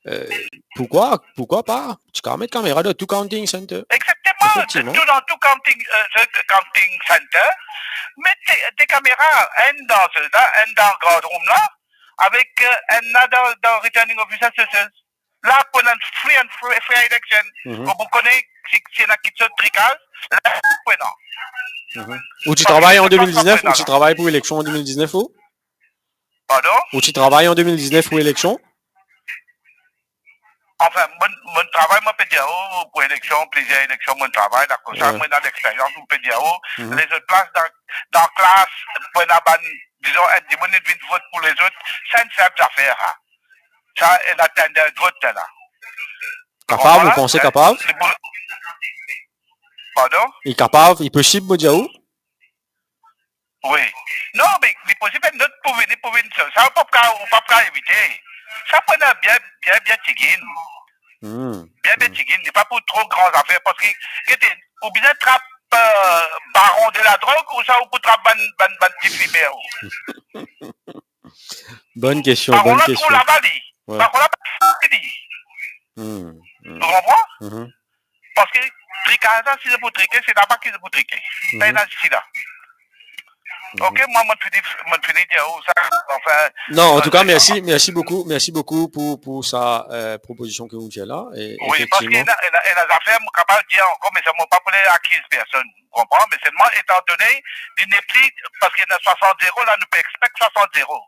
eh, poukwa, poukwa pa, ti kapav met kamera dan tou counting center. Exactement. Efektivman. Tou, dan tou counting, eh, counting center, met de, de kamera, enn dan seki la, enn dan guard room la, avek, eh, enn la dan, dan returning officer so, so. La, pou ena free and fair, fair election, mhm, pou, pou kone si, si ena kiksoz trikaz, la, pou ena. Mhm. Ou ti travay an de mil diznef, ou ti travay pou eleksion an de mil diznef, ou? Pardon? Ou ti travay an de mil diznef pou eleksion? Anfin, mo, mo travay, mo pe dir ou, pou eleksion, plizier eleksion, mo travay, dakor, sa, wi, mo ena lexperyans, mo pe dir ou, mhm, lezot plas dan, dan klas, pou ena bann, dizon, enn dimoun, li vinn vot pou lezot, sa enn sinp zafer, sa. Sa, ena tender vot, sa la. Kapav, ou panse kapav? Li pou-, pardon? Li kapav, li posib, mo dir ou? Wi. Non, me li posib enn lot pou vini, pou vinn sa. Sa, ou pa kav, ou pa kav evite. Sa pou ena bien, bien, bien tigin. Hmm. Bien, bien tigin. Li pa pou tro gran zafer, parski, gete, ou bizin trap, euh, baron de la drog, ou sa, ou pou trap bann, bann, bann ti fimer, ou. Bonn kestion, bonn kestion. Baron la, trou laba li. Wi. Baron la, pa li. Hmm, hmm. Ou konpran? Mhm. Parski trikaz la, si se pou trike, se laba ki se pou trike. Mhm. Sa, ena isi la. Mhm. Ok, mwa, mo fini, mo fini dir ou sa, anfin, non, an tou ka, euh, mersi, mersi boukou, mersi boukou pou, pou sa, euh, propozision ke ou fer la. E, wi, parski efektivman, ena, ena, ena zafer, mo kapav dir ankor, me sa, mo pa pou ale akiz personn, ou konpran? Me selman, etandone, li nepli, parski ena swasant zero la, nou pe expect swasant zero.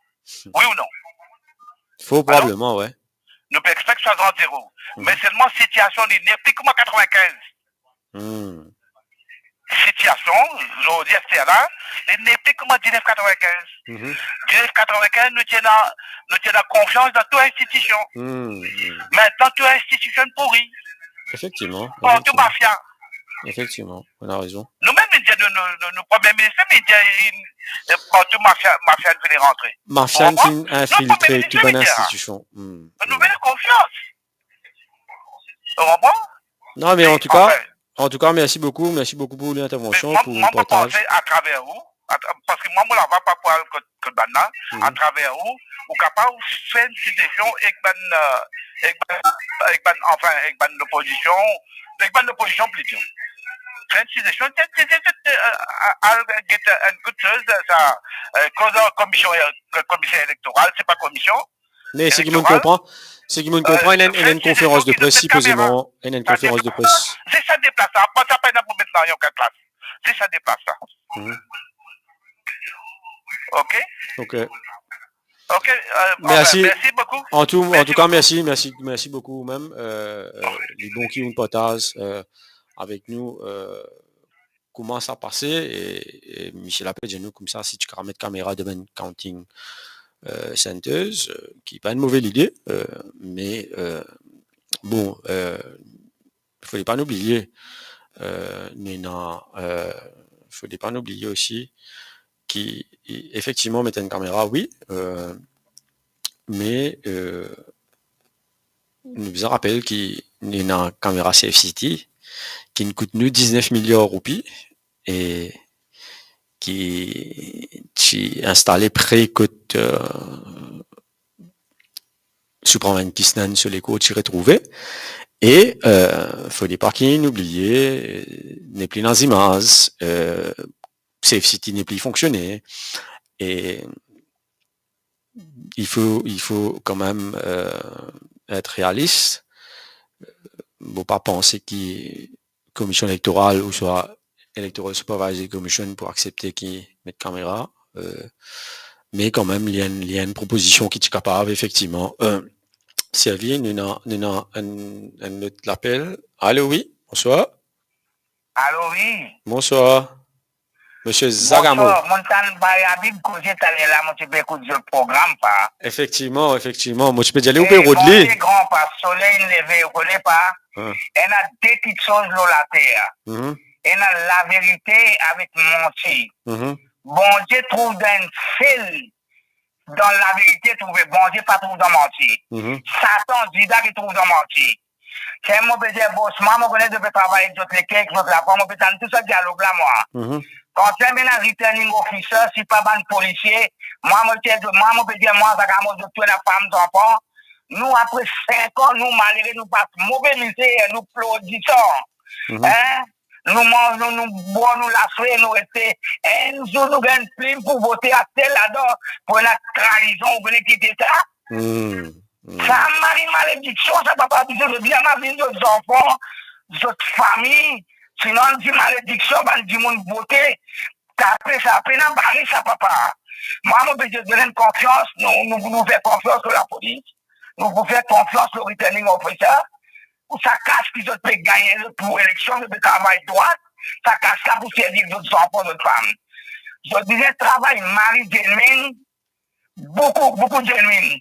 Wi ou non? Fo, alor? Probableman, wi. Nou pe expect swasant zero. Mhm. Me selman sitiasion li nepli kouma katrevinkinz. Hmm. Sitiasion, zordi, aster la, li nepli kouma diznef katrevinkinz. Mhm. Diznef katrevinkinz, nou ti ena, nou ti ena konfians dan tou institision. Hmm, hmm. Aster, tou institision pouri. Efektivman, partou, efektivman, mafia. Efektivman, ou ena rezon. Nou mem, nou dir, nou, nou, nou, nou premie minis, nou dir, li, partou mafia, mafia finn rantre. Mafia finn infiltre tou bann institision. Ou konpran? Nou premie minis, nou dir, hmm, nou vinn konfians. Ou konpran? Non, me an tou ka, anfin, an tou ka, mersi boukou, mersi boukou pou lintervansion, pou partaz. Me mwa, mwa, mo panse atraver ou, atra-, parski mwa, mo lava pa pou al kot, kot bann la, mhm, atraver ou, ou kapav fer enn ti sesion ek bann, euh, ek bann, ek bann, anfin, ek bann lopozision, ek bann lopozision plito. Fer enn ti sesion, ti, ti, ti, ti, euh, al get enn kout soz, sa, euh, koz ar komision, euh, komiser elektoral, se pa komision, me seki mo'nn konpran, seki mo'nn konpran, ena enn, ena enn konferans de pres, sipozeman, ena enn konferans de pres. Se sa deplas la, pa sa, pa ena pou met dan okenn klas. Se sa deplas la. Mhm. Ok? Ok. Ok, euh, mersi. Anfin, mersi boukou. An tou, an tou ka, mersi, mersi, mersi boukou ou mem. Euh, euh, li bon ki ou partaz, euh, avek nou, euh, kouma sa pase, e, e misie la pe dir nou koumsa si ti kapav met kamera dan bann counting, euh, centers, euh, ki pa enn move lide, euh, me, euh, bon, euh, fode pa nou bliye, euh, nou ena, euh, fode pa nou bliye osi ki, e, efektivman, met enn kamera, wi, euh, me, euh, nou bizin rapel ki nou ena kamera Safe City, ki'nn kout nou diznef miliar roupi e ki ti instale pre kot, euh, Superman Kisnan so lekour ti retrouve. E, euh, fode pa ki nou bliye, euh, nepli ena zimaz, euh, Safe City nepli fonksionn. E il faut, il faut quand même, euh, être réaliste. Mo pa panse ki Komision Elektoral ouswa Electoral Supervisory Commission pou aksepte ki met kamera, euh, me kanmem, li enn, li enn propozision ki ti kapav efektivman, euh, servi. Nou ena, nou ena enn, enn lot lapel. Alo, wi, bonswar. Alo, wi. Bonswar. Misie Zagamo. Bonswar, mo tann Baya Bib koze taler la, mo ti pe ekout zot program, pa. Efektivman, efektivman. Mo ti pe dir li, ou pe rod li. Bondie gran, pa, soley leve, ou kone, pa. Hein. Ena de kiksoz lor later. Mhm. Ena laverite avek manti. Mhm. Bondie trouv dan enn sel, dan laverite trouve, Bondie pa trouv dan manti. Mhm. Satan, Zida ki trouv dan manti. Kan mo pe dir, bos, mwa, mo kone zot pe travay ek zot leker, ek zot lafwa, mo pe tann tou sa dialog la, mwa. Mhm. Kan ti ena returning officer, si pa bann polisie, mwa, mo dir, mwa, mo pe dir, mwa, Zagamo, zot tou ena fam, zanfan. Nou, apre sink an, nou malere, nou pas move mizer, nou plordisan. Mhm. Hein? Nou manz, nou, nou bwar, nou laswe, nou reste. Enn zour nou gagn plim pou vote aster ladan, pou ena traizon, ou kone ki se sa? Hmm, hmm. Sa mari malediksion, sa, papa, bizin zot bien, ma vinn zot zanfan, zot fami, sinon, di malediksion, bann dimoun vote, tape sa, pena bare sa, papa. Mwa, mo pe dir, donn enn konfians, nou, nou, nou fer konfians lor lapolis. Nou pou fer konfians lor returning officer, pou sa kas ki zot pe gagne zot pou eleksion, zot pe travay drwat, sa kas la pou servi zot zanfan, zot fam. Zot bizin travay mari genuine, boukou, boukou genuine.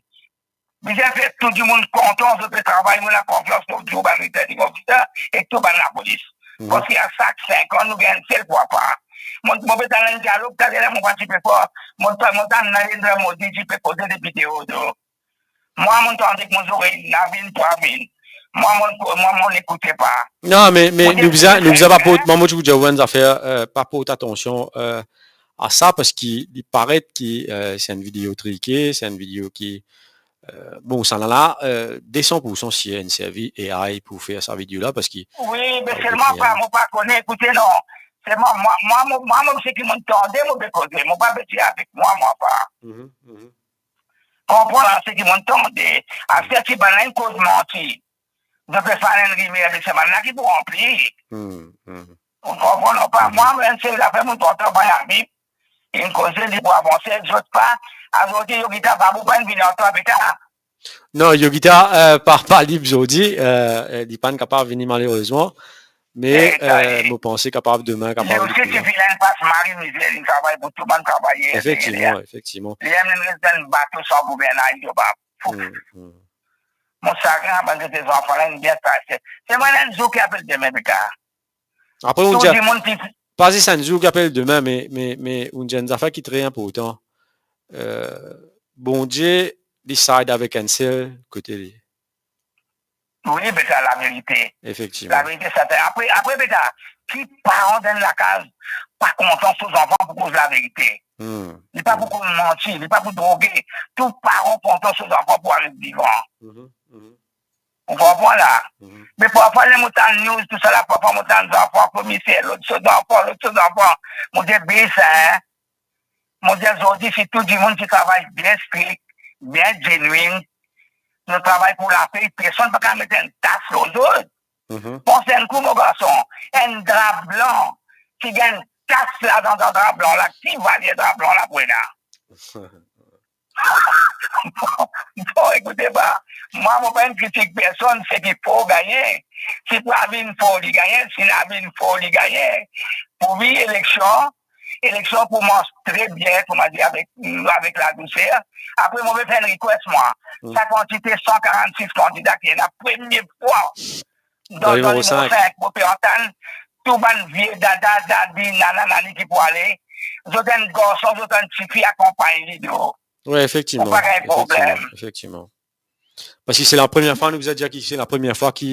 Bizin fer tou dimoun kontan, zot pe travay, mo ena konfians lor tou bann returning officer ek tou bann lapolis. Mhm. Paski a sak sink an, nou gagn enn sel fwa par. Mo, mo pe tann enn dialog, taler la, mo pa ti pe for. Mo, mo tann enn, enn, mo di, ti pe koze de video, do. Mwa, mo tann ek mo zorey, inn vinn, pa vinn. Mwa, mo, mwa, mo ekoute pa. Non, me, me Mo nou bizin, nou bizin pa port, mwa, mo ti pou dir ou enn zafer, euh, pa port atansion, euh, a sa, paski li paret ki, euh, se enn video trike, se enn video ki, euh, bon, sa la, euh, de san pour san si inn servi A I pou fer sa video la, paski Wi, me selman pa, mo pa kone, ekoute, non. Selman, mwa, mwa, mo, mwa, mo, seki mo tande, mo pe koze, mo pa pe dir avek mwa, mwa pa. Mhm, mhm. Konpran, seki mo tande, aster ki bann la inn koz manti. Zot pe fer enn rimer de sa bann la ki pou ranpli. Hmm, hmm. Ou konpran, non pa? Mhm. Mwa, mo, enn sel zafer, mo kontan Payar Bib. Inn koze, li pou avanse, zot pa. Azordi, Yogita Babu pa inn vini ankor, Beta. Non, Yogita, euh, pa, pa lib zordi, euh, euh, li pa'nn kapav vini malerezman. Me, Eh, sa euh, e. Mo panse kapav demin, Li kapav osi, li ti pe la. Finn pas mari mizer, li travay pou tou bann travayer. Efektivman, efektivman. Li mem res dan bato san gouvernay, li pa fou. Hmm, hmm. Mo sagrin, bann de zanfan la, inn bien strese. Se mwa, enn zour ki apel demin, Beta. Apre, ou dir, dimoun ki pa zis enn zour ki apel demin, me, me, me ou dir enn zafer ki tre inportan. Euh, Bondie, li side avek enn sel kote li. Wi, Beta, laverite. Efektivman. Laverite, sa, apre, apre, Beta, ki paran dan lakaz pa kontan so zanfan pou koz laverite? Hmm. Li pa pou koz manti, li pa pou droge. Tou paran kontan so zanfan pou al divan. Mhm, mhm. Ou konpran la? Mhm. Me parfwa, ler mo tann news, tou sa la, parfwa mo tann zanfan, premie fer lot so zanfan, lot so zanfan. Mo dir, be sa, hein? Mo dir, zordi, si tou dimoun ti travay bien strik, bien genuine, nou travay pou lapey, personn pa kapav met enn tas lor zot. Mhm. Pans enn kou, mo garson, enn dra blan, ki gagn tas ladan dan dra blan la, ki valer dra blan la pou ena? Bon, bon, ekoute pa, mwa, mo pa inn kritik personn, seki for gagne. Si Pravin for, li gagne, si Navin for, li gagne. Pou vinn eleksion, eleksion pou mars tre bien, kouma dir, avek, avek ladouser. Apre, mo pe fer enn request, mwa. Hmm. Sa kantite san karannsis kandida ki ena, premie fwa dan, dan nimero sink, mo pe antann tou bann vie dada, dadi, nana, nani ki pou ale. Zot enn garson, zot enn tifi, akonpagn li, do. Wi, efektivman. Ou pa gagn problem. Efektivman, efektivman. Paski se lapremier fwa, nou bizin dir ki se lapremier fwa ki,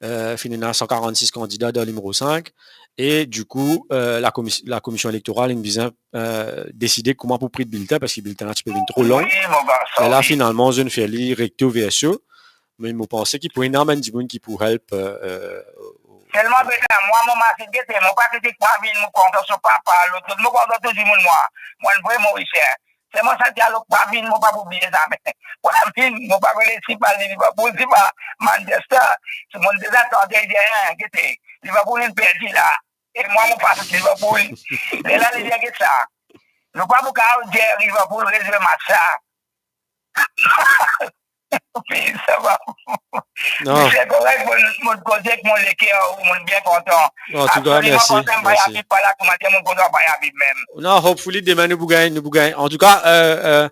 euh, finn ena san karannsis kandida dan nimero sink. E dikou, euh, lakomis-, lakomision elektoral inn bizin, euh, deside kouma pou print biltin, paski biltin la ti pe vinn tro long. Wi, mo garson, wi. E la, finalman, zot inn fer li recto verso. Me mo panse ki pou ena bann dimoun ki pou help, euh, euh, Selman, Beta, mwa, mo mazinn, gete, mo pa kritik Pravin, mo kontan so papa, lot, lot, mo kontan tou dimoun, mwa. Mwa, enn vre Morisien. Selman sa dialog Pravin, mo pa pou bliye zame. Pravin, mo pa kone si pa Liverpool, si pa Manchester. Si mo deza tande, li dir, hein, gete, Liverpool inn perdi la. E mwa, mo pa Liverpool. Lerla, li dir, get sa. Nou pa pou kapav dir Liverpool rezwe match la. Wi, sa va. Non. Misie korek, mo, mo koze ek mo leker, mo bien kontan. Antouka, absoliman, mersi, kontan, mersi. Payar Bib pa la, kouma dir, mo kontan Payar Bib mem. Non, hopefully, demin nou pou gagn, nou pou gagn. Antouka, euh, euh,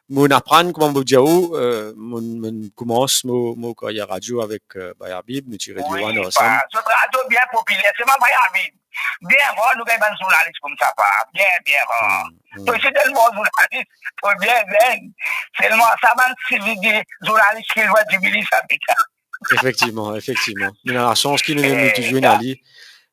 mo aprann, kouma mo dir ou, euh, mo, mo koumans mo, mo karyer radio avek, euh, Payar Bib, nou ti Radio One ansanm. Wi, pa, zot radio bien popiler, selman Payar Bib. Bien rar nou gagn bann zournalis koumsa, pa. Bien, bien rar. Hmm, hmm. To isi, telman zournalis, to bien zenn. Selman sa bann sivi di zournalis ki va dibiliz sa, Beta. Efektivman, efektivman. Nou ena lasans ki nou, nou touzour ena li.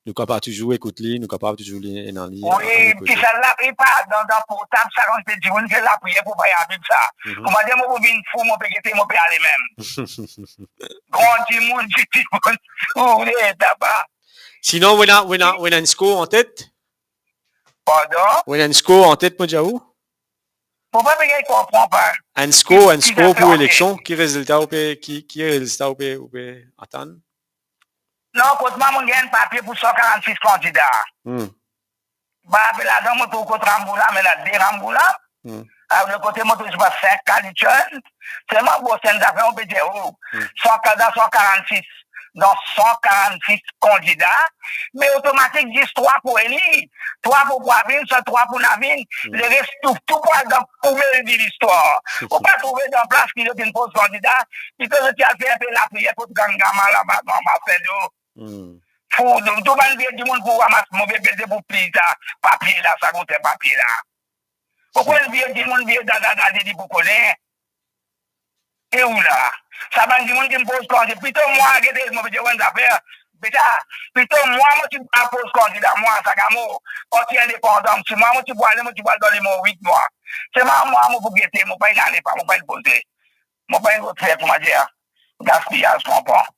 Nou kapav touzour ekout li, nou kapav touzour li, ena li, wi, ann ekoute. Ki sa lapli pa dan, dan portab, sa kan pe dimoun fer lapriyer pou Payar Bib sa. Mhm. Kouma dir, mo pou vinn fou, mo pe gete, mo pe ale mem. Gran dimoun, ti dimoun, ou le taba. Sinon, ou ena, ou ena, ou ena enn skor antet? Pardon? Ou ena enn skor antet, mo dir ou? Mo pa pe gagn konpran pa. Enn skor, enn skor pou eleksion, ki rezilta ou pe, ki, ki rezilta ou pe, ou pe atann? Non, kot mwa, mo gagn papie pou san karannsis kandida. Hmm. Ba, apre ladan, mo trouv kot Rambourg la, me ena de Rambourg la. Hmm. Alor, kote mo touzour pa sink kalichonn, selman, bon, se enn zafer, on pe dir, oh, hmm, san, dan san karann-sis, dan san karann-sis kandida, me otomatik, zis trwa pou eli, trwa pou Pravin, sa trwa pou Navin, hmm, leres tou, tou pou al dan poubel de listwar. Ou pa trouve dan plas ki zot inn poz kandida, pito zot ti al fer enpe lapriyer kot Gangama laba, dan Masedo. Hmm. Pou, tou bann vie dimoun pou ramas move beze pou pliy sa papie la, sa groser papie la. Ou konn vie dimoun, vie dada, dadi, li pou kone. E ou la? Sa bann dimoun ki poz kandida, pito mwa, gete, mo pe dir enn zafer, beta, pito mwa, mo ti pou al poz kandida, mwa, Zagamo, Parti Indepandan, si mwa, mo ti pou ale, mo ti pou al dan limor wit mwa. Selman mwa, mo pou gete, mo pa inn ale pa, mo pa inn poze. Mo pa inn fer, koumadir, gaspiyaz, konpran.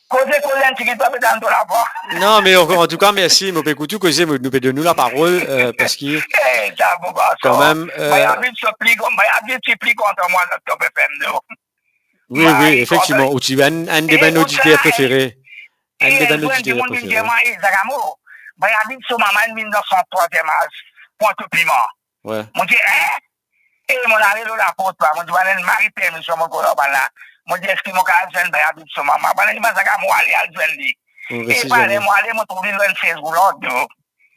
Koze, koze, enn tigit, pa pe tann to lavwa. Non, me an, an tou ka, mersi. Mo pe ekout ou koze, mo, nou pe donn ou laparol, euh, parski... Eh, sa, bon, bon, kanmem, euh, Mayavit so pli gran, Mayavit ti pli kontan mwa dan Top F M, non. Wi, wi, efektivman, ou ti enn, enn de bann oditer prefere. Enn de bann oditer prefere. Mwa, eh, Zagamo, Mayavit so mama inn vinn dan san trwaziem az, pran to piman. Wi. Mo dir, eh? E mo ale lor laport la, mo dir, bann la, mari permision, mo koz ar bann la. Mo dir, eski mo kapav al zwenn Mayavit so mama? Bann la dir, bann Zagamo, ale, al zwenn li. E pa ale, mo ale, mo trouv li lor enn sez roulant, non.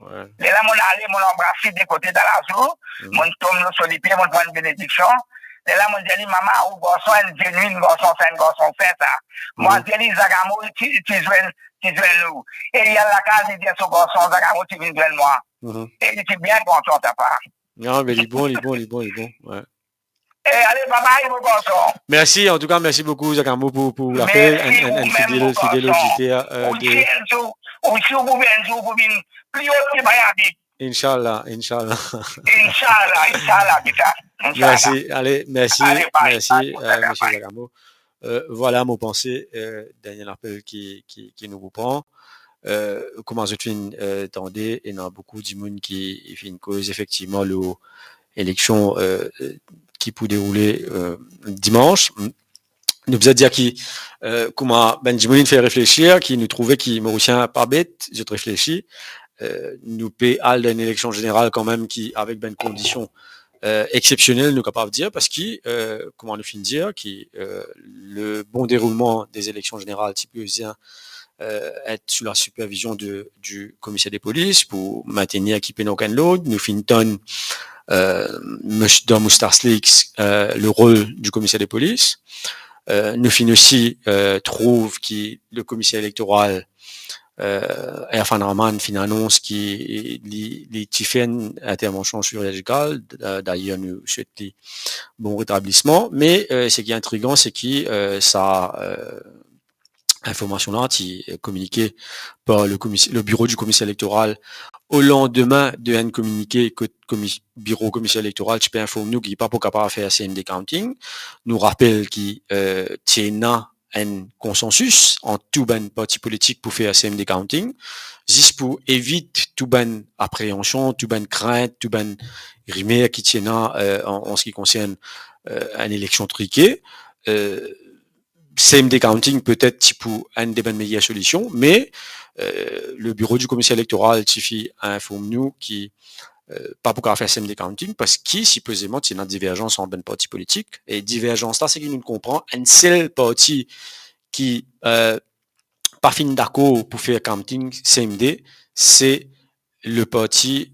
Wi. Lerla mo ale, mo anbras li de kote dan lazour, mo tom lor so lipie, mo pran enn benediksion. Lerla mo dir li, mama, ou garson enn zenin garson, sa enn garson sin sa. Mo dir li, Zagamo, ti, ti zwenn, ti zwenn ou. E li al lakaz, li dir so garson, Zagamo ti vinn zwenn mwa. E li ti bien kontan, sa pa. Non, me li bon, li bon, li bon, li bon, wi. Eh, ale, babay, mo garson. Mersi, an tou ka, mersi boukou, Zagamo, pou, pou lapel. Mersi, enn, enn, ou enn mem, fidel, mo garson. Fidel oditer, euh, ou de si enn zour, ou si ou pou vinn enn zour, pou vinn pli o ki Mayavit. Inshallah, inshallah. Inshallah, inshallah, beta. Inshallah. Mersi, ale, mersi, ale, bye, mersi, bye, euh, bye, misie bye. Zagamo. Euh, vwala, mo panse, euh, dernie lapel ki, ki, ki nou pou pran. Euh, kouma zot finn, euh, tande, ena boukou dimoun ki finn koz efektivman lor eleksion, euh, ki pou deroule, euh, dimans. Nou bizin dir ki, euh, kouma bann dimoun inn fer reflesir, ki nou trouve ki Morisien pa bet, zot reflesi. Euh, nou pe al dan enn eleksion zeneral kanmem ki, avek bann kondision, euh, exsepsionel, nou kapav dir, parski, euh, kouma nou finn dir, ki, euh, le bon deroulman de eleksion zeneral ti pe bizin, euh, et sou la sipervizion de, di komiser de polis pou maintenir ki pena okenn lord. Nou finn tann, euh, mos-, dan Moustache Leaks, euh, le rol di komiser de polis. Euh, nou finn osi, euh, trouv ki le komiser elektoral, euh, Erfan Rahman finn anons ki li, li ti fer enn intervansion chirurgikal, da-, dayer nou swet li bon retablisman, me, euh, seki intrigan, se ki, euh, sa, euh, informasion la ti, euh, kominike par le komis-, le biro di komiser elektoral o landime de enn kominike kot komis-, biro komiser elektoral ti pe inform nou ki pa pou kapav fer C M D counting. Nou rapel ki, euh, ti ena enn konsansis ant tou bann parti politik pou fer C M D counting, zis pou evit tou bann apreansion, tou bann krint, tou bann rimer ki ti ena, euh, an, an se ki konsern, euh, enn eleksion trike. Euh, C M D counting petet ti pou enn de bann meyer solision, me, euh, le biro di komiser elektoral ti finn inform nou ki, euh, pa pou kapav fer C M D counting, parski sipozeman ti ena diverzans ant bann parti politik, e diverzans la, seki nou konpran, enn sel parti ki, euh, pa finn dakor pou fer counting C M D, se le parti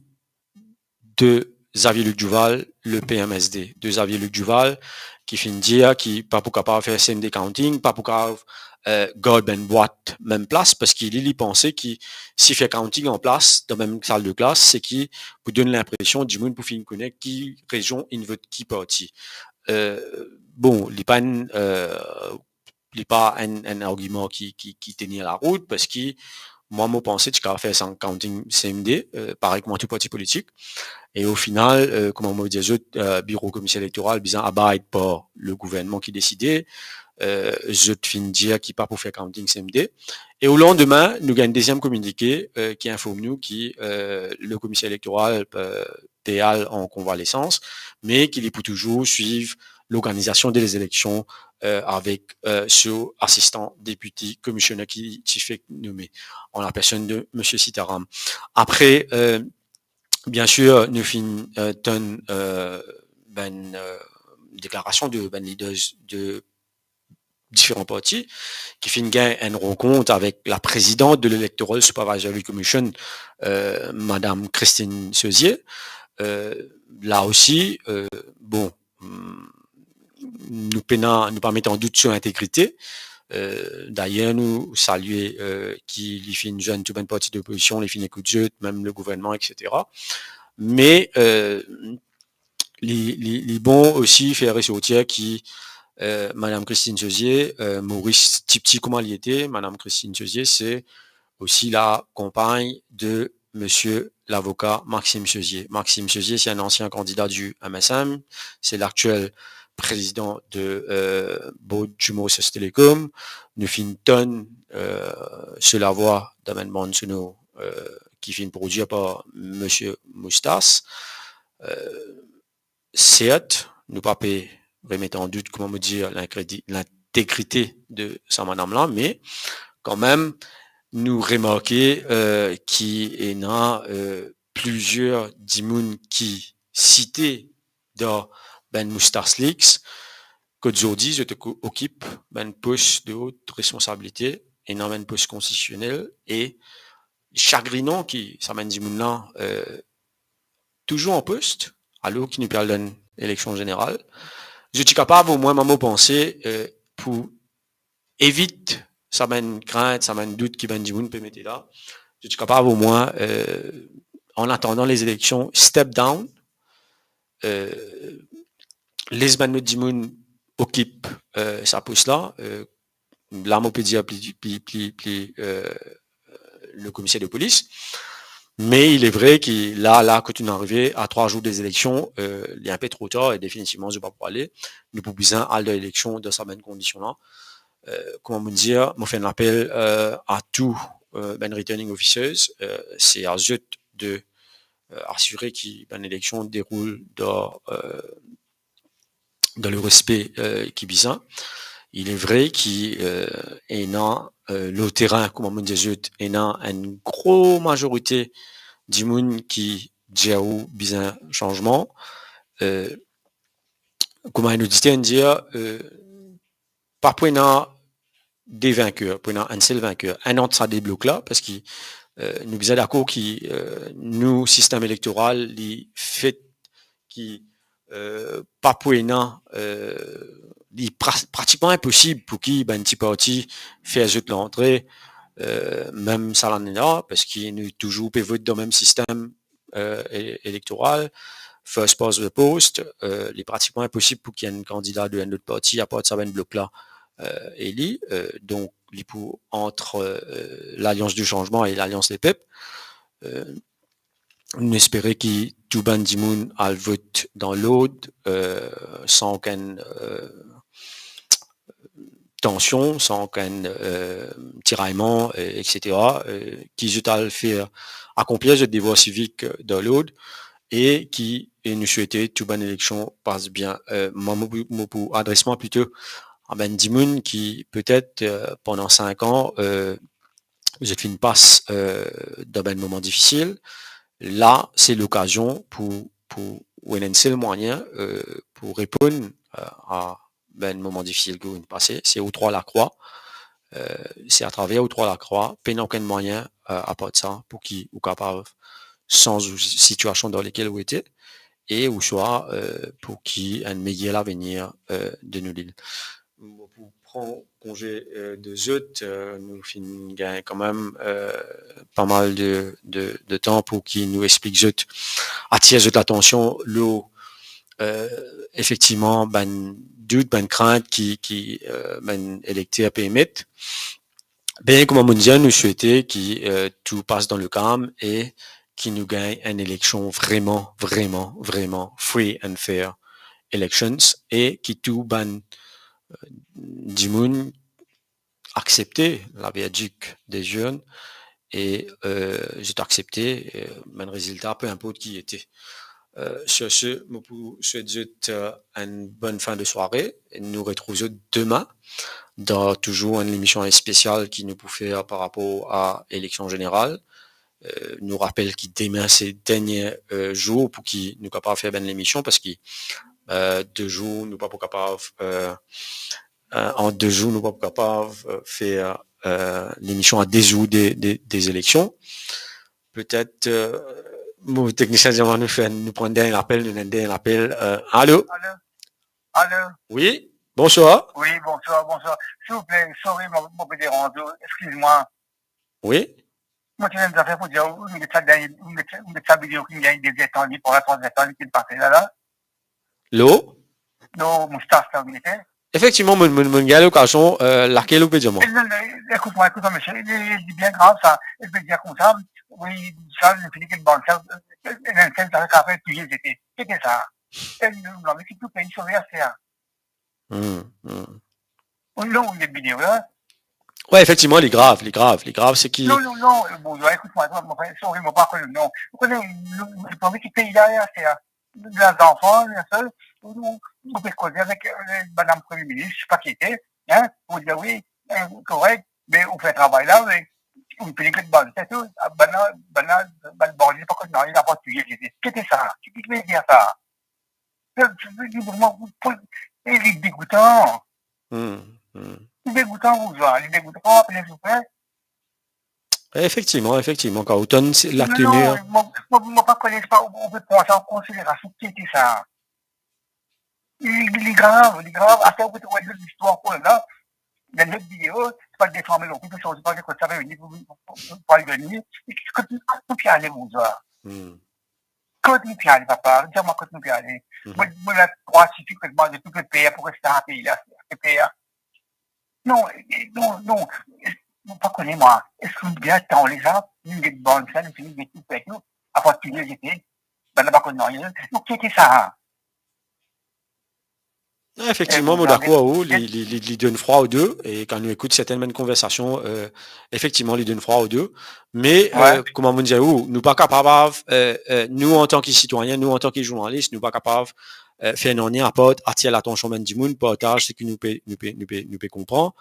de Xavier Luc Duval, le P M S D, de Xavier Luc Duval, ki finn dir ki pa pou kapav fer C M D counting, pa pou kapav, euh, gard bann bwat mem plas, parski li, li panse ki si fer counting an plas, dan mem sal de klas, seki pou donn linpresion dimoun pou finn kone ki rezion inn vot ki parti. Euh, bon, li pa enn, euh, li pa enn, enn argiman ki, ki, ki tenir larout, parski mwa, mo panse ti kapav fer sa counting C M D, euh, parey kouma tou parti politik. E o final, euh, kouma mo dir zot, euh, biro komiser elektoral bizin abide par le gouvernman ki deside, euh, zot finn dir ki pa pou fer counting C M D. E o landime, nou gagn deziem kominike, euh, ki inform nou ki, euh, le komiser elektoral, euh, pe al an konvalesans, me ki li pou touzour swiv lorganizasion de lezileksion, euh, avek, euh, so asistan depite komisioner ki ti fek nome, an lapersonn de misie Sitaram. Apre, euh, Bien sir, nou finn, euh, tann, euh, bann, euh, deklarasion de bann leaders de diferan parti, ki finn gagn enn rankont avek la prezidan de l'Electoral Supervisory Commission, euh, Madame Christine Ceuzier. Euh, la osi, euh, bon, hmm, nou pena, nou pa met an dout so integrite. Euh, dayer, nou salie, euh, ki li finn zwenn tou bann parti lopozision, li finn ekout zot, mem le gouvernman, et cetera. Me, euh, li, li, li bon osi fer resortir ki, euh, Madame Christine Ceuzier, euh, Moris tipti kouma li ete, Madame Christine Ceuzier, se osi la konpagn de Monsieur lavoka Maxime Ceuzier. Maxime Ceuzier, c'est un ancien candidat du M S M, c'est l'actuel président de, euh, board du Mauritius Telecom. Nou finn tann, euh, so lavwa dan bann bann sonor, euh, ki finn prodwir par Monsieur Moustache. Euh, sert, nou pa pe remet an dout, kouma mo dir, linkredi-, lintegrite de sa madam la, me kanmem, nou remarke, euh, ki ena, euh, plizier dimoun ki site dan bann Moustache Leaks, kot zordi zot oko-, okip bann pos de ot responsabilite, ena bann pos konstitisionel, e sagrinan ki sa bann dimoun la, euh, touzour an pos, alor ki nou pe al dan eleksion zeneral, zot ti kapav omwin, mo panse, euh, pou evit sa bann krint, sa bann dout ki bann dimoun pe mete la, zot ti kapav omwin, euh, an atandan lezileksion, step down, euh, les bann lot dimoun okip, euh, sa pos la, euh, la mo pe dir pli, pli, pli, pli, euh, le komiser de polis. Me il est vrai ki la, la, kot nou arive a trwa zour de lezileksion, euh, li inpe tro tar e definitivman, zot pa pou ale. Nou pou bizin al dan eleksion dan sa bann kondision la. Euh, kouma mo dir, mo fer enn lapel, euh, a tou, euh, bann returning officers, euh, se a zot de, euh, asire ki bann eleksion deroul dan, euh, dan le respe, euh, ki bizin. Il est vrai ki, euh, ena, euh, lor terin, kouma mo dir zot, ena enn gro mazorite dimoun ki dir ou bizin sanzman. Euh, kouma enn oditer inn dir, euh, pa pou ena de vinker, pou ena enn sel vinker. Enn ant sa de blok la, parski, euh, nou bizin dakor ki, euh, nou sistem elektoral, li fet ki, euh, pa pou ena, euh, li pra-, pratikman inposib pou ki bann ti parti fer zot lantre, euh, mem sa lane la, parski nou touzour pe vot dan mem sistem, euh, é-, elektoral, first past the post, euh, li pratikman inposib pou ki enn kandida de enn lot parti, apar sa bann blok la, euh, eli, euh, donk li pou ant, euh, Lalians di Sanzman e Lalians Lepep. Euh, nou espere ki tou bann dimoun al vot dan lord, euh, san okenn, euh, tansion, san okenn, euh, tirayman, euh, et cetera, euh, ki zot al fer akonplir zot devwar sivik, euh, dan lord e ki, e nou swete tou bann eleksion pas bien. Euh, mwa, mo pou, mo pou adres mwa plito a bann dimoun ki, petet, euh, pandan sink an, euh, zot finn pas, euh, dan bann moman difisil. La, se lokazion pou, pou ou ena enn sel mwayin, euh, pou reponn, euh, a bann moman difisil ki ou finn pase, se ou trwa lakrwa. Euh, se atraver ou trwa lakrwa, pena okenn mwayin, euh, apar sa, pou ki ou kapav sanz ou sitiasion dan lekel ou ete, e ouswa, euh, pou ki enn meyer lavenir, euh, de nou lil. Mo pou pran konze, euh, de zot, euh, nou finn gagn kanmem, euh, pa mal de, de, de tan pou ki nou explik zot, atir zot latansion lor, euh, efektivman, bann dout, bann krint ki, ki, euh, bann elekter pe emet. Be, kouma mo dir, nou swete ki, euh, tou pas dan le kalm e ki nou gagn enn eleksion vreman, vreman, vreman free and fair elections e ki tou bann, euh, dimoun aksepte laverdik de zirn e, euh, zot aksepte, euh, bann rezilta, pe inport ki ete. Euh, sur ce, mo pou swet zot, euh, enn bonn fin de sware. Nou retrouv zot demin dan touzour enn lemision spesial ki nou pou fer par rapor a eleksion zeneral. eh, nou rapel ki demin se dernie, eh, zour pou ki nou kapav fer bann lemision, parski, eh, de zour nou pa pou kapav, eh, eh, an de zour nou pa pou kapav, eh, fer, eh, lemision a de zour de, de, de zeleksion. Petet, eh, mo teknisien dir mwa nou fer, nou pran dernie lapel, nou ena dernie lapel. Eh, alo? Alo? Alo? Wi, bonswar. Wi, bonswar, bonswar. Silvouple, sorry, mo, mo pe deranz ou. Eskiz mwa. Wi. Mo ti ena enn zafer pou dir ou, ou met sa dan, ou met, ou met sa video ki gagn de zer tan, li pran trwa zer tan, li finn pase la, la. Lo? Lo, moustas la, ou mete. Efektivman, mo, mo, mo gagn lokazion, eh, lakel ou pe dir mwa? Eh, non, non, ekout mwa, ekout mwa, misie, li, li, li bien grav sa. Li pe dir koumsa, wi, sa, li fini ki bann sa, eh, eh, enn sel sa, sa fer touye zete. Ki ete sa? Eh, nou, nou, nou, ki tou pei sove aster. Hmm, hmm. Ou non, ou met video la. Wi, efektivman, li grav, li grav, li grav, se ki... Non, non, non, eh, bon, ekout mwa, mwa, mwa, sorry, mo pa konn, non. Ou kone, nou, nou, nou, ki pei la, aster. Nou zanfan, nou, nou, nou pe koze avek, eh, madam Premie Minis, pa ki ete, hein, pou dir, wi, eh, korek, me ou fer travay la, me ou fini get bann, se tou, bann la, bann la, bann bandi pa konn nanye, li pa touye, ki ete sa? Ki, ki, ki ve dir sa? Li, li, li, li, li degoutan. Hmm, hmm. Li degoutan, bouzwa, li degoutan, apre, soufer. Efektivman, efektivman, kan ou tann se la tenir. Non, non, mo, mo, mo pa kone, pa, ou, ou pe pran sa an konsiderasion, ki ete sa? Li, li grav, li grav. Apre, ou pe trouv listwar ankor la. Dan lot video, se pa de fanmilye ki pe sorti, pa de kot sa pe vini pou, pou, pou, pou al vini. Kot, kot nou pe ale, bouzwa? Hmm. Kot nou pe ale, papa? Dir mwa kot nou pe ale. Mhm. Mo, mo ena trwa tifi kot mwa, zot tou pe per pou res dan pei la, pe per. Non, eh, non, non, eh, mo pa kone mwa. Eski nou bien tan deza, nou get bann sa, nou fini get tou pei nou, apre touye zete, bann la pa konn nanye. Non, ki ete sa? Non, efektivman, eh, mo dakor ar ou, li, li, li, li donn frwa o de, e kan nou ekout sertenn bann konversasion, eh, efektivman, li donn frwa o de. Me, eh, kouma mo dir ou, nou pa kapav, eh, eh, nou antan ki sitwayin, nou antan ki zournalis, nou pa kapav, eh, fer nanye apar atir latansion bann dimoun, partaz seki nou pe, nou pe, nou pe, nou pe konpran.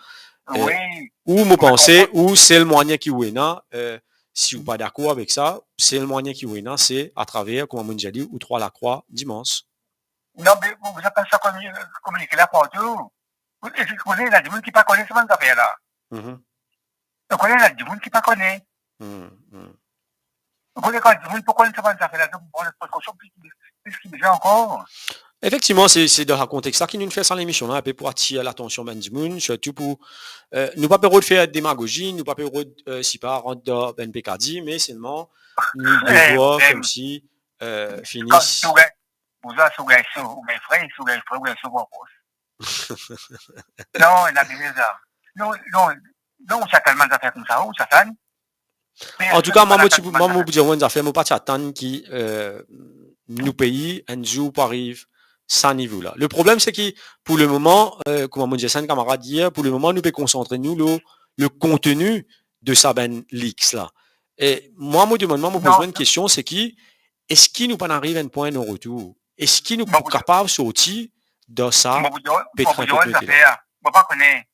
Eh, wi, ou mo panse, ou sel mwayin ki ou ena, eh, si ou pa dakor avek sa, sel mwayin ki ou ena, se atraver, kouma mo dir li, ou trwa lakrwa dimans. Non, me ou bizin pas sa komi-, kominike la partou. Ou, e, ou kone, ena dimoun ki pa kone sa bann zafer la. Mhm. Ou kone, ena dimoun ki pa kone. Hmm, hmm. Ou kone, kan dimoun pa kone sa bann zafer la, donk, bon, pran prekosion plis, plis ki bizin ankor. Efektivman, se, se dan sa kontex la ki nou fer sa lemision la, inpe pou atir latansion bann dimoun, sirtou pou, eh, nou pa pe rod fer demagozi, nou pa pe rod, eh, sipa rant dan bann pekadi, me selman nou devwar, eh, eh, koumsi, eh, fini. Kan, si ou gagn, bouzwa, si ou gagn so, ou gagn fre, si ou gagn fre, ou gagn so pou pos. Non, ena bizin sa. Non, non, non, ou ti atann bann zafer koumsa, ou ti atann. Antouka, mwa, mo ti, mwa, mo pou dir ou enn zafer, mo pa ti atann ki, eh, nou pei, enn zour, pou ariv sa nivo la. Le problem, se ki, pou le moman, eh, kouma mo dir sa enn kamarad yer, pou le moman, nou pe konsantre nou lor le konteni de sa bann leaks la. E mwa, mo demann mwa, mo poz mwa enn kestion, se ki, eski nou pa'nn ariv enn pwin non retour? Eski nou pou kapav sorti dan sa petrin kot nou ete la? Mo pa kone.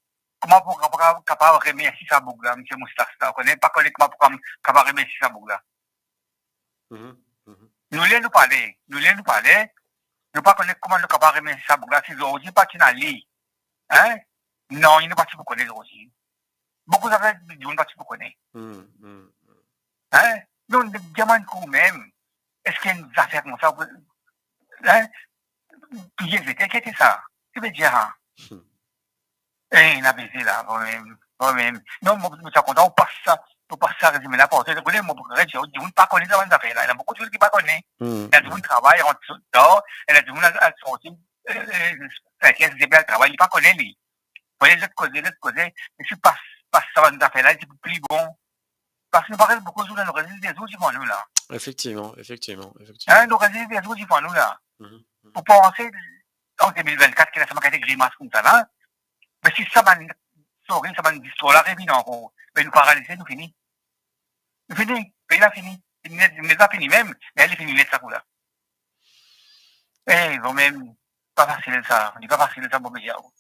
Kouma pou kapav, kapav remersie sa boug la, misie moustas la, ou kone, pa kone kouma pou kapav remersie sa boug la. Mhm, mhm. Nou le nou pa le, nou le nou pa le, nou pa kone kouma nou kapav remersie sa boug la, si zordi pa ti ena li, hein? Non, nou pa ti pou kone zordi. Boukou zafer dimoun pa ti pou kone. Hmm, hmm, hmm. Hein? Non, dir mwa enn kou mem, eski enn zafer koumsa, hein? Touye zete, ki ete sa? Ki ve dir sa? Hmm. Eh, ena bizin la, vremem, vremem. Non, mo, mo ti kontan ou pas sa, ou pas sa rezime la, parski, ou kone, mo, dimoun pa kone sa bann zafer la. Ena boukou dimoun ki pa kone. Hmm. Ena dimoun travay, rant, sot, dor, ena dimoun al, al sorti, eh, eh, sink er, sis er, al travay, li pa kone li. Voye zot koze, zot koze, e si pas, pas sa bann zafer la, li ti pou pli bon. Parski nou pa res boukou zour la, nou res de zour divan nou la. Efektivman, efektivman, efektivman. Hein, nou res de zour divan nou la. Mhm, mhm. Ou panse, an de mil vennkat, ki ena sa bann kalite grimas koumsa la, me si sa bann, sorry, sa bann zistwar la revinn ankor, me nou paralize, nou fini. Nou fini, pei la fini. Li nef, li nef pa fini mem, me li fini net sa kou la. Eh, vremem, pa fasil sa, li pa fasil sa, mo pe dir ou.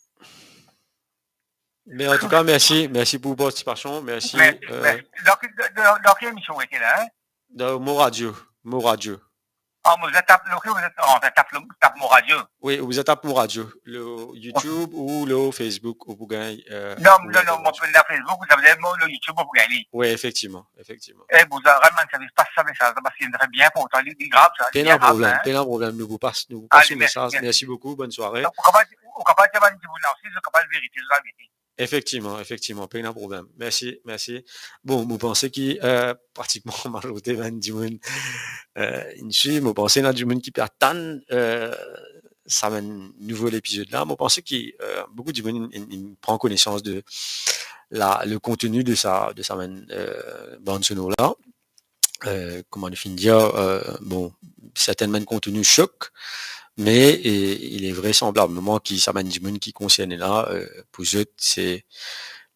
Me antouka, mersi, mersi pou partisipasion, mersi, mersi, euh, mersi. Dan, dan, dan, dan ki emision ou ete la, hein? Dan Mo Radio, Mo Radio. Ah, vous êtes tap, ok, vous êtes, oh, vous êtes tap, tap Mo Radio. Wi, ou bizin tap Mo Radio, lor YouTube ou lor Facebook, ou pou gagn, euh, non, non, non, mo pe lor Facebook, ou bizin mo, lor YouTube, ou pou gagn li. Wi, efektivman, efektivman. Eh, vous avez vraiment servi, pas sa mesaz, parski li tre bien inportan, li, li grav sa, li bien grav sa, hein. Pena problem, pena problem, nou pou pas, nou pou pas mesaz. Allez, merci, merci. Merci beaucoup, bonne soirée. Donc, ou kapav, ou kapav dir bann dimoun la osi, zot kapav verifye, zot al gete. Efektivman, efektivman, pena problem. Mersi, mersi. Bon, mo panse ki, euh, pratikman majorite bann dimoun, euh, inn swiv, mo panse ena dimoun ki pe atann, euh, sa bann nouvo lepizod la. Mo panse ki, euh, boukou dimoun inn, inn, inn pran konesans de la, le konteni de sa, de sa bann, euh, bann sonor la. Euh, kouma nou finn dir, euh, bon, sertenn bann konteni sok, me, e, il est vraisemblablement ki sa bann dimoun ki konserne la, euh, pou zot, se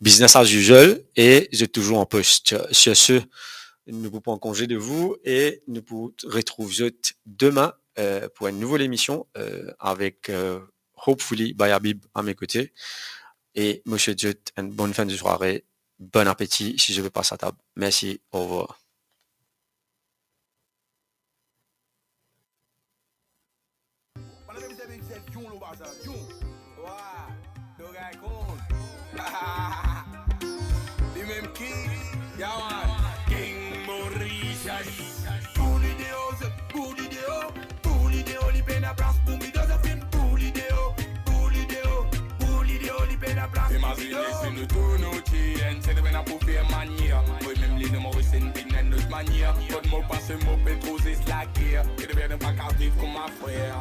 business as usual e zot touzour an pos. Sur ce, nou pou pran konze de vous e nou pou retrouv zot demin, euh, pou enn nouvo lemision, euh, avek, euh, hopefully, Bayabib a mes côtés. E mo swet zot enn bonn fin de soirée. Bon appétit si zot pe pas atab. Mersi, au revoir. Li menm ki, yeah man, King Maurice. Pou lideo, se pou lideo, pou lideo, li pena plas pou Mido, zot finn pou lideo, pou lideo, pou lideo, li pena plas pou Mido. Imazine si nou tou nou ti enn, se demen pou fer manier. Wi, mem li nou Moris inn vinn enn lot manier. Kot mo pase, mo pe trouv zis lager. Ki devenn nou pa kav viv kouma frer.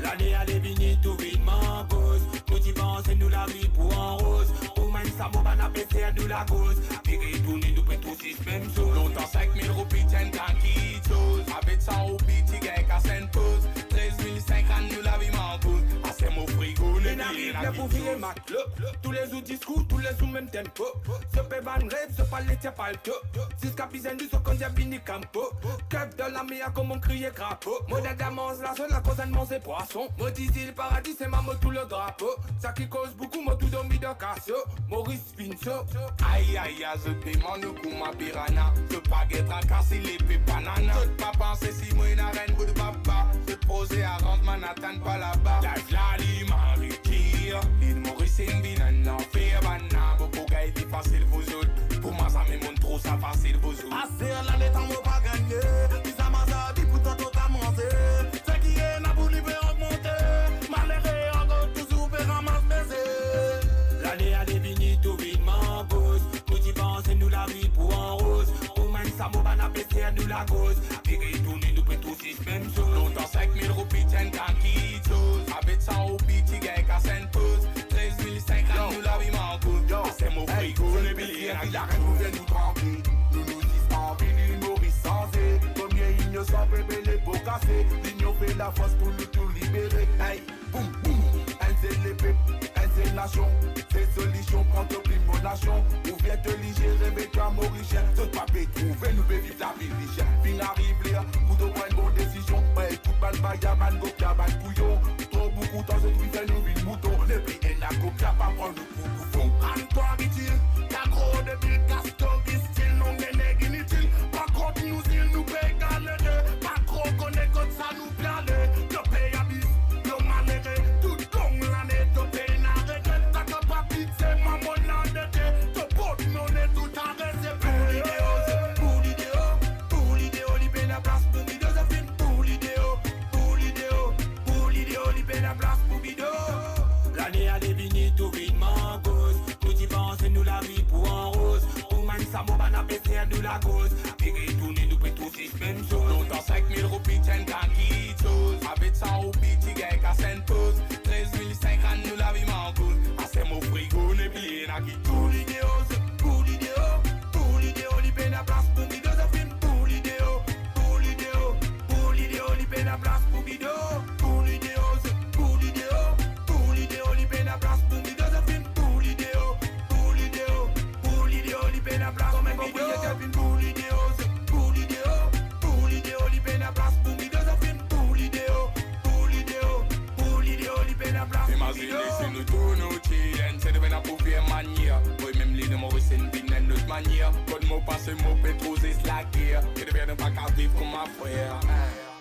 Lane ale vini tou vinn mangoz. Nou ti panse nou lavi pou an roz. Pou mem sa mo bann apeser nou lagoz. Vire tourne nou pe trouv zis mem zoz. Lontan sink mil roupi ti enn gran kitsoz. Avek san roupi ti gagn kas enn poz. Trez mil sink rann nou lavi mangoz. Aster mo frigo, nou pena ariv le pou vire kitsoz. Matlo. Toulezour diskour, toulezour mem tempo. Zot pe bann rev, zot pa le tir palto. Ziska bizin nou, zot konn dir vini kanpo. Kev dan lame a kouma kriye krapo. Mo dada manz lazot, lakoz enn manze pwason. Mo dizil paradi, se mwa mo tou le drapo. Sa ki koz boukou, mo tou dormi dan kaso. Moris Pinso. Ay, ay, ay, zot pe manz nou kouma pirana. Zot pa gagn traka si lepe banana. Zot pa panse si mo ena enn bout baba. Zot proze aranzman, atann pa laba. Life la, li mari dir. Lil Moris inn vinn enn lanfer, bann nabo pou gagn li fasil pou zot. Pou mwa, zame mo'nn trouv sa fasil pou zot. Aster la, letan mo pa gagne. Bizin manz abi pou tanto ta manze. Seki ena pou li pe ogmante. Malere ankor touzour pe ramas beze. Lane ale vini tou vinn mangoz. Nou ti panse nou lavi pou an roz. Pou mem sa mo bann apeser nou lagoz. Vire tourne nou pe trouv zis mem zoz. Lontan sink mil roupi ti enn gran kitsoz. Avek san roupi ti gagn kas enn poz. Trez mil sink rann nou lavi mangoz. Aster mo frigo, nou pena ariv. Larenn pou fer nou tranke. Nou, nou zis anvi Lil Moris sanze. Premie inosan pe peye po kase. Linion fer lafors pou nou tou libere. Hey, boum, boum. Enn sel lepep, enn sel nasion. Se solision, pran to plim mo nasion. Ouvrir to lizie, reve twa Morisien. Zot pa pe trouve nou pe viv lavi lisien. Finn ariv ler pou to pran enn bon desizion. Pa ekout bann vagabon, bann gopia, bann kouyon. Tro boukou tan zot inn fer nou vinn mouton. Nepli ena gopia, pa pran nou pou boufon. Ann twa itil, ta gro debil, kas to itil, nou neg initil. Pa kont nou zil, nou pe galere. Pa tro kone kot sa nou pe ale. To pe abis, to malere. Tou long lane, to pena regret. Kan to pa piti, mwa mo'nn andete. To pot none tou ta resepe. Pou lideo, pou lideo, pou lideo, li pena plas pou Mido, zot finn pou lideo, pou lideo, pou lideo, li pena plas pou Mido. Lane ale vini tou vinn mangoz. Nou ti panse nou lavi pou an roz. Pou mem sa mo bann apeser nou lagoz. Vire tourne nou pe trouv zis mem zoz. Lontan sink mil roupi ti enn gran kitsoz. Avek san roupi ti gagn kas enn poz. Trez mil sink rann nou lavi mangoz. Aster mo frigo, nepli ena kitsoz. Pou lideo, pou lideo, pou lideo, li pena plas pou Mido, zot finn pou lideo, pou lideo, pou lideo, li pena plas pou Mido. Pou lideo, pou lideo, pou lideo, li pena plas pou Mido, zot finn pou lideo, pou lideo, pou lideo, li pena plas pou Mido. Pou lideo, pou lideo, pou lideo, li pena plas pou Mido, zot finn pou lideo, pou lideo, pou lideo, li pena plas pou Mido. Imazine si nou tou nou ti enn, se demen pou fer manier. Wi, mem Lil Moris inn vinn enn lot manier. Kot Mo pase mo pe trouv zis lager, ki devenn nou pa kav viv kouma frer.